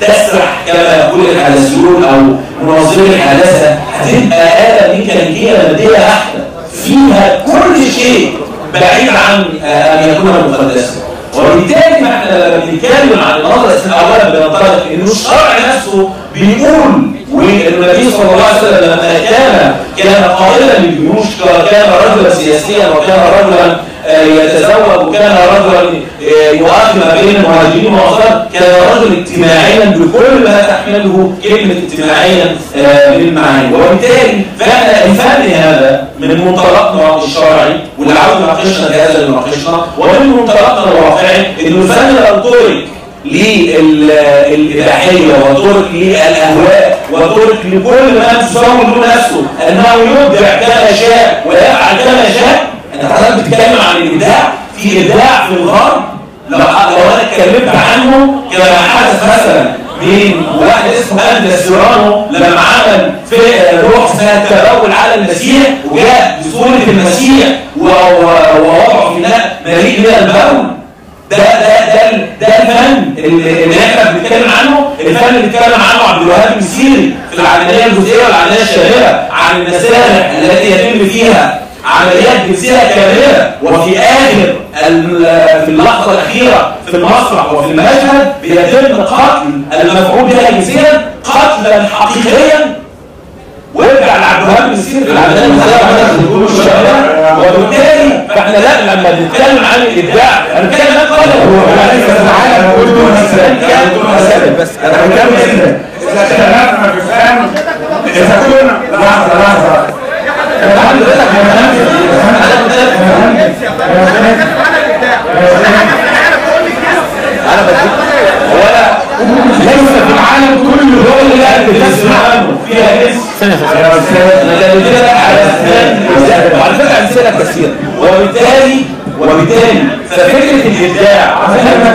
تسرح كما يقول الحداثيون او مناظري الحداثة، هتبقى اله ميكانيكية مادية بحته فيها كل شيء بعيد عن ان يكون مقدسا. وبالتالي ما احنا لما بنتكلم عن النظرة الاسلامية اولا بننطلق انه الشرع نفسه بيقول، والنبي صلى الله عليه وسلم لما كان قائلا للجيوش، كان رجلا سياسيا وكان رجلا يتزوج وكان رجلا يؤاخي ما بين المهاجرين والانصار، كان رجلا اجتماعيا بكل ما تحمله كلمة اجتماعيا من معاني. وبالتالي فاحنا الفن هذا من منطلقنا الشرعي واللي عاوز يناقشنا بهذا يناقشنا، ومن منطلقنا الواقعي انه الفن لو ترك للإباحية وترك للأهواء وترك لكل ما تسوي له نفسه أنه يبدع كما شاء ويفعل كما شاء. أنت حضرتك بتتكلم عن الإبداع، في إبداع في الغرب لو أنا اتكلمت عنه كما حدث مثلا من واحد اسمه أندريا سيرانو لما عمل في روح اسمها التبول على المسيح، وجاء بصورة المسيح ووضعه في ماء مليء من البول. ده ده ده ده الفن اللي احنا بنتكلم عنه، الفن اللي اتكلم عنه عبد الوهاب المسيري في العملية الجزئية والعملية الشاملة عن المسارح التي يتم فيها عمليات جنسية كاملة، وفي اخر في اللحظة الاخيرة في المسرح وفي المشهد بيتم قتل المفعول بها جنسيا قتلا حقيقيا. وارجع لعبد الوهاب المسيري في العملية الجزئية والشامله. وبالتالي فاحنا لا لما بنتكلم عن الابداع انا بتكلم عن قدر بس انا بتكلم اذا اختلفنا في الفن، اذا كنا لحظة لحظة انا بديك ولا ليس في العالم العالم كله دولة بتسمع فيها اسم. انا قلت لك على وعلى فكرة امثلة كثيرة، وبالتالي ففكره الابداع على فكرة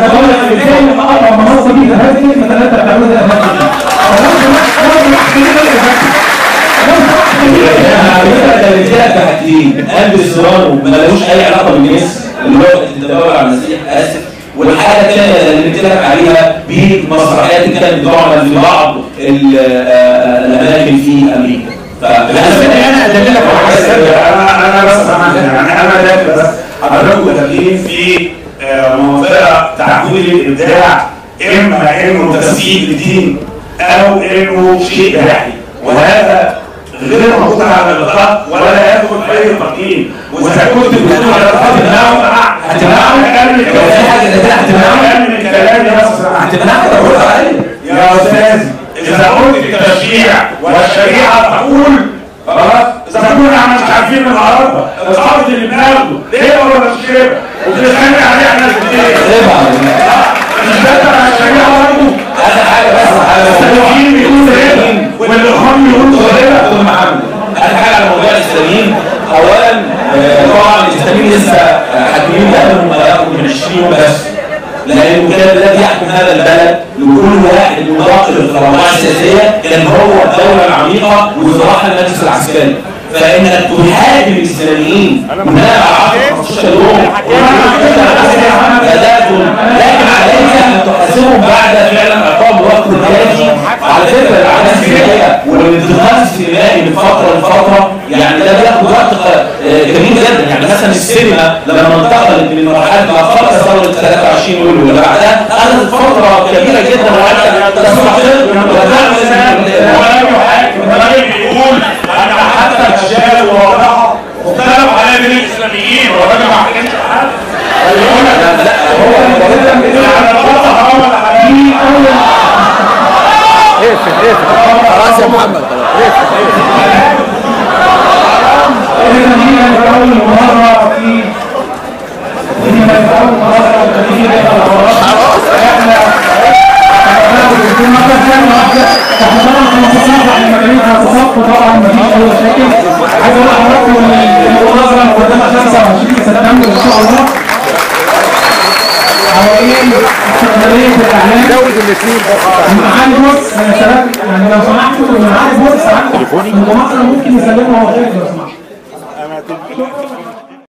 بحاجتين، قلب السيرانو ما لهوش اي علاقة بالجنس اللي هو التداول على المسيح، اسف. والحاجة الثانية اللي قلت لك عليها بالمسرحيات اللي كانت بتعمل في بعض الاماكن في امريكا. انا ادللك على حاجة، انا بس يعني انا داخل بس حضراتكم داخلين في منطقة تعديل الابداع، اما انه تسييد لدين او انه شيء باحي، وهذا غير موجود على الاطلاق ولا يدخل اي تقييم. واذا كنت بتقول على الاطلاق هتمنعه، يا استاذ، اذا قلت التشريع والشريعة تقول خلاص، اذا كنا احنا مش عارفين النهارده الارض اللي بناخده ليه ولا مش ربا وبنتخانق عليه احنا الاثنين، مش ده تبع الشريعة برضه؟ اخر حاجة بس على السلفيين بيقولوا ربا والاخوان بيقولوا ربا. دكتور محمد، اخر حاجة على موضوع الاسلاميين. اولا طبعا الاسلاميين لسه حاكمين بقالهم ما يقرب من 20 يوم بس، لانه كان الذي يحكم هذا البلد لكل واحد مراقب القرارات السياسية كان هو الدولة العميقة وزراحه المجلس العسكري. فانك تهاجم الاسلاميين بناء على 10 15 يوم لكن عليك ان تحاسبهم بعد فعلا عقاب الوقت الكافي. على فكرة العادات السينمائية والانتقال السينمائي من فترة لفترة يعني ده بياخد وقت كبير جدا. يعني مثلا السينما لما انتقلت من مرحلة ما قبل ثورة 23 يوليو ولا بعدها اخذت فترة كبيرة جدا وحتى تستقر وتعمل. ولا يحاكم، الراجل بيقول انا حتى الاشياء الواضحة اختلف عليها بين الاسلاميين، والراجل ما حكمش حد. لا هو اقفل اقفل خلاص يا محمد، اقفل اقفل. اذا دي كانت اول مرة في احنا طبعا 15 احنا مكانين على الصف، طبعا مفيش اي مشاكل. عايز اقول لحضراتكم ان المناظرة مقدمه 25 سبتمبر ان شاء الله حوالين استقلالية الاعلام. زود الاثنين معالي بص يا شباب، يعني لو سمحتوا معالي بص المناظرة ممكن يسلمها وهو خارج لو سمحتوا.